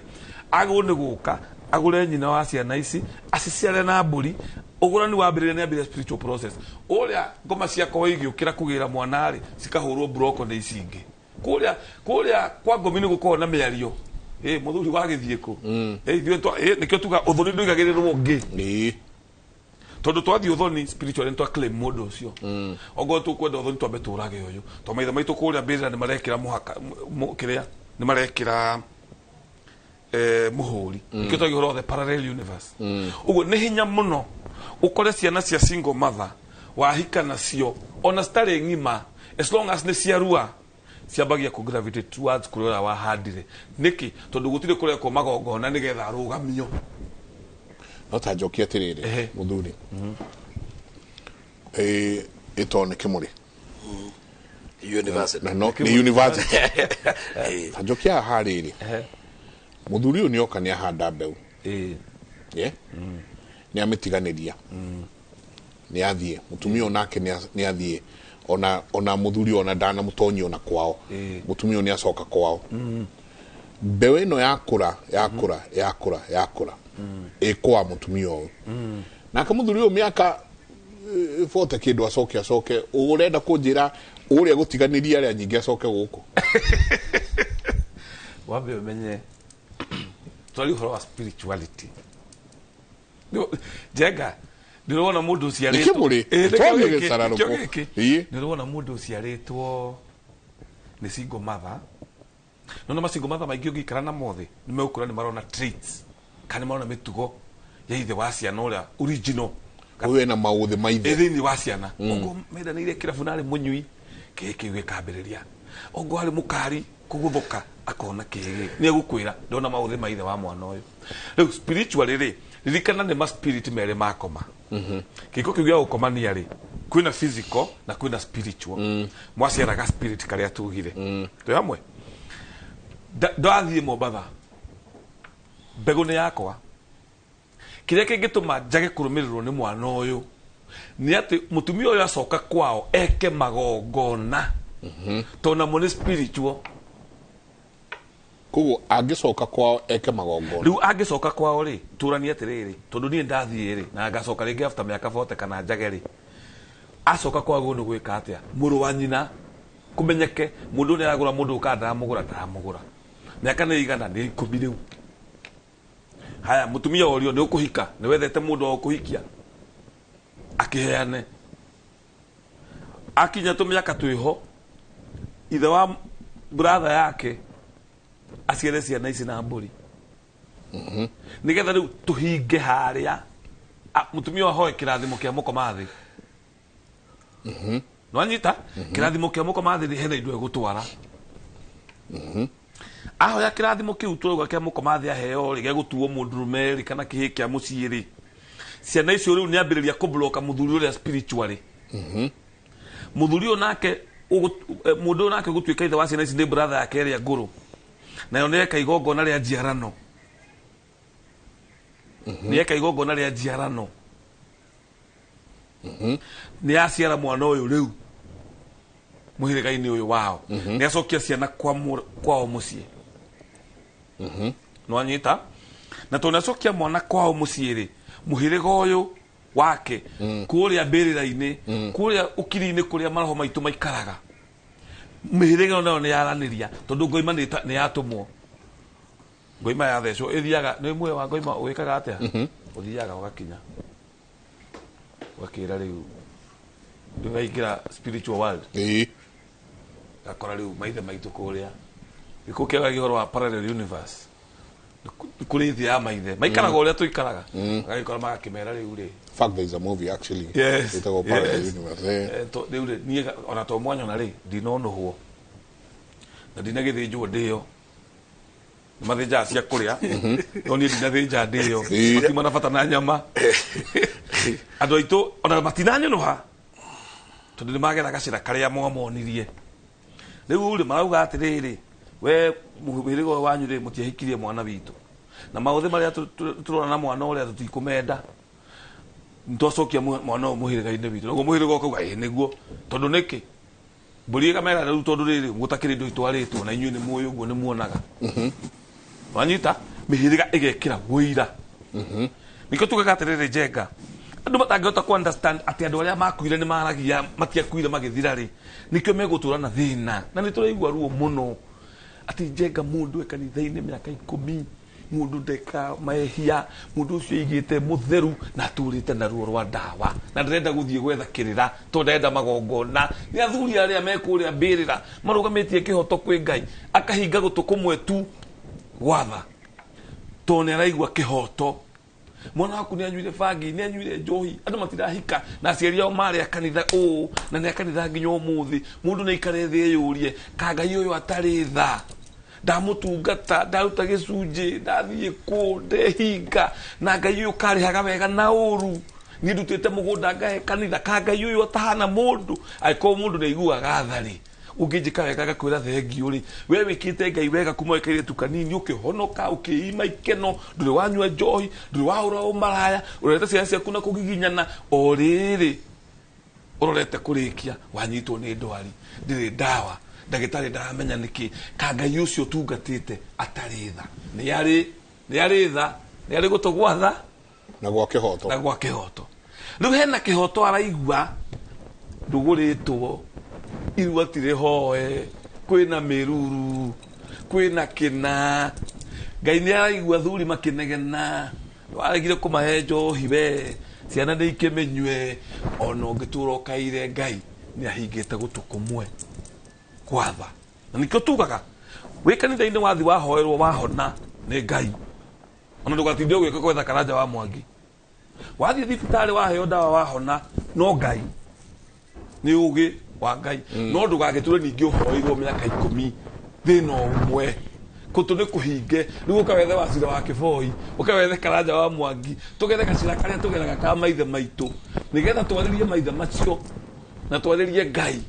agwo nĩ gũka agũre nyina wa ciana ici aciciare na mbũri. Ũgũrani wambĩrĩria nĩ ambĩrĩria spiritual process. Ũrĩa ngoma ciakwa igĩũkĩra kũgĩra mwana rĩ, cikahũrwo broko nĩ ici ingĩ. Kũrĩa kwa ngomi nĩ gũkoragwo na mĩario. Mũthuri wagĩthiĩ kũ? Ithuĩ nĩkĩo tuga ũthoni ndũigagĩrĩrwo ũngĩ. Tondũ twathiĩ ũthoni spiritually nĩ twaclaim mũndũ ũcio. Ongorwo tũkwenda ũthoni twambe tũrage ũyũ. Tondũ maithe maitũ kũrĩa mbĩrĩra nĩ marekĩra mũhaka, kĩrĩa nĩ marekĩra mũhũri. Nĩkĩo twagia ũhoro wa the parallel universe. Ũguo nĩ hinya mũno ũkore ciana cia single mother wahika nacio ona citarĩ ng'ima, as long as nĩ ciarua ciambagia kũ gravitate towards kũrĩa ũrĩa wahandire. Nĩkĩ? Tondũ gũtirĩ kũrekwo magongona nĩgetha arũgamio. No ta njokie atĩrĩrĩ mũthuri, ĩtoo nĩ kĩmũrĩ University. Na no nĩ university. Ta njokia haha rĩrĩ, mũthuri ũyũ nĩoka nĩ ahanda mbeũ, nĩ amĩtiganĩria, nĩ athiĩ. Mũtumia ũyũ nake nĩ athiĩ, ona mũthuri ona ndanamũtonyia ona kwao, mũtumia ũyũ nĩ acoka kwao. Mbeũ ĩno yakũra yakũra yakũra yakũra ĩkwa mũtumia ũyũ, nake mũthuri ũyũ mĩaka 40 kĩndũ acoke ũrenda kũnjĩra ũrĩa gũtiganĩria arĩa nyingĩ acoke gũkũ. Wambe ũmenye twari ũhoro wa spirituality. Njenga ndĩrona mũndũ ũciarĩtwo Nĩkĩmũrĩ? Twambie gĩcararũkũ. Ndĩrona mũndũ ũciarĩtwo nĩ single mother. No ma single mother maingĩ ũngĩikara na mothe nĩ megũkũra nĩ marona traits kana nĩ marona mĩtugo ya ithe wa ciana ũrĩa original. Ũyũ ena maũthĩ ma ithe thĩinĩ wa ciana. Ũguo mendanĩire kĩrabu na arĩ mũnyui, kĩhĩ kĩu gĩkambĩrĩria. Ũguo arĩ mũkari kũgũthũka akona kĩhĩ nĩ egũkwĩra ndona maũthĩ ma ithe wa mwana ũyũ. Rĩu spiritually rĩ, ririkana nĩ ma spirit merĩ makoma. Kĩko kĩu gĩa gũkomania rĩ, kwĩna physical na kwĩna spiritual. Mwaciaraga spirit karĩa tugire. Twĩ hamwe? Ndathiĩ Mombatha, mbegũ nĩ yakwa. Kĩrĩa kĩngĩtũma njage kũrũmĩrĩrwo nĩ mwana ũyũ nĩ atĩ mũtumia ũyũ acoka kwao eke magongona, tondũ namo nĩ spiritual. Koguo angĩcoka kwao eke magongona. Rĩu angĩcoka kwao rĩ, tũranie atĩrĩrĩ, tondũ niĩ ndathiĩ rĩ na ngacoka rĩngĩ after mĩaka 40 kana njage rĩ, acoka kwao nĩ gwĩka atĩa? Mũrũ wa nyina kũmenyeke mũndũ nĩ aragũra mũndũ kana ndaramũgũra ndaramũgũra. Mĩaka nĩ igana nĩ 10 rĩu. Haya mũtumia ũrio nĩ ũkũhika, nĩ wethete mũndũ wa ũkũhikia akĩheane. Akinya tũmĩaka twĩho ithe wa brother yake aciare ciana ici na mbũri. Nĩgetha rĩu tũhinge harĩa mũtumia ahoe kĩrathimo kĩa mũkoma thĩ. Nĩwanyita? Kĩrathimo kĩa mũkoma thĩ hena indo egũtwara. Ahoya kĩrathimo kĩu tũrauga kĩa mũkoma thĩ aheo rĩ, gĩgũtuo mũndũrũme rĩ kana kĩhĩ kĩa mũciĩ rĩ, ciana icio rĩu nĩambĩrĩria kũbloka mũthuri ũrĩa spiritually. Mũthuri ũyũ nake mũndũ ũyũ nake ũgũtuĩka ithe wa ciana ici nĩ brother yake ĩrĩa ngũrũ, nayo nĩeka igongona rĩa njiarano. Nĩeka igongona rĩa njiarano. Nĩ aciara mwana ũyũ rĩu mũhĩrĩga-inĩ ũyũ wao. Nĩ acokia ciana kwao mũciĩ. Nĩwanyita? Na tondũ nĩacokia mwana kwao mũciĩ rĩ, mũhĩrĩga ũyũ wake kũrĩa mbĩrĩra-inĩ, kũrĩa ũkiri-inĩ kũrĩa maroho maitũ maikaraga, mĩhĩrĩga ĩyo nayo nĩyaranĩria tondũ ngoima nĩ yatũmwo. Ngoima yathecwo ĩthiaga, nĩ muoyo wa ngoima ũgĩkaga atĩa? Ũthiaga ũgakinya ũgakĩra rĩu ndũgaingĩra spiritual world. Gakora rĩu maithe maitũ kũrĩa gĩkũ kĩaga ũhoro wa parallel universe, kũrĩ thĩ ya maithe maikaraga ũrĩa tũikaraga, magagĩkora magakĩmera rĩu rĩ. In fact, there is a movie actually. Yes. Ĩtagwo Parallel Universe. Rĩu rĩ niĩ ona to mwanyona rĩ ndinonũhwo na ndinagĩthĩnjwo ndĩyo. Mathĩnjaga cia kũrĩa no niĩ ndinathĩnja ndĩyo, matima na bata na nyama. Andũ aitũ ona matinanyũnũha tondũ nĩmagera gacĩra karĩa mwamonirie. Rĩu rĩ marauga atĩrĩrĩ, we mũhĩrĩga ũyũ wanyu rĩ mũtiahikirie mwana witũ, na maũthĩ marĩa tũrona na mwana ũrĩa tũtikũmenda, nĩtwacokia mwana ũyũ mũhĩrĩga-inĩ witũ. Naguo mũhĩrĩga ũkauga ĩĩ nĩguo, tondũ nĩkĩ mbũri ĩkamera rĩu tondũ rĩrĩ gũtakĩrĩ indo itwarĩtwo na inyuĩ nĩ mũĩ ũguo nĩ muonaga. Wanyita? Mĩhĩrĩga ĩgekĩra wũira. Nĩkĩo tugaga atĩrĩrĩ Njenga, andũ matangĩhota ku understand atĩ andũ arĩa makuire nĩ maragia matiakuire magĩthira rĩ, nĩkĩo megũtũra na thĩna. Na nĩ tũraigua ruo mũno atĩ Njenga mũndũ e kanitha-inĩ mĩaka 10, mũndũ ndeka mahia, mũndũ ũcio aigĩte mũtheru na atũrĩte na ruo rwa ndawa na ndarenda gũthiĩ gwetha kĩrĩra tondũ ndarenda magongona. Nĩ athuri arĩa me kũrĩa mbĩrĩra marũgamĩtie kĩhoto kwĩ Ngai, akahinga gũtũ kũmwe tu gwatha tondũ nĩ araigua kĩhoto. Mwana waku nĩ anyuire bangi, nĩ anyuire njohi, andũ matirahika na aciari ao marĩ a kanitha ũũ na nĩ a kanitha nginya ũmũthĩ. Mũndũ nĩ aikare thĩ eyũrie, ka Ngai ũyũ atarĩ tha, ndamũtungata, ndaruta gĩcunjĩ, ndathiĩ kũ, ndehinga, na Ngai ũyũ karĩhaga wega na ũru, niĩ ndutĩte mũgũnda ngahe kanitha, ka Ngai ũyũ atahana mũndũ. Angĩkorwo mũndũ nĩ aiguaga tha rĩ, ũngĩnjĩka wega ngakwĩra thengiũ rĩ, we wĩkĩte Ngai wega kuma wĩ kairĩtu kanini, ũkĩhonoka, ũkĩima ikeno, ndũrĩ wanyua njohi, ndũrĩ wahũra ũmaraya, ũrorete ciana ciaku na kũgiginyana, o rĩrĩ ũrorete kũrĩkia wanyitwo nĩ ndwari, ndĩrĩ ndawa, ndagĩtarĩ ndaramenya nĩkĩ, ka Ngai ũcio ũtungatĩte atarĩ tha. Nĩ arĩ tha, nĩ arĩ gũtũ gwa tha na gwa kĩhoto. Na gwa kĩhoto. Rĩu hena kĩhoto araigua ndũgũrĩtwo, irua tirĩ hoe, kwĩna mĩruru, kwĩna kĩna. Ngai nĩ araigua athuri makĩnegena, waregire kũmahe njohi we, ciana nĩ ikĩmĩnyue, ona ũngĩtũra ũkaire Ngai nĩ ahingĩte gũtũ kũmwe gwatha. Na nĩkĩo tugaga wĩ kanitha-inĩ wathi wahoerwo wahona nĩ Ngai, ona ndũgatinde ũgĩũka gwetha Karanja wa Mwangi. Wathiĩ thibitarĩ waheo ndawa wahona no Ngai, nĩ ũgĩ wa Ngai. No ndũgagĩtũre ningĩ ũhoeirwo mĩaka 10 thĩna ũmwe, kũtũ nĩ kũhinge. Rĩu ũkawethe Wacira wa Kĩboi, ũkawethe Karanja wa Mwangi, tũgethe gacĩra karĩa tũgeraga ka maithe maitũ, nĩgetha twarĩrie maithe macio na twarĩrie Ngai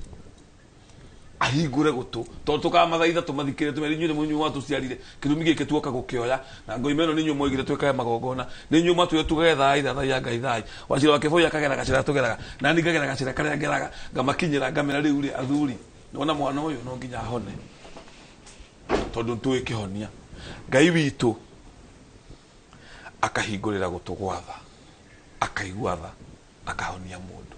ahingũre gũtũ, tondũ tũkamathaitha tũmathikĩrĩrie tũmere inyuĩ nĩ mũnyuĩ watũciarire, kĩrumi gĩkĩ tuoka gũkĩoya, na ngoima ĩno nĩ inyuĩ mwoigire twĩkage magongona, nĩ inyuĩ mwatwĩrire tugage thai, thathaiya Ngai thai. Wacira wa Kĩboi akagera gacĩra tũgeraga, na niĩ ngagera gacĩra karĩa ngeraga, ngamakinyĩra ngamera rĩu rĩ athuri, nĩwona mwana ũyũ no nginya ahone. Tondũ nĩtũĩ kĩhonia. Ngai witũ akahingũrĩra gũtũ gwa tha, akaigua tha, akahonia mũndũ.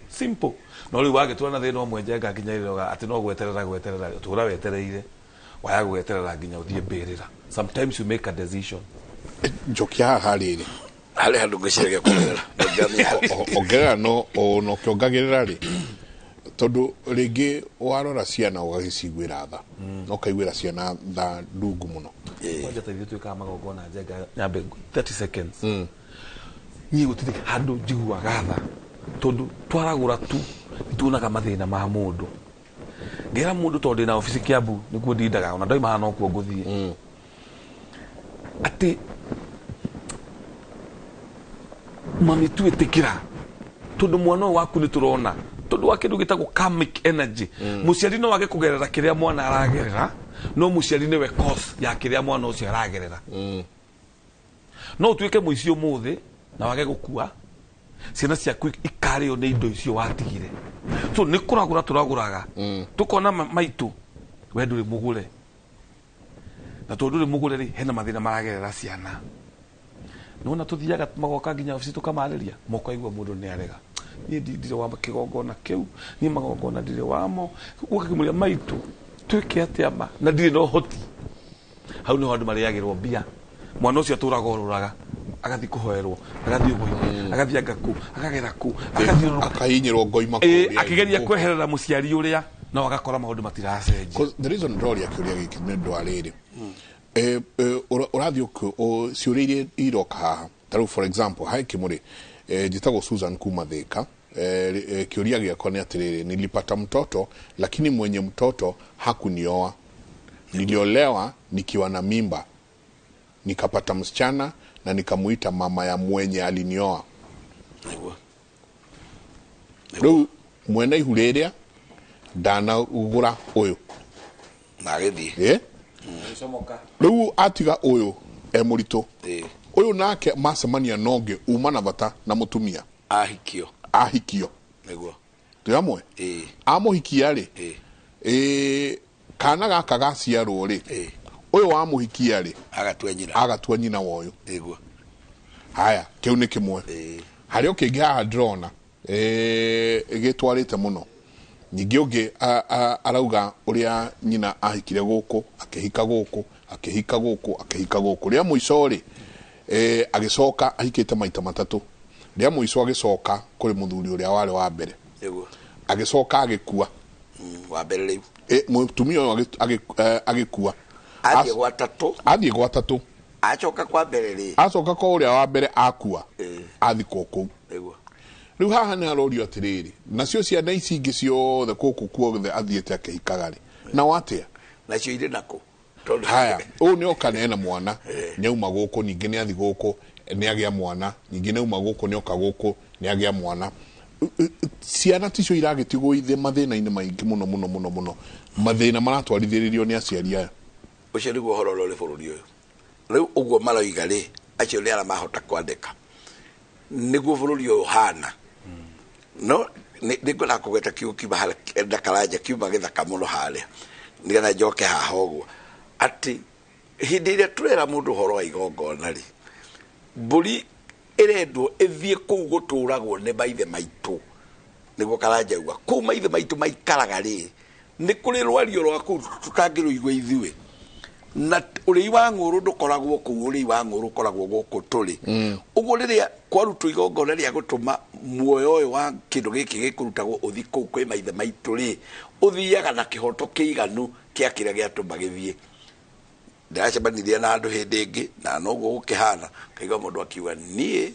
Simple. No rĩu wagĩtũra na thĩna ũmwe Njenga nginya rĩrĩa atĩ no gweterera gweterera, ũtũra wetereire, waya gweterera nginya ũthiĩ mbĩrĩra. Sometimes you make a decision. Njokia haha rĩrĩ. Harĩ handũ ngwĩciragia kuongerera. Ongerera no ona ũkĩongagĩrĩra rĩ, tondũ rĩngĩ warora ciana ũgagĩciguĩra tha, na ũkaiguĩra ciana tha ndungu mũno. Kwanja ta ithuĩ twĩkaga magongona Njenga nyambe 30 seconds. Niĩ gũtirĩ handũ njiguaga tha, tondũ twaragũra tu nĩtuonaga mathĩna ma mũndũ. Ngera mũndũ tondũ ndĩna obici Kiambu nĩkuo ndindaga, ona ndoima haha nokuo ngũthiĩ. Atĩ mami twĩtĩkĩra tondũ mwana ũyũ waku nĩtũrona tondũ wa kĩndũ gĩtagwo karmic energy. Mũciari no age kũgerera kĩrĩa mwana aragerera, no mũciari nĩwe cause ya kĩrĩa mwana ũcio aragerera. No ũtuĩke mũici ũmũthĩ na wage gũkua, ciana ciaku ikarĩo nĩ indo icio watigire. So nĩ kũragũra tũragũraga, tũkona maitũ we ndũrĩ mũgũre, na tondũ ndũrĩ mũgũre rĩ, hena mathĩna maragerera ciana. Nĩwona tũthiaga magoka nginya obici tũkamarĩria, mokaigua mũndũ nĩ arega. Niĩ ndirĩ wa kĩgongona kĩu, niĩ magongona ndirĩ wamo. Ũgakĩmũria maitũ twĩke atĩa ma, na ndirĩ na ũhoti. Hau nĩho andũ marĩagĩrwo mbia. Mwana ũcio atũraga orũraga, agathiĩ kũhoerwo, agathiĩ ũguo, agathiĩ anga kũ, akagera kũ, agathiũrũrũka. Akahinyĩrwo ngoima kũrĩa Akĩgeria igũrũ. kweherera mũciari ũrĩa, no agakora maũndũ matiracenjia. 'Cause the reason ndoria kĩũria gĩkĩ nĩ ũndũ wa rĩrĩ, ũrathiĩ ciũria iria iroka haha, ta rĩu for example hai kĩmũrĩ, njĩtagwo Susan kuma Thika. Kĩũria gĩakwa nĩ atĩrĩrĩ, nilipata mtoto lakini mwenye mtoto hakunioa, niliolewa nikiwa na mimba, nikapata msichana na nikamuita mama ya mwenye alinioa. Rĩu mwene ihu rĩrĩa ndanagũra ũyũ na agĩthiĩ. Rĩu atiga ũyũ e mũritũ, ũyũ nake macemania na ũngĩ uma na bata na mũtumia ahikio, ahikio. Nĩguo. Twĩ hamwe? Amũhikia rĩ, kana gaka gaciarwo rĩ, ũyũ wamũhikia rĩ agatua nyina, agatua nyina wa ũyũ. Nĩguo. Haya, kĩu nĩ kĩmwe. Harĩ o kĩngĩ haha ndĩrona gĩtwarĩte mũno. Ningĩ ũngĩ arauga ũrĩa nyina ahikire gũkũ, akĩhika gũkũ, akĩhika gũkũ, akĩhika gũkũ. Rĩa mũico rĩ, agĩcoka ahikĩte maita matatũ. Rĩa mũico agĩcoka kũrĩ mũthuri ũrĩa warĩ wa mbere. Nĩguo. Agĩcoka agĩkua. Wa mbere rĩu. Mũtumia ũyũ agĩkua. Athiĩ gwa tatũ. Athiĩ gwa tatũ. Acoka kwa mbere rĩ. Acoka kwa ũrĩa wa mbere akua. Athikwo kũu. Nĩguo. Rĩu haha nĩ arorio atĩrĩrĩ, nacio ciana ici ingĩ ciothe gũkũ kuothe athiĩte akĩhikaga rĩ, nao atĩa? Nacio irĩ nakũ? Haya, ũyũ nĩ oka nena mwana, nĩauma gũkũ, ningĩ nĩ athi gũkũ, nĩ agĩa mwana, ningĩ nĩauma gũkũ, nĩoka gũkũ, nĩ agĩa mwana. Ciana ticio iragĩtigwo ithe mathĩna-inĩ maingĩ mũno mũno mũno mũno, mathĩna maratwarithĩrĩrio nĩ aciari aya. Ũcio nĩguo ũhoro ũrĩa ũrĩ bũrũri ũyũ. Rĩu ũguo maroiga rĩ, acio nĩ arĩa mahota kwandĩka. Nĩguo bũrũri ũyũ ũhana. No nĩngwenda kũgweta kiugo kiuma harĩa na Karanja, kiuma gĩthaka mũno harĩa, nĩgetha njoke haha ũguo. Atĩ hĩndĩ ĩrĩa tũrera mũndũ ũhoro wa igongona rĩ, mbũri ĩrendwo ĩthiĩ kũu gũtũragwo nĩ maithe maitũ. Nĩguo Karanja auga, kũu maithe maitũ maikaraga rĩ, nĩ kũrĩ rwario rwa kũu tũtangĩrũigua ithuĩ. Na ũrĩi wa ng'ũrũ ndũkoragwo kũu, ũrĩi wa ng'ũrũ ũkoragwo gũkũ tũrĩ. Ũguo rĩrĩa kwarutwo igongona rĩa gũtũma muoyo ũyũ wa kĩndũ gĩkĩ gĩkũrutagwo ũthiĩ kũu kwĩ maithe maitũ rĩ, ũthiaga na kĩhoto kĩiganu kĩa kĩrĩa gĩatũma gĩthiĩ. Ndĩracemanirie na andũ hĩndĩ ĩngĩ na noguo gũkĩhana, ngaigua mũndũ akiuga niĩ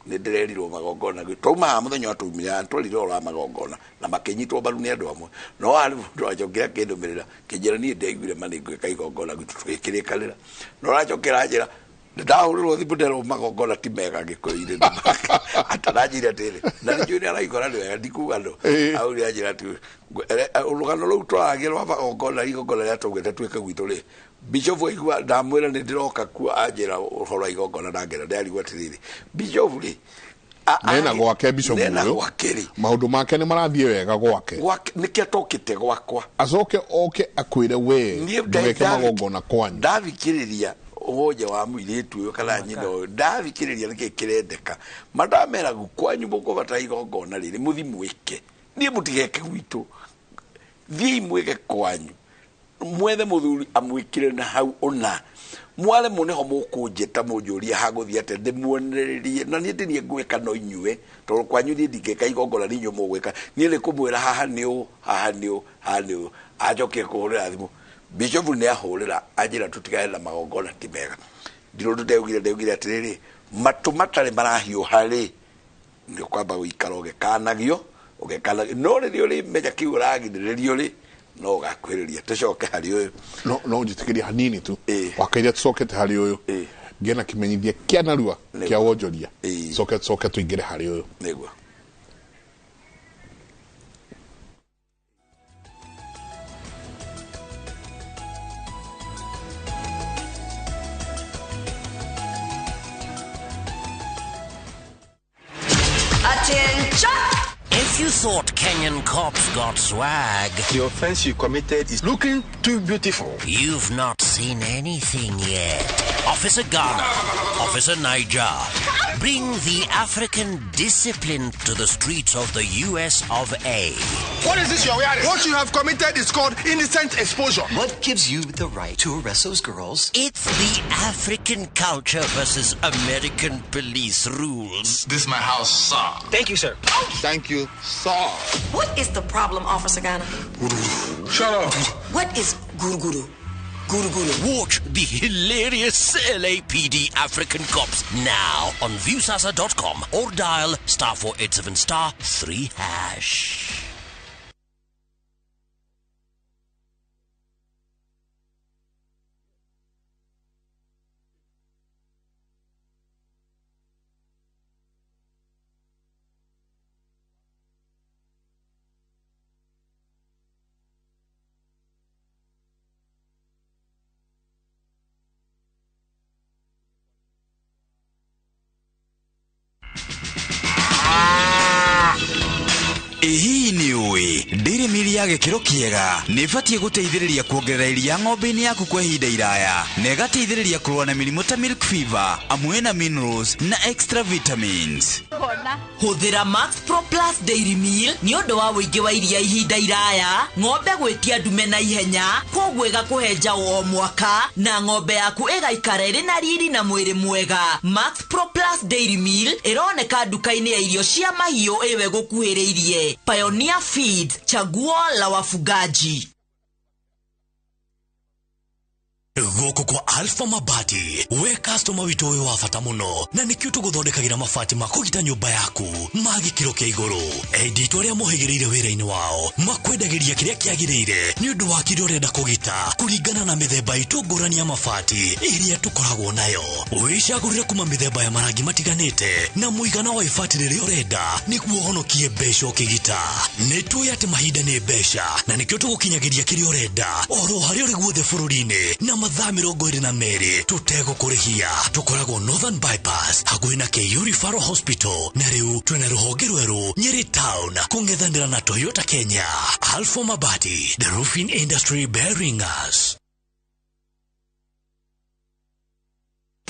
nĩ ndĩrerirwo magongona. Twauma haha mũthenya wa twaumire, twarire ũhoro wa magongona na makĩnyitwo mbaru nĩ andũ amwe. No harĩ mũndũ wacokire akĩndũmĩrĩra kĩnjĩra niĩ ndiaiguire ma nĩngwĩka igongona gwitũ tũgĩkĩrĩkanĩra. No aracokera anjĩra ndahũrĩrwo thimũ nderwo magongona ti mega Gĩkũyũ-inĩ. Atananjĩra atĩrĩ, na nĩnjũĩ nĩ araigua nĩ wega ndikuga no. Augire anjĩra atĩ rũgano rũu twaragia rwa magongona, igongona rĩa twaugĩte twĩke gwitũ rĩ, Bishop aigua ndamwĩra nĩ ndĩroka kuo anjĩra ũhoro wa igongona ndangera ndĩrarigwo atĩrĩrĩ, Bishop rĩ, Nena gwake bishop Nena ũyũ. Gwake rĩ. Maũndũ make nĩ marathiĩ wega gwake. Gwake nĩkĩo atokĩte gwakwa. Acoke oke akwĩre we Niĩ ndũgeke magongona kwanyu. Ndathikĩrĩria ũhonja wa mũirĩtu ũyũ kana nyina ũyũ, ndathikĩrĩria nĩkĩ kĩrendeka, mandameragu kwanyu mũkũbatara igongona rĩrĩ mũthi mwĩke, niĩ mũtigeke gwitũ, thiĩi mwĩke kwanyu, mwethe mũthuri amwĩkĩre na hau ũna mwaremwo nĩho mũkũnjĩta mũnjũrie hagũthiĩ atĩa ndĩmuonererie, na niĩ ndĩniĩ ngwĩka no inyuĩ, tondũ kwanyu niĩ ndingĩka igongona nĩ inyuĩ mũgwĩka, niĩ nĩ kũmwĩra haha nĩ ũũ, haha nĩ ũũ, haha nĩ ũũ. Anjokire kũhũrĩra thimũ, bishop nĩ ahũrĩra anjĩra tũtigane na magongona ti mega. Ndirũ ndeugire ndeugire atĩrĩrĩ, matũ matarĩ marahiũha rĩ, nĩ ũkwamba gũikara ũgĩkanagio ũgĩkanagio, no rĩrĩa ũrĩmenya kĩu ũragirĩrĩrio rĩ, no ũgakuhĩrĩria. Tũcoke harĩ ũyũ. No njĩtĩkĩrie hanini tu wakaira tũcokete harĩ ũyũ ngĩe na kĩmenyithia kĩa narua kĩa wonjoria, coke tũcoke tũingĩre harĩ ũyũ. Nĩguo. Attention! If you thought Kenyan cops got swag, The offense you committed is looking too beautiful. You've not seen anything yet. Officer Ghana, Officer Niger, bring the African discipline to the streets of the US of A. What is this you're wearing? What you have committed is called indecent exposure. What gives you the right to arrest those girls? It's the African culture versus American police rules. This is my house, sir. Thank you, sir. Thank you, sir. What is the problem, Officer Ghana? Shut up. What is guru guru? Guru guru. Watch the hilarious LAPD African Cops now on Viusasa.com or dial *487 *3#. Ĩ hihi nĩ ũĩ ndĩrĩ mĩri ya gĩkĩro kĩega nĩ ĩbatiĩ gũteithĩrĩria kuongerera iria ng'ombe-inĩ yaku kwa ihinda iraya na ĩgateithĩrĩria kũrũa na mĩrimũ ta milk fever, amwe na minerals na extra vitamins. Hũthĩra Max Pro Plus Dairy Meal nĩ ũndũ wa ũingĩ wa iria ihinda iraya, ng'ombe gwĩtia ndume na ihenya, kwoguo ĩgakũhe njaũ o mwaka na ng'ombe yaku ĩgaikara ĩrĩ na riri na mwĩrĩ mwega. Max Pro Plus Dairy Meal ĩroneka nduka-inĩ ya irio cia mahiũ ĩwe gũkuhĩrĩirie. Pioneer Feeds, chaguo la wafugaji. Gũkũ kwa Alpha Mabati, we customer witũ ũyũ wa bata mũno, na nĩkĩo tũgũthondekagĩra mabati ma kũgita nyũmba yaku ma gĩkĩro kĩa igũrũ. Endi itũ arĩa mohĩgĩrĩire wĩra-inĩ wao makwendagĩria kĩrĩa kĩagĩrĩire nĩ ũndũ wa kĩrĩa ũrenda kũgita kũringana na mĩthemba itũ ngũrani ya mabati ĩrĩa tũkoragwo nayo. Wĩcagũrĩre kuma mĩthemba ya marangi matiganĩte na mũigana wa ibati rĩrĩa ũrenda nĩguo ũhonokie mbeca ũkĩgita. Nĩ tũĩ atĩ mahinda nĩ mbeca na nĩkĩo tũgũkinyagĩria kĩrĩa ũrenda oro harĩa ũrĩ guothe bũrũri-inĩ na mathaa 22 tũtegũkũrĩhia. Tũkoragwo Northern Bypass hakuhĩ na KU Referral Hospital, na rĩu twĩna rũhonge rwerũ Nyeri Town kũng'ethanĩra na Toyota Kenya. Alpha Mabati, the roofing industry bearing us.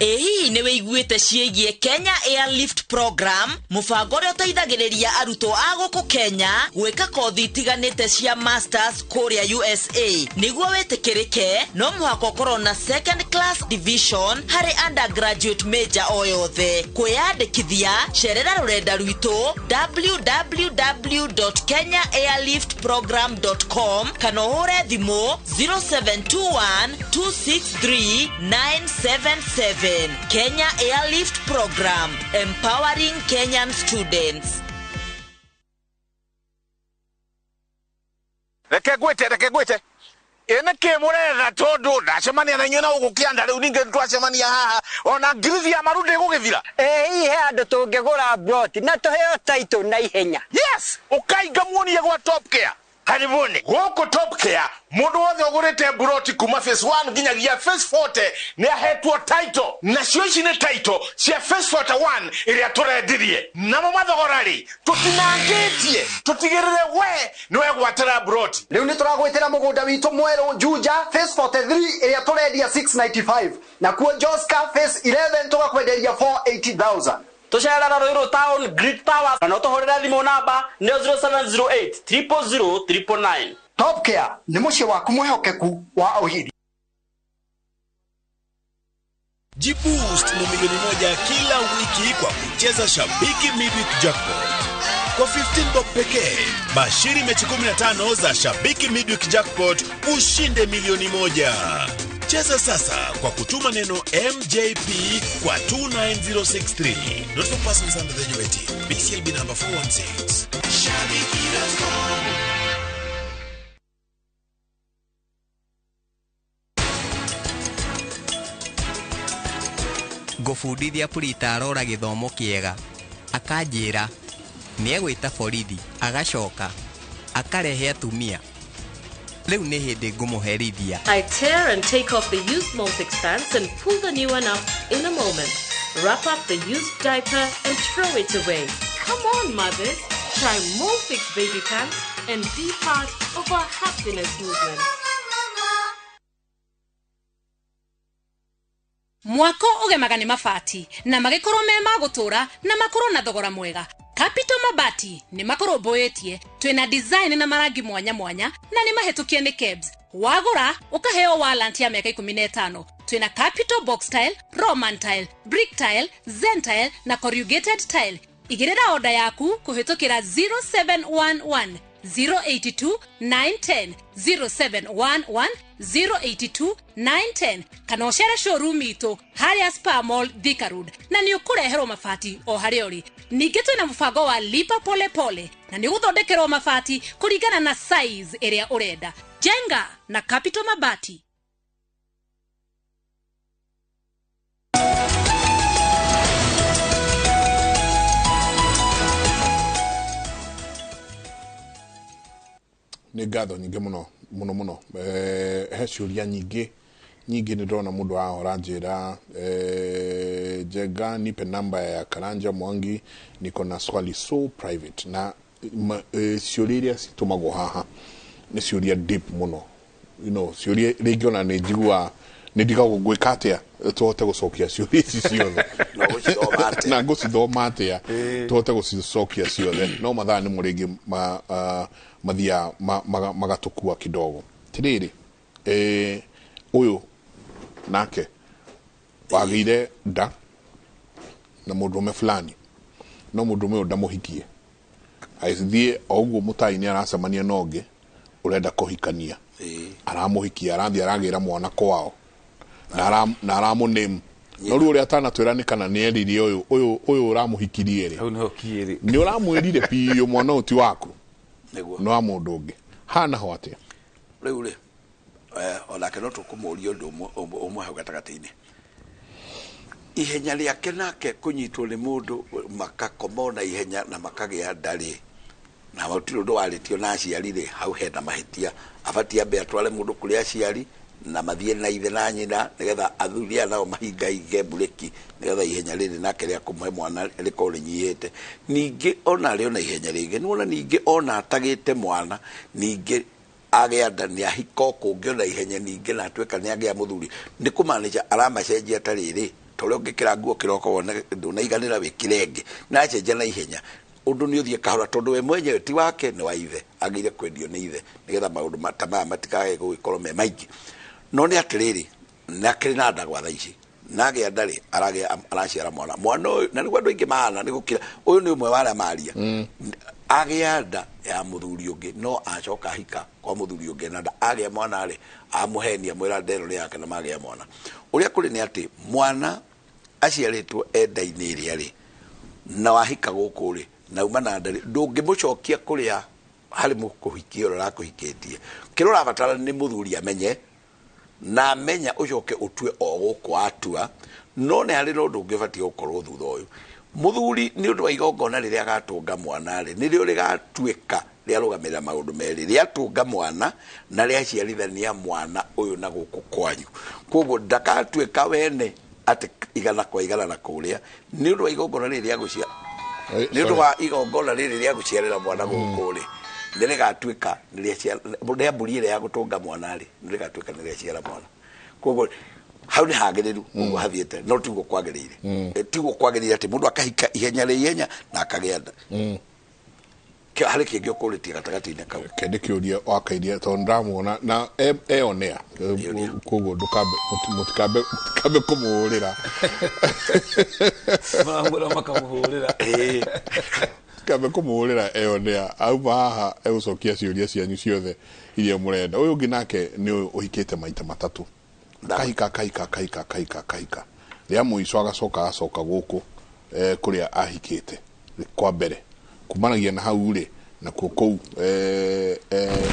Ĩ hihi nĩ wĩiguĩte ciĩgiĩ Kenya Airlift Program, mũbango ũrĩa ũteithagĩrĩria arutwo a gũkũ Kenya gwĩka kothi itiganĩte cia masters kũrĩa USA. Nĩguo wĩtĩkĩrĩke no mũhaka ũkorwo na second class division harĩ undergraduate major o yothe. Kwĩyandĩkithia, cerera rũrenda rwitũ www.kenyaairliftprogram.com kana ũhũre thimũ 0721 263 977. Kenya Airlift Program, empowering Kenyan students. Reke ngwĩte ĩ nĩkĩ mũretha tondũ ndacemania na inyuĩ na gũkũ kĩanda rĩu ningĩ twacemania haha ona ngirithi ya maru ndĩgũgĩthira. Ĩ hihi he handũ tũngĩgũra plot na tũheo title na ihenya? Yes, ũkainga muonie gwa Top Care. Karibuni gũkũ Top Care, mũndũ wothe ũgũrĩte mburoti kuma phase 1 nginyagia phase 40 nĩ ahetwo title, nacio ici nĩ title cia phase 41 ĩrĩa tũrendirie. Namo mathogora rĩ, tũtinangĩtie tũtigĩrĩre we nĩ wegwatĩra mburoti. Rĩu nĩ tũragwĩtĩra mũgũnda witũ mwerũ Juja phase 43 ĩrĩa tũrendia 695, nakuo Joska phase 11 tũgakwenderia 480,000. Tũcerera Ruiru Town Great Towers kana ũtũhũrĩre thimũ namba nĩyo 0708 000 999. Top Care nĩ mũciĩ waku mwĩhokeku wa ũhiri. Jiboost na 1,000,000 kila wiki kwa kucheza Shabiki Midweek Jackpot. Kwa 15 bob pekee, bashiri mechi 15 za Shabiki Midweek Jackpot ushinde 1,000,000. Cheza sasa kwa kutuma neno MJP kwa 29063. Not for persons under the age of 18. BCLB number 416. Shabiki.com. Ngũbundithia Purita arora gĩthomo kĩega, akanjĩra nĩegwĩta borithi, agacoka akarehe atumia. Rĩu nĩ hĩndĩ ngũmũherithia. I tear and take off the used Molfix pants and pull the new one up in a moment. Wrap up the used diaper and throw it away. Come on, mothers. Try Molfix baby pants and be part of our happiness movement. Mwako ũgemaga nĩ mabati na magĩkorwo me ma gũtũra na makorwo na thogora mwega. Capital Mabati nĩ makũrũmbũĩtie, twĩna design na marangi mwanya mwanya na nĩ mahĩtũkie nĩ KEBS. Wagũra ũkaheo warranty ya mĩaka 15. Twĩna Capital Box Tile, Roman Tile, Brick Tile, Zen Tile na Corrugated Tile. Igĩrĩra oda yaku kũhĩtũkĩra 0711 082 910 0711 082 910 kana ũcere showroom itũ harĩa Spa Mall Thika Road na nĩ ũkũreherwo mabati o harĩa ũrĩ. Ningĩ twĩna mũbango wa lipa pole pole na nĩ ũgũthondekerwo mabati kũringana na size ĩrĩa ũrenda. Jenga na Capital Mabati. Nĩ ngatho nyingĩ mũno mũno mũno. He ciũria nyingĩ nyingĩ nĩ ndĩrona mũndũ ahora njĩra, Njenga nipe namba ya Karanja Mwangi, niko na swali so private. Na ciũria iria citũmagwo haha nĩ ciũria deep mũno, you know, ciũria rĩngĩ ona nĩ njiguaga nĩ ndigagwo ngwĩka atĩa tũhote gũcokia ciũria ici ciothe na ngũcithoma atĩa tũhote gũcicokia ciothe, no mathaa nĩmo rĩngĩ mathiaga magatũkua kidogo. Tirĩrĩ, ũyũ nake wagĩire nda na mũndũrũme fulani, no mũndũrũme ũyũ ndamũhikie, agĩthiĩ o ũguo mũtai nĩ aracemania na ũngĩ ũrenda kũhikania, aramũhikia, arathiĩ aragĩra mwana kwao na aramũname. No rĩu ũrĩa atanatwĩra nĩ kana nĩ erire ũyũ ũyũ ũramũhikirie rĩ, nĩ ũramwĩrire biũ mwana ũyũ ti waku, no wa mũndũ ũngĩ. Hana ho atĩa? Rĩu rĩ, onake no tũkũmũria ũndũ ũmwe hau gatagatĩ-inĩ. Ihenya rĩake nake kũnyitwo nĩ mũndũ makakoma na ihenya na makagĩa nda rĩ, na gũtirĩ ũndũ warĩtio na aciari rĩ, hau hena mahĩtia. Abatiĩ ambe atware mũndũ kũrĩ aciari na mathiĩ na ithe na nyina nĩgetha athuri aya nao mahingahinge mburĩki nĩgetha ihenya rĩrĩ nake rĩa kũmũhe mwana rĩkorwo rĩnyihĩte. Ningĩ ona arĩ ona ihenya rĩngĩ nĩwona, ningĩ ona atagĩte mwana, ningĩ agĩa nda nĩ ahika kũngĩ ona ihenya, ningĩ na atuĩka nĩ agĩa mũthuri, nĩ kũmaanisha aramacenjia ta rĩrĩ, ta ũrĩa ũngĩkĩra nguo kĩroko wone ndũnaiganĩra wĩkĩre ĩngĩ, na acenjia na ihenya ũndũ nĩ ũthiĩ kahora, tondũ we mwenyewe ti wake nĩ wa ithe, agĩire kwendio nĩ ithe nĩgetha maũndũ ta maya matikage gũgĩkorwo me maingĩ. No nĩ atĩrĩrĩ, nĩ akĩrĩ na nda gwa thaa ici, na agĩa nda rĩ, araciara mwana ũyũ, na nĩguo andũ aingĩ mahana nĩ gũkira, ũyũ nĩ ũmwe wa arĩa maria. Agĩa nda ya mũthuri ũngĩ, no acoka ahika kwa mũthuri ũngĩ na nda agĩa mwana rĩ, amũhenia mwĩra ndero nĩ yake na magĩa mwana. Ũrĩa kũrĩ nĩ atĩ mwana aciarĩtwo e nda-inĩ ĩrĩa rĩ, na wahika gũkũ rĩ, na uma na nda rĩ, ndũngĩmũcokia kũrĩa harĩ mũkũhikia ũrĩa ũrakũhikĩtie. Kĩrĩa ũrabatara nĩ mũthuri amenye, na amenya ũcoke ũtue o gũkũ atua. No nĩ harĩ na ũndũ ũngĩ ũbatiĩ gũkorwo thutha ũyũ. Muthuri ni undu wa igongona riria agatunga mwana ri nirio rigatuika riarugamirira maundu meri riatunga mwana na riaciarithania mwana uyu na guku kwanyu. Koguo ndakatuika wene ati igana kwa igana na kuria ni undu wa igongona riri ria gucia ni undu wa igongona riri ria guciarira mwana guku ri nirigatuika ria mburi ria gutunga mwana ri nirigatuika niriaciara mwana. Koguo hau ni hagiriru uguo hathiete no tiguo kwagiriire, tiguo kwagiriire ati mundu akahika ihenya ria ihenya na akagĩa nda. Harĩ kĩngĩ ũkũrĩtie gatagatĩ-inĩ kau kende kĩũria wakairia tondũ ndamuona na eonea koguo ndũkambe mũtikambe kũmũhũrĩra maramwĩra makamũhũrĩra kambe kũmũhũrĩra eonea auma haha egũcokia ciũria cianyu ciothe iria mũrenda. Ũyũ ũngĩ nake nĩ ũyũ ũhikĩte maita matatũ, kahika kahika kahika kahika kahika rĩa mũico agacoka agacoka gũkũ kũrĩa ahikĩte kwa mbere kumanagia na hau rĩ nakuo kũu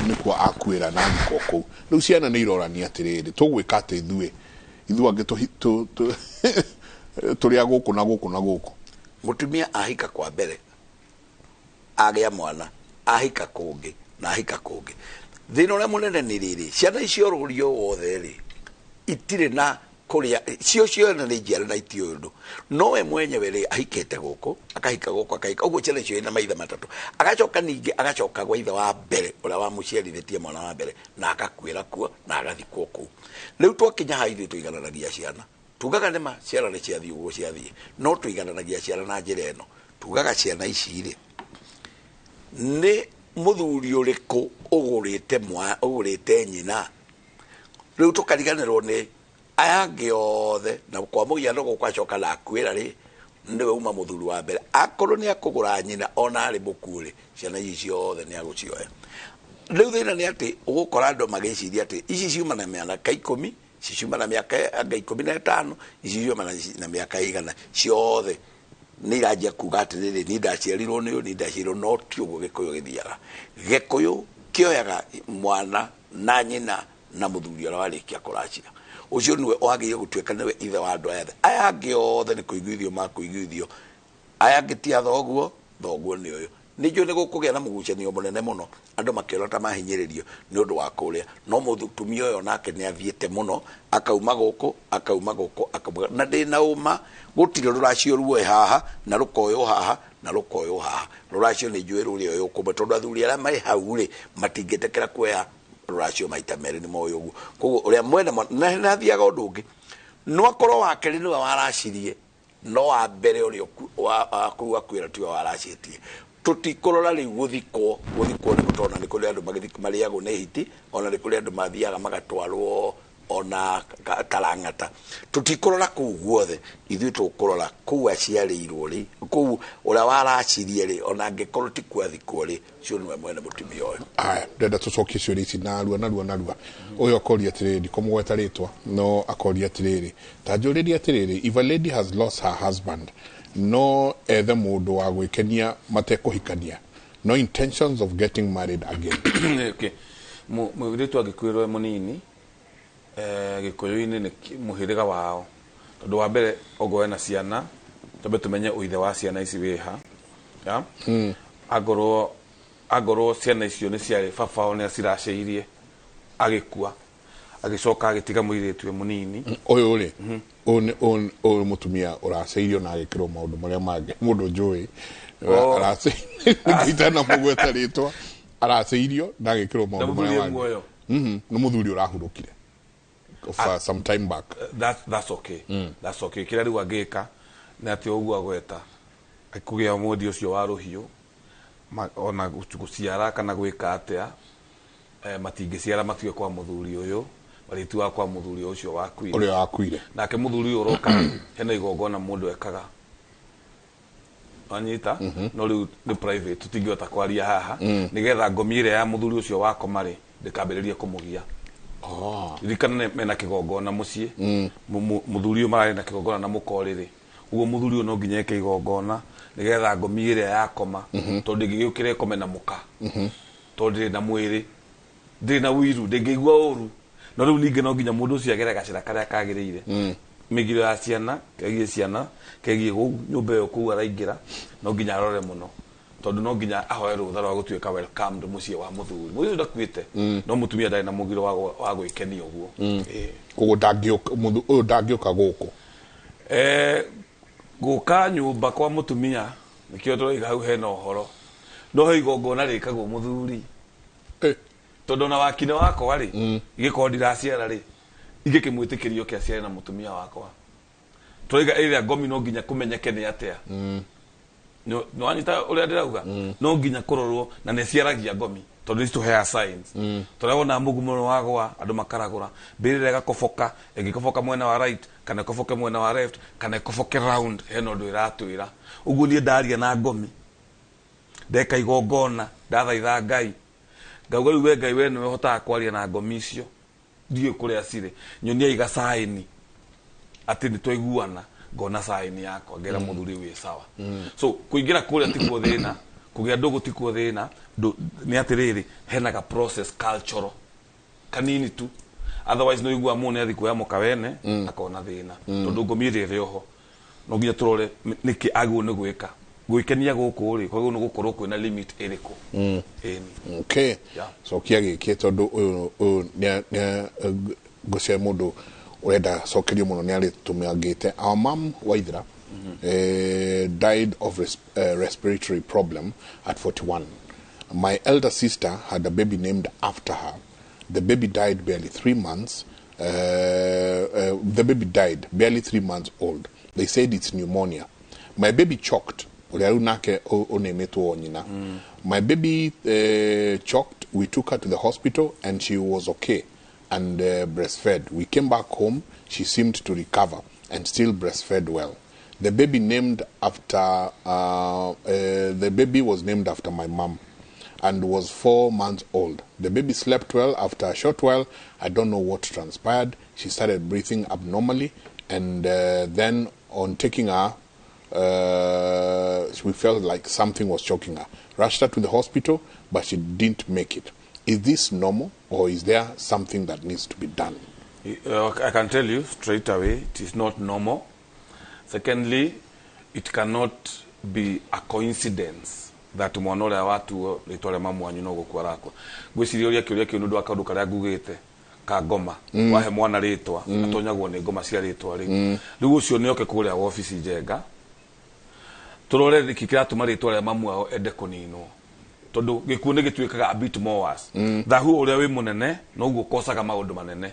nĩkuo akuĩra na thikwo kũu. Rĩu ciana nĩ irorania atĩrĩrĩ, tũgwĩka atĩ ithuĩ angĩ tũrĩ a gũkũ na gũkũ na gũkũ. Mũtumia ahika kwa mbere agĩa mwana ahika kũngĩ na ahika kũngĩ. Thĩna ũrĩa mũnene nĩ rĩrĩ, ciana icio rũrio wothe rĩ itirĩ na kuria cio ciona nĩ njiaro na itiũĩ ũndũ, no we mwenyewe rĩ ahikĩte gũkũ akahika gũkũ akahika ũguo ciana icio ina maithe matatũ, agacoka ningĩ agacoka gwa ithe wa mbere ũrĩa wamũciarithĩtie mwana wa mbere na agakuĩra kuo na agathikwo kũu. Rĩu twakinya haha ithuĩ tũigananagia ciana, tugaga nĩma ciana nĩ ciathiĩ ũguo ciathiĩ, no tũigananagia ciana na njĩra ĩno, tugaga ciana ici rĩ nĩ mũthuri ũrĩkũ ũgũrĩte nyina. Rĩu tũkariganĩrwo nĩ aya angĩ othe na kwa mũhiano gũkũ acoka na akuĩra rĩ nĩwe uma mũthuri wa mbere, akorwo nĩ akũgũra nyina ona arĩ mũkuũ rĩ ciana ici ciothe nĩ agũcioya. Rĩu thĩna nĩ atĩ ũgũkora andũ magĩciria atĩ ici ciuma na mĩaka 10, ici ciuma na mĩaka anga 15, ici ciuma na mĩaka 100, ciothe nĩ iranjia kuga atĩrĩrĩ niĩ ndaciarirwo nĩ ũyũ, niĩ ndaciarirwo, no ti ũguo Gĩkũyũ gĩthiaga. Gĩkũyũ kĩoyaga mwana na nyina na mũthuri ũrĩa warĩkia kũracia, ũcio nĩwe wagĩrĩire gũtuĩka nĩwe ithe wa andũ aya othe. Aya angĩ othe nĩ kũiguithio makũiguithio, aya angĩ ti a thoguo, thoguo nĩ ũyũ. Nĩ njũĩ nĩ gũkũgĩa na mũgucanio mũnene mũno andũ makĩona ta mahinyĩrĩrio nĩ ũndũ wa kũrĩa, no mũtumia ũyũ nake nĩ athiĩte mũno akauma gũkũ akauma gũkũ akauma, na ndĩna ũma gũtirĩ rũracio ruoe haha na rũkoywo haha na rũkoywo haha. Rũracio nĩ njũĩ rũrĩa ũyũ kũmwe tondũ athuri arĩa marĩ hau rĩ matingĩtĩkĩra kuoya rũracio maita merĩ nĩ moĩ ũguo. Koguo ũrĩa mwene na athiaga ũndũ ũngĩ no akorwo wa kerĩ nĩwe waracirie, no wa mbere ũrĩa kũu akuĩra tiwe waracĩtie. Tũtikũrora rĩu gũthikwo nĩ gũtona nĩ kũrĩ andũ marĩagwo nĩ hiti, ona nĩ kũrĩ andũ mathiaga magatwarwo ona tarang'ata. Tũtikũrora kũu guothe, ithuĩ tũkũrora kũu aciarĩirwo rĩ, kũu ũrĩa waracirie rĩ, ona angĩkorwo ti kuathikwo rĩ, ũcio nĩwe mwene mũtumia ũyũ. Aya, ndĩrenda tũcokie ciũria ici narua narua narua. Ũyũ akoria atĩrĩrĩ, ndikũmũgweta rĩtwa, no akoria atĩrĩrĩ, ta njũrĩrie atĩrĩrĩ, if a lady has lost her husband, no ethe mũndũ wa gwĩkenia matekũhikania, no intentions of getting married again. Okay. Mũirĩtu angĩkuĩrwo e mũnini Gĩkũyũ-inĩ nĩ mũhĩrĩga wao, tondũ wa mbere ongorwo ena ciana twambe tũmenye ũithe wa ciana ici wĩha. Angorwo ciana icio nĩ ciarĩ baba wao nĩ aciracĩirie agĩkua agĩcoka agĩtiga mũirĩtu e mũnini. Ũyũ rĩ ũyũ mũtumia ũracĩirio na agĩkĩrwo maũndũ marĩa mangĩ mũndũ njũĩ itanamũgweta rĩtwa, aracĩirio na agĩkĩrwo maũndũ marĩa mangĩ. Nĩ mũthuri ũrahurũkire some time back. That's okay. That's okay. Kĩrĩa rĩu angĩka nĩ atĩ ũguo agweta kũgĩa mwendi ũcio wa rũhiũ ona gũciara kana gwĩka atĩa, matingĩciara matige kwa mũthuri ũyũ, marĩtuaga kwa mũthuri ũcio wakuire, ũrĩa wakuire. Nake mũthuri ũyũ ũroka hena igongona mũndũ ekaga wanyita, no rĩu nĩ private tũtingĩhota kwaria haha, nĩgetha ngomi ĩrĩa ya mũthuri ũcio wakoma rĩ ndĩkambĩrĩrie kũmũgia. Ririkana mena kĩgongona mũciĩ, mũthuri ũyũ mararĩ na kĩgongona na mũka rĩrĩ, ũguo mũthuri ũyũ no nginya eke igongona nĩgetha ngomi ĩrĩa yakoma, tondũ ndĩngĩgĩũkĩra ĩkome na mũka, tondũ ndĩrĩ na mwĩrĩ, ndĩrĩ na ũiru, ndĩngĩigua ũru. No rĩu ningĩ no nginya mũndũ ũcio agere gacĩra karĩa kagĩrĩire. Mĩgiro ya ciana, kegiĩ ciana, kegiĩ nyũmba ĩyo kũu araingĩra, no nginya arore mũno, tondũ no nginya ahoe rũtha rwa gũtuĩka welcomed mũciĩ wa mũthuri. Mũthuri ũcio ndakuĩte, no mũtumia ndarĩ na mũgiro wa gwĩkenia ũguo. Ĩĩ. Koguo ndangĩũka, ũyũ ndangĩũka gũkũ. Gũka nyũmba kwa mũtumia nĩkĩo tũraiga hau hena ũhoro, no he igongona rĩkagwo mũthuri, tondũ ona wakine wakwa rĩ, ingĩkorwo ndiraciara rĩ, ingĩkĩmwĩtĩkĩria oke aciare na mũtumia wakwa. Tũraiga ĩrĩa ngomi no nginya kũmenyeke nĩ atĩa. Nĩwanyita ũrĩa ndĩrauga? No nginya kũrorwo, na nĩ ciaragia ngomi, tondũ nĩ citũheaga signs. Tũrĩa wona mũgumo nĩ wagwa, andũ makaragũra, mbĩrĩra ĩgakoboka, ĩngĩkoboka mwena wa right kana ĩkoboke mwena wa left kana ĩkoboke round, hena ũndũ ĩratwĩra. Ũguo niĩ ndaria na ngomi, ndeka igongona, ndathaitha Ngai, ngauga rĩu we Ngai, we nĩwe ũhotaga kwaria na ngomi icio, ndiũĩ kũrĩa cirĩ, nyonia iga sign atĩ nĩ twaiguana, ngona sign yakwa, ngera mũthuri wĩ sawa. So kũingĩra kũrĩa tikuo thĩna, kũgĩa ndũgũ tikuo thĩna, nĩ atĩrĩrĩ, hena ga process cultural kanini tu. Otherwise no igua mũndũ nĩ athiĩ kuoya mũka wene, akona thĩna, tondũ ngomi ĩrĩa ĩrĩ oho no nginya tũrore nĩkĩ agĩrĩirwo nĩ gwĩka. Gwĩkenia gũkũ rĩ, kwagĩrĩirwo nĩ gũkorwo kwĩna limit ĩrĩkũ? Ĩni. Okay. Yeah. Cokia gĩkĩ, tondũ ũyũ nĩ ngũcia mũndũ ũrenda cokerio mũno, nĩ arĩtũmangĩte. Our mom Waithera died of respiratory problem at 41. My elder sister had a baby named after her. The baby died barely 3 months. The baby died barely 3 months old. They said it's pneumonia. My baby choked. Ũrĩa rĩu nake ũnĩmĩtwo nyina. My baby choked. We took her to the hospital and she was okay and breastfed. We came back home. She seemed to recover and still breastfed well. The baby named after, the baby was named after my mom and was 4 months old. The baby slept well. After a short while, I don't know what transpired. She started breathing abnormally, and then on taking her, we felt like something was choking her. Rushed her to the hospital, but she didn't make it. Is this normal, or is there something that needs to be done? I can tell you straight away, it is not normal. Secondly, it cannot be a coincidence that mwana ũrĩa watuo rĩtwa rĩa mamu wanyu no gũkua arakua. Ngwĩciria ũrĩa kĩũria kĩu nĩ ũndũ wa kaũndũ karĩa ngugĩte ka ngoma. Wahe mwana rĩtwa, atonyagwo nĩ ngoma cia rĩtwa rĩu. Rĩu ũcio nĩ oke kũrĩa wabici Njenga, tũrore nĩkĩ kĩratũma rĩtwa rĩa mamu wao ende kũninwo, tondũ gĩkuũ nĩ gĩtuĩkaga a bit more worse. Thahu ũrĩa wĩ mũnene noguo ũkocaga maũndũ manene.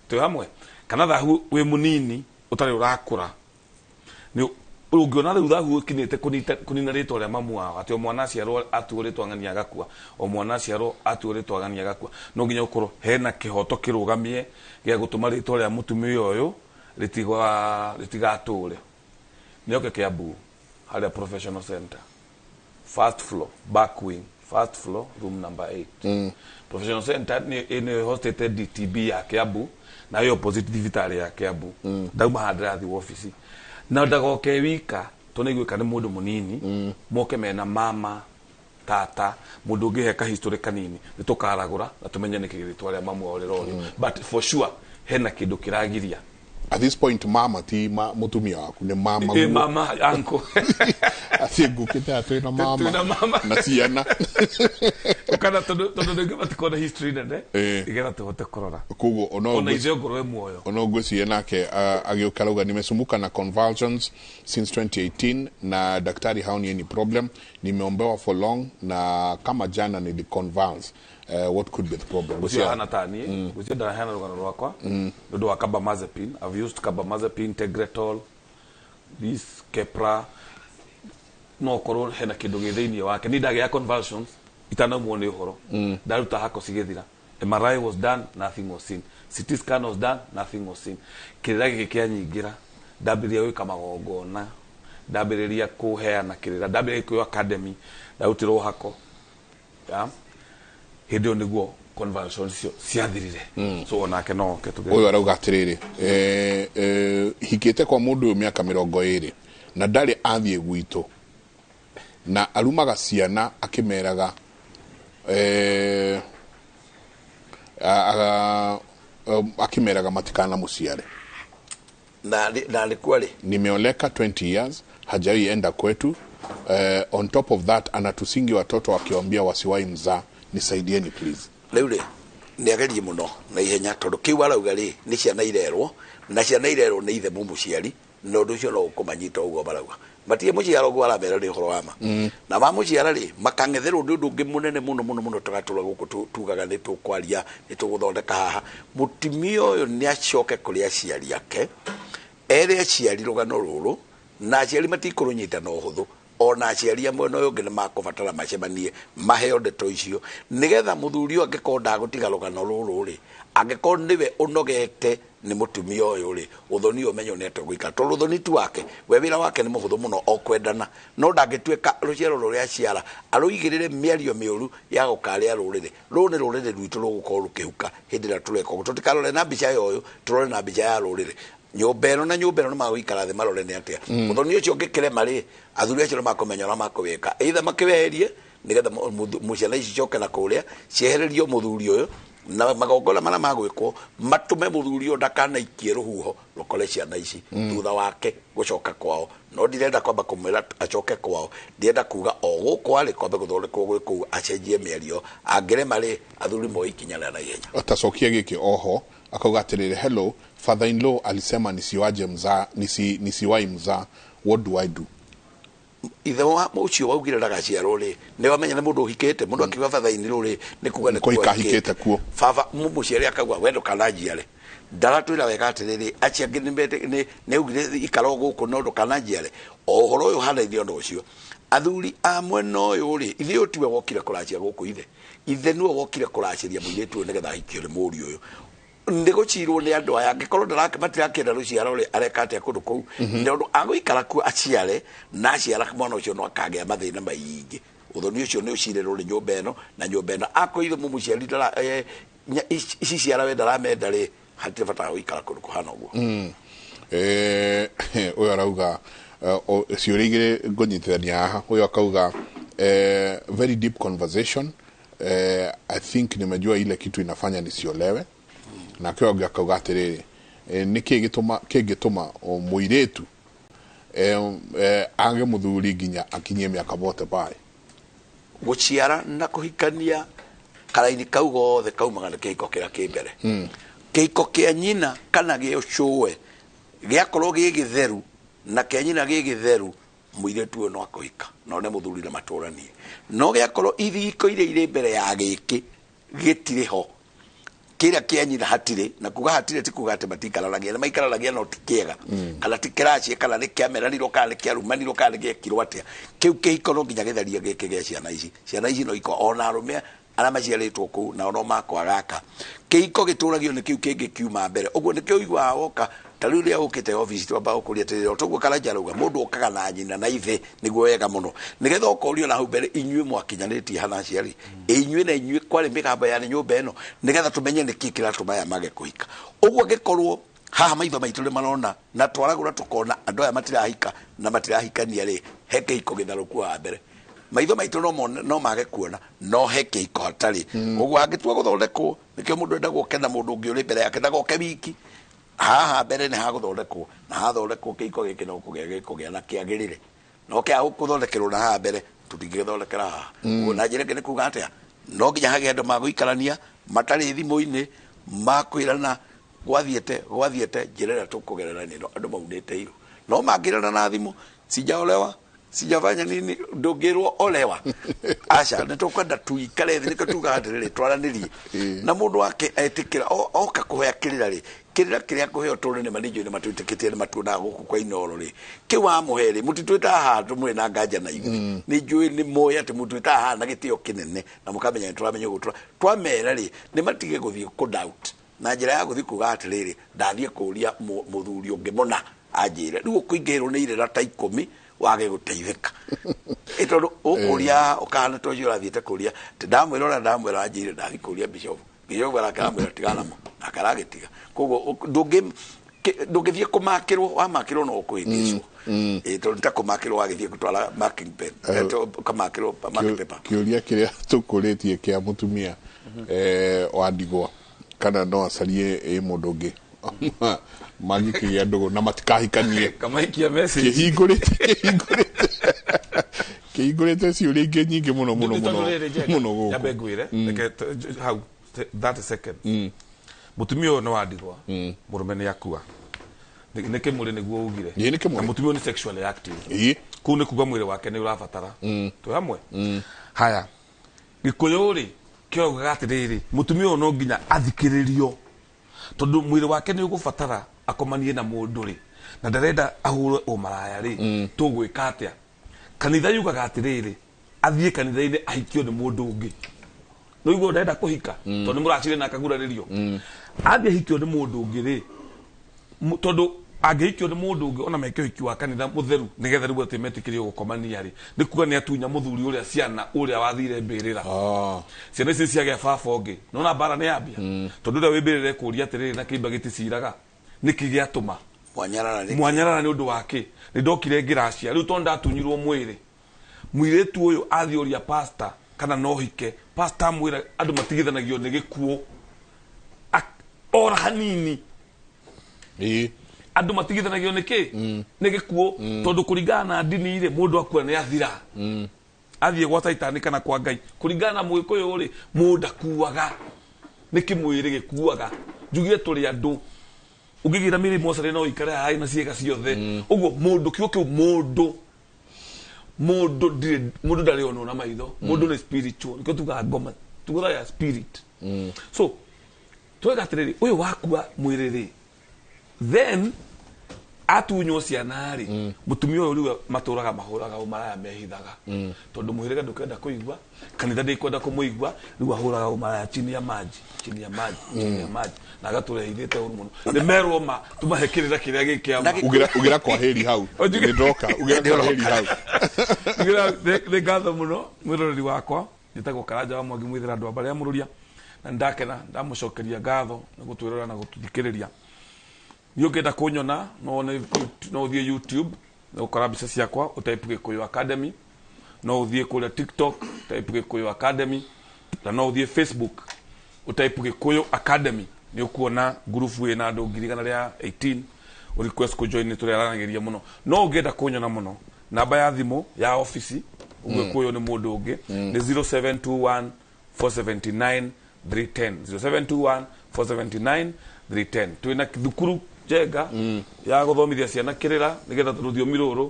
Twĩ hamwe? Kana thahu wĩ mũnini ũtarĩ ũrakũra, nĩ ũngĩona rĩu thahu ũkinyĩte kũnina rĩtwa rĩa mamu wao, atĩ o mwana aciarwo atuo rĩtwa ng'ania agakua, o mwana aciarwo atuo rĩtwa ng'ania agakua, no nginya gũkorwo hena kĩhoto kĩrũgamie gĩa gũtũma rĩtwa rĩa mũtumia ũyũ rĩtigatũre. Nĩoke Kiambu harĩa Professional Center, first floor, back wing, first floor, room number 8. Professional Center nĩ hostete DTB ya Kiambu, na ĩ opposite thibitarĩ ya Kiambu. Ndauma haha ndĩrathiĩ wabici, na ndagoke wika, tondũ nĩiguĩka nĩ mũndũ mũnini, moke mena mama, tata, mũndũ ũngĩhe ka history kanini, nĩ tũkaragũra na tũmenye nĩkĩ rĩtwa rĩa mamu wao rĩrorio. But for sure hena kĩndũ kĩragiria. At this point mama ti mũtumia waku, nĩ mama Ĩ, guo. mama uncle. Athiĩ ngũkĩte atĩ twĩna mama. Twĩna mama. Na ciana. Kana tondũ rĩngĩ matikona history nene, nĩgetha tũhote kũrora. Koguo Ona ithe ongorwo e muoyo. Ona ngwĩciria nake agĩũka arauga nimesumbuka na convulsions since 2018 na daktari haoni any problem, nimeombewa for long na kama jana niliconvulse. What could be the problem? Ũcio hana ta niĩ, ũcio ndaraheana rũgano rwakwa nĩ ũndũ wa carbamazepine. I've used carbamazepine, Tegretol, this Keppra, no korwo hena kĩndũ gĩ thĩinĩ wake. Niĩ ndagĩa convulsions itanaumwo nĩ ũhoro, ndaruta hako cigĩthira. MRI was done, nothing was seen. CT scan was done, nothing was seen. Kĩrĩra gĩkĩ kĩanyingĩra, ndambĩrĩria gwĩka magongona, ndambĩrĩria kũheana kĩrĩra, ndambĩrĩria kwĩ academy, ndarutirwo hako. Yeah. Hĩndĩ ĩyo nĩguo convulsions icio ciathirire. So onake no oke tũgere. Ũyũ arauga atĩrĩrĩ, hikĩte kwa mũndũ ũyũ mĩaka 20 na ndarĩ athiĩ gwitũ, na arumaga ciana akĩmeraga, akĩmeraga matikana mũciare. Na alikuwa rĩ? Nimeoleka 20 years, hajai enda kwetu. On top of that, anatusingi watoto akiwaambia wasiwai mzaa. Nisaidieni please. Rĩu rĩ, nĩ agerie mũno na ihenya, tondũ kĩu arauga rĩ, nĩ ciana irerwo, na ciana irerwo nĩ ithe mũmũciari, na ũndũ ũcio no ũkũmanyita ũguo marauga. Matige mũciara ũguo aramera nĩ ũhoro wa ma. Na mamũciara rĩ, makang'etherwo nĩ ũndũ ũngĩ mũnene mũno mũno mũno, tũgatũra gũkũ tugaga nĩ tũkwaria, nĩ tũgũthondeka haha. Mũtumia ũyũ nĩ acoke kũrĩ aciari ake, ere aciari rũgano rũrũ, na aciari matikũrũnyita na ũhũthũ. Ona aciari a mwena ũyũ ũngĩ nĩ makũbatara macemanie, maheo ndeto icio, nĩgetha mũthuri ũyũ angĩkorwo ndagũtiga rũgano rũrũ rĩ, angĩkorwo nĩwe ũnogete nĩ mũtumia ũyũ rĩ, ũthoni ũyũ ũmenyo nĩ atĩa ũgũikara, tondũ ũthoni ti wake, we wĩra wake nĩ mũhũthũ mũno o kwendana, no ndangĩtuĩka rũciaro rũrĩa aciara arũigĩrĩre mĩario mĩũru ya gũkarĩa rũrĩrĩ. Rũrũ nĩ rũrĩrĩ rwitũ rũgũkorwo rũkĩhuka hĩndĩ ĩrĩa tũreka ũguo. Tũtikarore na mbica ya ũyũ, tũrore na mbica ya rũrĩrĩ. Nyũmba ĩno na nyũmba ĩno nĩ magũikara thĩ marore nĩ atĩa. Mũthoni ũcio ũngĩkĩrema rĩ, athuri acio nĩ makũmenya ũrĩa makũwĩka, either makĩweherie nĩgetha ciana ici icoke na kũrĩa ciehererio mũthuri ũyũ, na magongona marĩa magwĩkwo matũme mũthuri ũyũ ndakanaikie rũhuho rũkore ciana ici thutha wake gũcoka kwao. No ndirenda kwamba kũmwĩra acoke kwao, ndirenda kuga o gũkũ arĩ kwambe gũthondekwo gwĩ kũu, acenjie mĩario. Angĩrema rĩ, athuri moe ikinya rĩa naihenya. Atacokia gĩkĩ oho akauga atĩrĩrĩ, hello, father in law alisema nisiwaje mzaa, nisiwai mzaa, what do I do? Ithe wa ũcio waugire ndagaciarwo rĩ, nĩ wamenya nĩ mũndũ ũhikĩte. Mũndũ akiuga father in law rĩ, nĩ kuga nĩ kuo ahikĩte kuo. Baba mũciari akauga we ndũkananjiare, ndaratwĩra wega atĩrĩrĩ, acio angĩ nĩ augire ikara o gũkũ no ndũkananjiare. O ũhoro ũyũ ũhanaine ona ũcio. Athuri a mwena ũyũ rĩ, ithe ũyũ tiwe wokire kũracia gũkũ, ithe ithe nĩwe wokire kũracĩria mũirĩtu ũyũ nĩgetha ahikio nĩ mũriũ ũyũ. Nĩ gũcirwo nĩ andũ aya, angĩkorwo matirakĩenda rũciaro rĩ, areka atĩa kũndũ kũu? Nĩ ũndũ agũikara kuo aciare, na aciara mwana ũcio no akagĩa mathĩna maingĩ. Ũthoni ũcio nĩ ũcirĩrwo nĩ nyũmba ĩno na nyũmba ĩno. Akorwo ithe mũmũciari ici ciara we ndaramenda rĩ, hatirĩ bata wa gũikara kũndũ kũhana ũguo. Ũyũ arauga ciũria igĩrĩ ngũnyitithania haha. Ũyũ akauga very deep conversation. I think nimejua ile kitu inafanya nisiolewe. Na kĩo angĩ akauga atĩrĩrĩ, nĩ kĩ kĩngĩtũma mũirĩtu age mũthuri nginya akinyie mĩaka bote bae? Gũciara na kũhikania karaini kau gothe kaumaga nĩ kĩhiko kĩrĩa kĩ mbere. Kĩhiko kĩa nyina kana gĩa ũcũwe gĩakorwo gĩ gĩtheru na kĩa nyina gĩ gĩtheru, mũirĩtu ũyũ no akũhika na one mũthuri na matũranie. No gĩakorwo ithiko iria irĩ mbere ya gĩkĩ gĩtirĩ ho, kĩrĩa kĩa nyina hatirĩ, na kuga hatirĩ ti kuga atĩ matiikaranagia, nĩ maikaranagia no ti kĩega, kana ti kĩracie, kana nĩ kĩameranirwo, kana nĩ kĩarumanirwo, kana nĩ gĩekirwo atĩa. Kĩu kĩhiko no nginya gĩtherie gĩkĩ gĩa ciana ici. Ciana ici no iko ona arũme arĩa maciarĩtwo kũu nao no makwaga gaka. Kĩhiko gĩtũragio nĩ kĩu kĩngĩ kiuma mbere. Ũguo nĩkĩo ũiguaga woka ta rĩu rĩrĩa ũkĩte obici twambaga gũkũria atĩrĩrĩ, o toguo Karanja arauga, mũndũ okaga na nyina na ithe nĩguo wega mũno, nĩgetha ũkorio na hau mbere inyuĩ mwakinyanĩtie hana aciari, inyuĩ na inyuĩ kwarĩ mĩgambo ya nyũmba ĩno, nĩgetha tũmenye nĩkĩ kĩratũma aya mage kũhika. Ũguo angĩkorwo haha maitho maitũ nĩ marona na twaragũra tũkona andũ aya matirahika na matirahikania rĩ, he kĩhiko gĩtharũku haha mbere. Maitho maitũ no mage kuona, no he kĩhiko hatarĩ. Ũguo angĩtua gũthondekwo, nĩkĩo mũndũ endagwo oke na mũndũ ũngĩ ũrĩ mbere yake, ndagoke wiki. Haha mbere nĩ hagũthondekwo, na hathondekwo kĩhiko gĩkĩ no kũgĩa gĩkũgĩa na kĩagĩrĩre. No kĩa gũthondekerwo na haha mbere tũtingĩgĩthondekera haha. Ũguo na njĩra ĩngĩ nĩ kuga atĩa, no nginya hagĩe andũ magũikarania matarĩ thimũ-inĩ, makwĩrana gwathiĩte gwathiĩte njĩra ĩrĩa tũkũgerera nĩ ĩno, andũ maunĩte iru. No mangĩrana na thimũ, sijaolewa, sijafanya nini, ndũngĩrwo olewa. Aca, nĩ tũkwenda tuikare thĩ, nĩkĩo tugaga atĩrĩrĩ, twaranĩrie. Na mũndũ wake etĩkĩra, oka kũhoya kĩrĩra rĩ, kĩrĩra kĩrĩa kũheo tondũ nĩ manĩnjũ nĩ matwĩtĩkĩtie nĩ matuonaga gũkũ kwa Inooro rĩ, kĩu wamũhe rĩ, mũtitwĩtaga haha tũmũrĩ na nganja na ithuĩ. Nĩ njũĩ nĩ moĩ atĩ mũtwĩtaga haha na gĩtĩo kĩnene, na mũkamenya nĩ tũramenya ũguo twamera rĩ, nĩ matige gũthiĩ kũ doubt. Na njĩra ya gũthiĩ kuga atĩrĩrĩ, ndathiĩ kũria mũthuri ũngĩ mũna anjĩre. Rĩu ũkũingĩrwo nĩ irĩra ta 10 wage gũteithĩka. Tondũ ũkũria ũkahana ta ũcio ũrathiĩte kũria, ndamwĩra ũrĩa ndamwĩra anjĩre ndathiĩ kũria bishop. Bishop aramwĩra tigana namo, nake aragĩtiga. Koguo ndũngĩthiĩ kũmakĩrwo, wamakĩrwo no ũkũhĩngĩcwo. Tondũ ta kũmakĩrwo wagĩthiĩ gũtwara marking pen, ũkamakĩrwo marking paper. Kĩũria kĩrĩa tũkũrĩtie kĩa mũtumia wa ndigwa, kana no acarie mũndũ ũngĩ Mangĩkĩgĩa ndũgũ na matikahikanie. Kamaikia message. Kĩhingũrĩte ciũria ingĩ nyingĩ mũno mũno mũno mũno gũkũ. Nyambe ngwĩre reke hau 30 second. Mũtumia ũyũ nĩ wa ndigwa, mũrũme nĩ akua. Nĩ kĩmũrĩ nĩguo ugire. Na mũtumia ũyũ nĩ sexually active. Kũu nĩ kuga mwĩrĩ wake nĩ ũrabatara. Twĩ hamwe? Haya. Gĩkũyũ rĩ kĩoigaga atĩrĩrĩ, mũtumia ũyũ no nginya athikĩrĩrio tondũ mwĩrĩ wake nĩ ũgũbatara akomanie na mũndũ rĩ, na ndarenda ahũrwe ũmaraya rĩ, tũgwĩka atĩa? Kanitha yugaga atĩrĩrĩ, athiĩ kanitha-inĩ ahikio nĩ mũndũ ũngĩ. Nĩ ũiguo ndarenda kũhika tondũ nĩ mũracire na akagurarĩrio. Athiĩ ahikio nĩ mũndũ ũngĩ rĩ, tondũ angĩhikio nĩ mũndũ ũngĩ ona meke ũhiki wa kanitha mũtheru nĩgetha rĩu atĩ metĩkĩrio gũkomania rĩ, nĩ kuga nĩ atunya mũthuri ũrĩa ciana ũrĩa wathire mbĩrĩra. Ciana ici ciagĩa baba ũngĩ, nona mbara nĩ yambia. Tondũ ũrĩa wĩ mbĩrĩra ekũria atĩrĩrĩ na kĩimba gĩticiraga, nĩkĩ gĩatũma mwanyarara nĩ ũndũ wa kĩ? Nĩ ndokire ngĩracia rĩu tondũ ndatunyirwo mwĩrĩ. Mũirĩtu ũyũ athiĩ ũria pastor kana no hike, pastor amwĩra andũ matigithanagio nĩ gĩkuũ ora hanini. Andũ matigithanagio nĩ kĩ? Nĩ gĩkuũ. Tondũ kũringana na ndini rĩ, mũndũ akua nĩ athira. Athiĩ gwa Caitani kana kwa Ngai. Kũringana na Mũgĩkũyũ rĩ, mũndũ akuaga. Nĩ kĩmwĩrĩ gĩkuaga. Njugire tũrĩ andũ. Ũngĩgĩra mĩrĩ mocarĩ no ũikare haha na ciĩga ciothe. Ũguo mũndũ kiugo kĩu mũndũ. Mũndũ ndirĩ, mũndũ ndarĩ onwo na maitho. Mũndũ nĩ spiritual. Nĩkĩo tugaga ngoma. Tugaga ya spirit. So, twega atĩrĩrĩ, ũyũ wakua mwĩrĩ rĩ, then atunywo ciana rĩ, mũtumia ũyũ rĩu matũraga mahũraga ũmaraya mehithaga. Tondũ mũhĩrĩga ndũkenda kũigua, kanitha ndĩkwenda kũmũigua, rĩu ahũraga ũmaraya chini ya maji, chini ya maji, chini ya maji. Na agatũrehithĩte ũru mũno. Nĩ merwo ma, tũmahe kĩrĩra kĩrĩa gĩ kĩa ma. Ugĩra kwa heri hau. Nĩ ndoka, ugĩra kwa heri hau. Ugĩra, nĩ ngatho mũno mwĩroreri wakwa. Njĩtagwo Karanja wa Mwangi mwithira andũ a mbarĩ ya Mũrũria. Na ndakena ndamũcokeria ngatho nĩ gũtwĩrora na gũtũthikĩrĩria. Niĩ ũngĩenda kũnyona no ũthiĩ YouTube nĩ ũkora mbica ciakwa ũtype Gĩkũyũ Academy, no ũthiĩ kũrĩa TikTok type Gĩkũyũ Academy, na no ũthiĩ Facebook ũtype Gĩkũyũ Academy, nĩ ũkuona ngurubu ĩna andũ 118 request kũ join nĩ tũrĩaranagĩria mũno. No ũngĩenda kũnyona mũno, namba ya thimũ ya ofici ũguo kũyũ nĩ mũndũ ũngĩ nĩ 0721 479 310, 0721 479 310. Twĩna thukuru njega ya gũthomithia ciana kĩrĩra nĩgetha rũthiomi rũrũ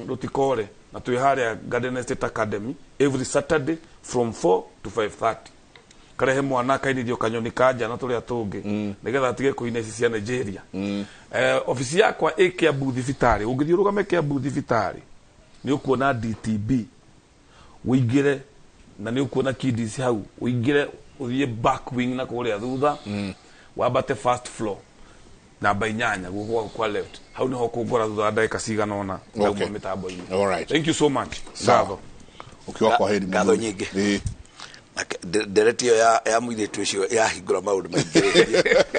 rũtikore, na twĩ harĩa Garden Estate Academy every Saturday from 4 to 5:30. Karehe mwana akainithio kanyoni ka nja na tũrĩa tũngĩ nĩgetha atige kũina ici cia Nigeria. Ofici yakwa ĩ Kiambu thibitarĩ, ũngĩthiĩ ũrũgame Kiambu thibitarĩ nĩ ũkuona DTB, ũingĩre na nĩ ũkuona kidis hau, ũingĩre ũthiĩ back wing na kũrĩa thutha, wambate first floor namba 8 guoko gwaku kwa left, hau niho kũngora thutha wa ndagĩka cigana ũna ndauma mĩtambo-inĩ. All right. Thank you so much. Sawa. Ukiwa kwa heri ngatho nyingĩ. Ndereti ĩyo ya mũirĩtu ũcio yahingũra maũndũ maingĩ.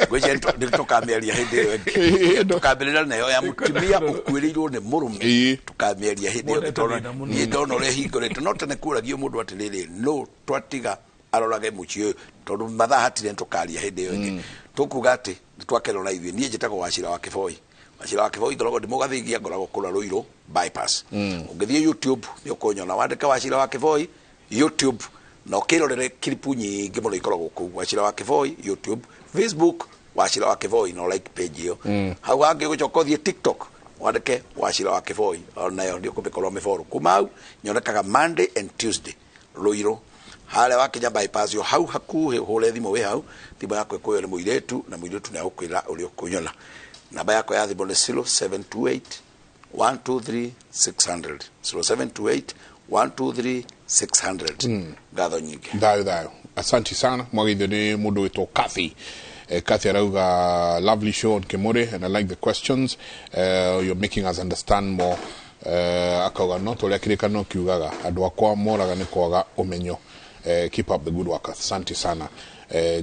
Ngwĩciria nĩ tũkamĩaria hĩndĩ ĩyo ĩngĩ. Tũkambĩrĩria nayo ya mũtumia ũkuĩrĩirwo nĩ mũrũme. Tũkamĩaria hĩndĩ ĩyo tondũ niĩ ndona ũrĩa ĩhingũrĩte. No tene kũragio mũndũ atĩrĩrĩ, no twatiga arorage mũciĩ ũyũ tondũ mathaa hatirĩ nĩ tũkaria hĩndĩ ĩyo ĩngĩ. Tũkuga atĩ nĩ twakenwo na ithuĩ. Niĩ njĩtagwo Wachira wa Kĩboi. Wachira wa Kĩboi ngoragwo ndĩ mũgathingia, ngoragwo kũrĩa Ruiru bypass. Ũngĩthiĩ YouTube nĩ ũkũnyona, wandĩke Wachira wa Kĩboi YouTube na ũkĩrorere clip nyingĩ mũno ikoragwo kũu. Wachira wa Kĩboi YouTube, Facebook Wachira wa Kĩboi, no like page ĩyo. Hau hangĩ ũgĩcoka ũthiĩ TikTok wandĩke Wachira wa Kĩboi, onayo nĩ ũkũmĩkorwo mĩboro. Kuma hau nyonekaga Monday and Tuesday Ruiru harĩa wakinya bypass yo hau hakuhĩ, ũhũre thimũ wĩ hau, thimũ yakwa ĩkũywo nĩ mũirĩtu na mũirĩtu nĩ agũkwĩra ũrĩa ũkũnyona. Namba yakwa ya thimũ nĩ 0728 123 600, 0728 123 600. Ngatho nyingĩ. Thayũ thayũ. Asante sana. Mwagithio nĩ mũndũ wĩtwo Kathy. Kathy arauga lovely show on Kimuri and I like the questions. You're making us understand more. Akauga no tũrĩa kĩrĩkanĩro kiugaga andũ akwa moraga nĩ kwaga ũmenyo. Keep up the good work. Asante sana.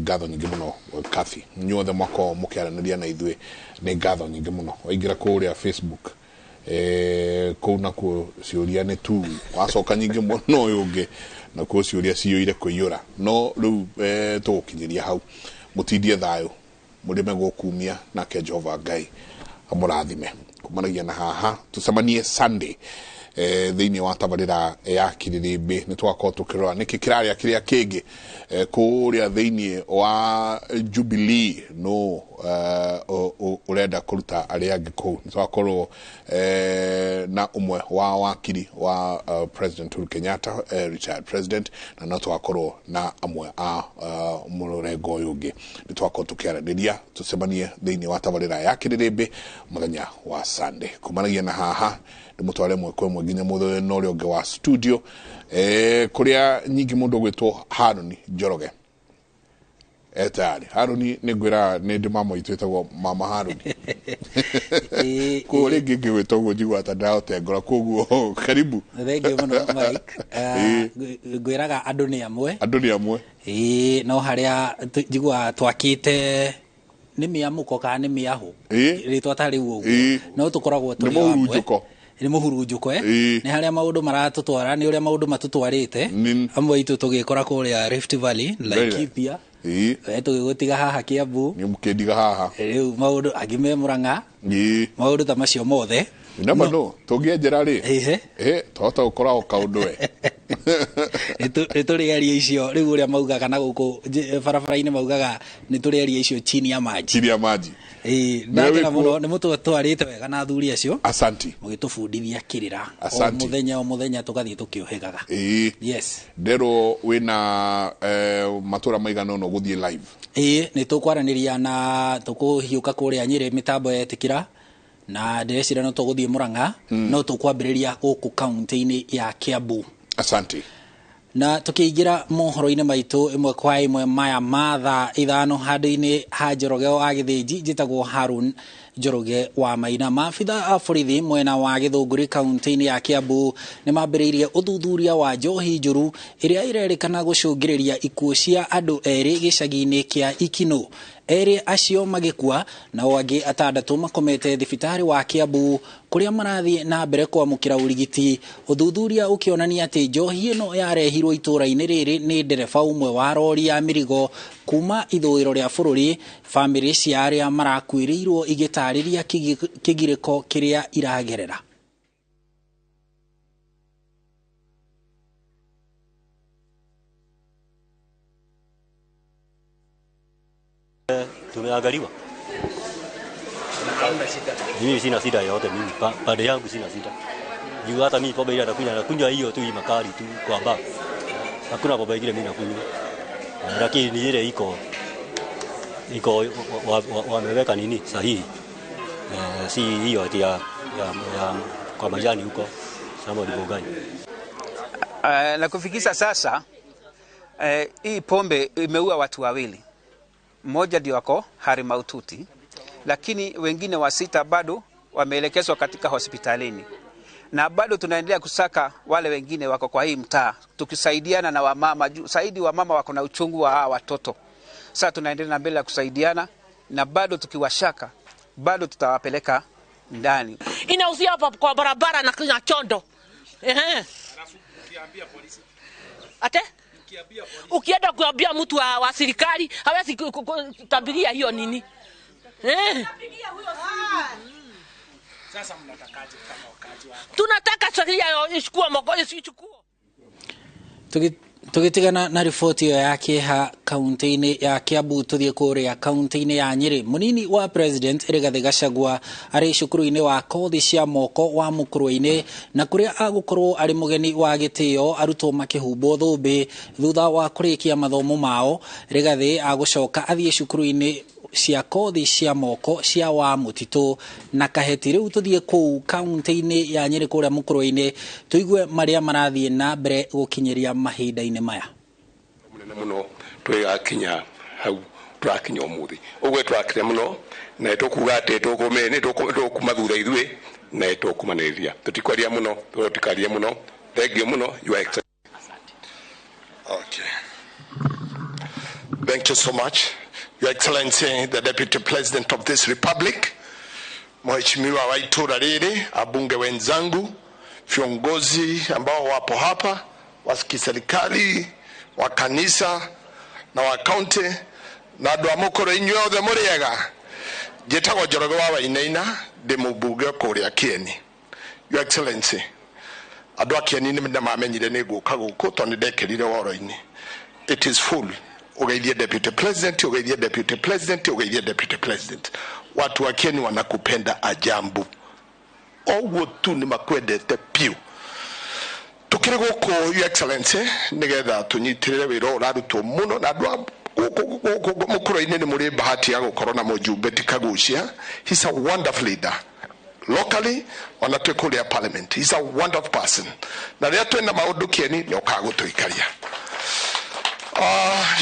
Ngatho nyingĩ mũno Kathy. Inyuothe mwakorwo mũkĩaranĩria na ithuĩ nĩ ngatho nyingĩ mũno. Waingĩra kũrĩa Facebook kũu nakuo ciũria nĩ tu wacoka nyingĩ mũno ũyũ ũngĩ nakuo ciũria ciyũire kũiyũra. No rĩu tũgũkinyĩria hau. Mũtindie thayũ. Mũrĩme gũkumia nake Jehova Ngai amũrathime. Kumanagia na haha tucemanie Sunday thĩinĩ wa tabarĩra ya Kĩrĩrĩmbĩ. Nĩ tũgakorwo tũkĩrora nĩkĩ kĩrarĩa kĩrĩa kĩngĩ kũrĩa thĩinĩ wa Jubilee no ũrenda kũruta arĩa angĩ kũu. Nĩ tũgakorwo na ũmwe wa wakiri wa President Uhuru Kenyatta, retired president, na no tũgakorwo na amwe a mũrengo ũyũ ũngĩ. Nĩ tũgakorwo tũkĩaranĩria, tũcemanie thĩinĩ wa tabarĩra ya Kĩrĩrĩmbĩ mũthenya wa Sunday. Kumanagia na haha ndĩmũtware ĩmwe kwa ĩmwe nginya mũthenya ũrĩa ũngĩ wa studio kũrĩa nyingĩ mũndũ ũgwĩtwo Harũni Njoroge etayarĩ. Harũni nĩ ngwĩra nĩ ndĩ mama witũ ĩtagwo mama Harũni, koguo rĩngĩ ngĩgwĩta ũguo njiguaga ta ndĩrahotengora, koguo karibu. Thengiũ mũno Mike. Ngwĩraga andũ nĩ amwe. Andũ nĩ amwe. Ĩĩ, no harĩa njiguaga twakĩte nĩ mĩamũko kana nĩ mĩahũ rĩtwa ta rĩu ũguo, no tũkoragwo tũrĩ amwe. Nĩ mũhurunjũko. Nĩ mũhurunjũko nĩ harĩa maũndũ maratũtwara, nĩ ũrĩa maũndũ matũtwarĩte. Amwe aitũ tũgĩkora kũrĩa Rift Valley, Laikipia, tũgĩgũtiga haha Kiambu, nĩ mũkĩndiga haha rĩu maũndũ angĩ me Murang'a, maũndũ ta macio mothe. You never know, tũngĩenjera rĩ twahota gũkora o kaũndũ we. Nĩ tũrĩ aria icio rĩu ũrĩa maugaga na gũkũ barabara-inĩ maugaga nĩ tũrĩ aria icio chini ya maji. Chini ya maji. Ndakena mũno nĩ mũtũtwarĩte wega na athuri acio. Asanti. Mũgĩtũbundithia kĩrĩra. Asanti. O mũthenya tũgathiĩ tũkĩũhĩgaga. Yes. Nderwo wĩna matũra maigana ũna gũthiĩ live. Nĩ tũkwaranĩria na tũkũhiũka kũrĩa Nyĩrĩ mĩtambo yetĩkĩra, na ndĩreciria no tũgũthiĩ Murang'a, no tũkwambĩrĩria gũkũ kaunti-inĩ ya Kiambu. Asante. Na tukiingira mohoro-inĩ maitũ ĩmwe kwa ĩmwe maya ma thaa 5 handũ-inĩ ha Njoroge wa Gĩthĩnji, njĩtagwo Harun Njoroge wa Maina. Maabitha a borithi mwena wa Gĩthũngũri kaunti-inĩ ya Kiambu nĩ mambĩrĩirie ũthuthuria wa njohi njũru ĩrĩa ĩrerĩkana gũcũngĩrĩria ikuũ cia andũ erĩ gĩcagi-inĩ kĩa Ikino. Erĩ acio magĩkua nao angĩ 6 makomete thibitarĩ wa Kiambu kũrĩa marathiĩ na mbere kwamũkĩra ũrigiti. Ũthuthuria ũkĩonania atĩ njohi ĩno yarehirwo itũũra-inĩ rĩrĩ nĩ ndereba ũmwe wa rori ya mĩrigo kuma ithũĩro rĩa bũrũri. Bamĩrĩ cia arĩa marakuĩrĩirwo igĩtarĩria kĩgirĩko kĩrĩa iragerera. Tumeangaliwa. Mimi sina shida yoyote, mimi pande yangu sina shida. Juu hata mimi pombe ile nakunywa hiyo tu makali tu kwa bar. Hakuna pombe ingine mimi nakunywa. Lakini ni ile iko wameweka nini sahihi. Si hiyo ati ya kwa majani huko sama gani. Na kufikisha sasa hii pombe imeua watu wawili. Mmoja ndio wako hali mahututi, lakini wengine 6 bado wameelekezwa katika hospitalini. Na bado tunaendelea kusaka wale wengine wako kwa hii mtaa, tukisaidiana na wamama. Zaidi wamama wako na uchungu wa hawa watoto. Sasa tunaendelea na mbele ya kusaidiana, na bado tukiwashaka bado tutawapeleka ndani. Inauzia hapa kwa barabara na chondo. Ate? Ukienda kuambia mtu wa serikali hawezi kutabiria hiyo nini. Sasa mnatakaje kama wakazi hapa? Tunataka sheria ichukue mkono ichukue. Tugitigana na riboti ĩyo ya kĩeha kaunti-inĩ ya Kiambu, tũthiĩ kũrĩa kaunti-inĩ ya Nyĩrĩ. Mũnini wa President Rigathĩ Gachagua arĩ cukuru-inĩ wa kothi cia moko wa Mũkũrwe-inĩ, na kũrĩa agũkorwo arĩ mũgeni wa gĩtĩo arutwo makĩhumbwo thũmbĩ thutha wa kũrĩkia mathomo mao. Rigathĩ agũcoka athiĩ cukuru-inĩ cia kothi cia moko cia wa Mũtitũ na Kaheti. Rĩu tũthiĩ kũu kaunti-inĩ ya Nyĩrĩ kũrĩa Mũkũrwe-inĩ tũigue marĩa marathiĩ na mbere gũkinyĩria mahinda-inĩ maya. Mũnene mũno twĩgakinya hau tũrakinya ũmũthĩ ũguo tũrakire mũno na tũkuga atĩ tũkuma thutha ithuĩ na tũkumanĩrĩria tũtikwaria mũno tũtikaria mũno. Thank you mũno, you are excellent. Okay. Thank you so much. Your Excellency, the Deputy President of this Republic, Mheshimiwa wa itũra rĩrĩ, abunge wenzangu, viongozi ambao wapo hapa, wa kiserikali, wa kanisa na wa kaunti Na andũ a mũkũrũ inyuĩ othe mũrĩ ega. Njĩtagwo Njoroge wa Wainaina, ndĩ mũmbunge kũrĩa Kieni. Your Excellency, andũ a Kieni nĩ mamenyire nĩ ngũka gũkũ tondũ nĩ ndekĩrire woro-inĩ. It is full. Ugeithie Deputy President, ugeithie Deputy President, ugeithie Deputy President. Watu wa Kieni wanakupenda ajambu. Oguo tu nĩ makwendete piũ. Tukĩrĩ gũkũ, Your Excellency, nĩgetha tũnyitĩrĩre wĩra ũyũ ũrarutwo mũno na andũ a gũkũ mũkũrũ-inĩ. Nĩ mũrĩ bahati ya gũkorwo na mũjumbe ti Kagucia. He's a wonderful leader locally, ona twĩ kũrĩa parliament. He's a wonderful person, na rĩrĩa twĩna maũndũ Kieni nĩ okaga gũtũikaria.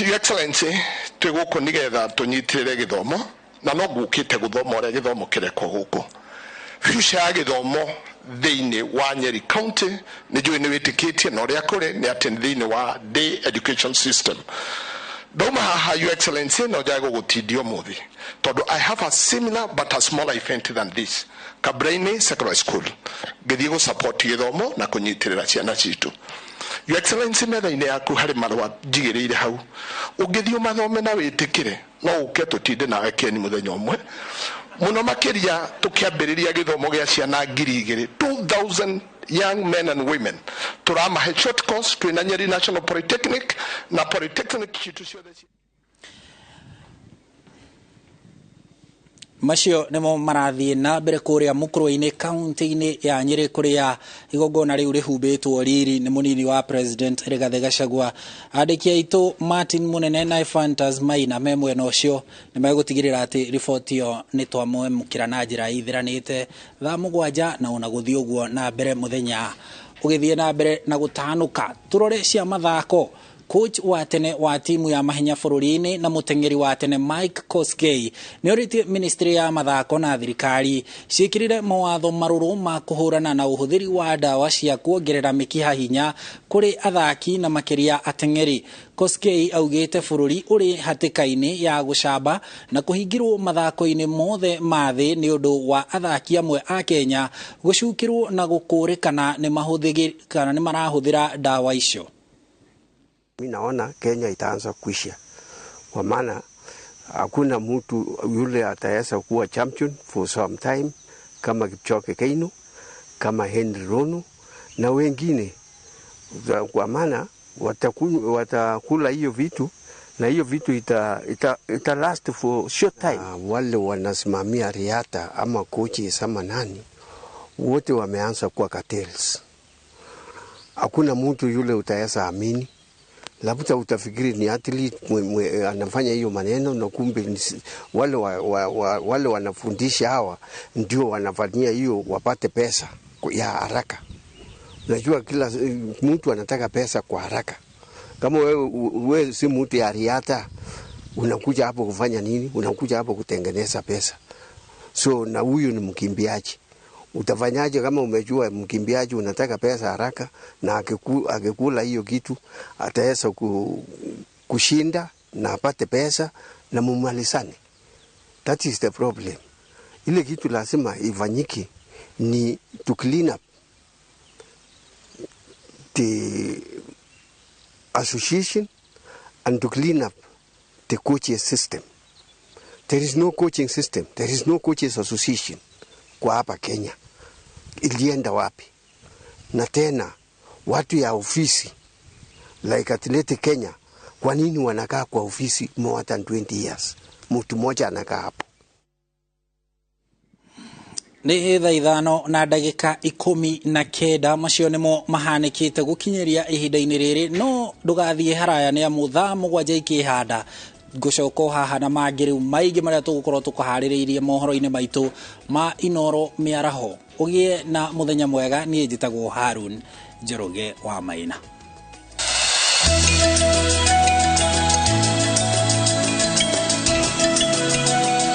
Your Excellency, twĩ gũkũ nĩgetha tũnyitĩrĩre gĩthomo, na no ngũkĩte gũthoma ũrĩa gĩthomo kĩrekwo gũkũ, future ya gĩthomo thĩinĩ wa Nyeri County. Nĩ njũĩ nĩ wĩtĩkĩtie na ũrĩa kũrĩ nĩ atĩ thĩinĩ wa day education system. Ndauma haha, Your Excellency, no njage gũgũtindia ũmũthĩ tondũ I have a similar but a smaller event than this Kabraini Secondary School, ngĩthiĩ gũ support gĩthomo na kũnyitĩrĩra ciana citũ. Your Excellency, metha-inĩ yaku harĩ marũa njigĩrĩire hau, ũngĩthiĩ ũmathome na wĩtĩkĩre, no ũke tũtinde nawe Kieni mũthenya ũmwe, mũno makĩria tũkĩambĩrĩria gĩthomo gĩa ciana 2000, 2000 young men and women tũramahe short course. Twĩna Nyeri National Polytechnic na polytechnic citũ ciothe. Macio nĩmo marathiĩ na mbere kũrĩa mũkũrwe-inĩ, kaunti-inĩ ya Nyĩrĩ, kũrĩa igongona rĩu rĩhumbĩtwo riri nĩ mũnini wa President Rigathĩ Gachagua. Andĩki aitũ Martin Munene na Ephantus Maina me mwena ũcio nĩ megũtigĩrĩra atĩ riboti ĩyo nĩ twamwamũkĩra na njĩra ithĩranĩte thaa 7, na ona gũthiĩ ũguo na mbere mũthenya ũgĩthiĩ na mbere na gũtanũka. Tũrore cia mathako. Coach wa tene wa timu ya mahenya bũrũri-inĩ na mũteng'eri wa tene Mike Kosgei nĩ orĩtie ministry ya mathako na thirikari ciĩkĩrĩre mawatho marũrũ ma kũhũrana na ũhũthĩri wa ndawa cia kuongerera mĩkiha hinya kũrĩ athaki na makĩria ateng'eri. Kosgei augĩte bũrũri ũrĩ hatĩka-inĩ ya gũcamba na kũhingĩrwo mathako-inĩ mothe ma thĩ nĩ ũndũ wa athaki amwe a Kenya gũcukĩrwo na gũkũrĩkana nĩ marahũthĩra ndawa icio. Mi naona Kenya itaanza kuisha, kwa maana hakuna mtu yule ataweza kuwa champion for some time kama Kipchoge Keino, kama Henry Rono na wengine, kwa maana watakula hiyo vitu na hiyo vitu ita last for short time. Wale wanasimamia riata ama coaches ama nani, wote wameanza kuwa cartels. Hakuna mtu yule utaweza amini. Labda utafikiri ni athlete anafanya hiyo maneno, na kumbe wale wanafundisha hawa ndio wanafanyia hiyo wapate pesa ya haraka. Unajua kila mtu anataka pesa kwa haraka. Kama wewe si mtu ya riata, unakuja hapo kufanya nini? Unakuja hapo kutengeneza pesa. So na huyu ni mkimbiaji. Utafanyaje kama umejua mkimbiaji unataka pesa haraka, na akikula hiyo kitu ataweza kushinda na apate pesa na mumalizane? That is the problem. Ile kitu lazima ifanyike ni to clean up the association and to clean up the coaching system. There is no coaching system. There is no coaches association kwa hapa Kenya. Ilienda wapi? Na tena watu ya ofisi like Athletic Kenya, kwa nini wanakaa kwa ofisi more than 20 years? Mtu mmoja anakaa hapo. Nĩ thaa 5:19. Macio nĩmo mahanĩkĩte gũkinyĩria ihinda-inĩ rĩrĩ, no ndũgathiĩ haraya nĩ amu thaa 7 ikĩhanda ngũcoka haha na mangĩ rĩu maingĩ marĩa tũgũkorwo tũkũharĩrĩirie mohoro-inĩ maitũ ma Inoro mĩaraho. Ũgĩe na mũthenya mwega. Niĩ njĩtagwo Harun Njoroge wa Maina.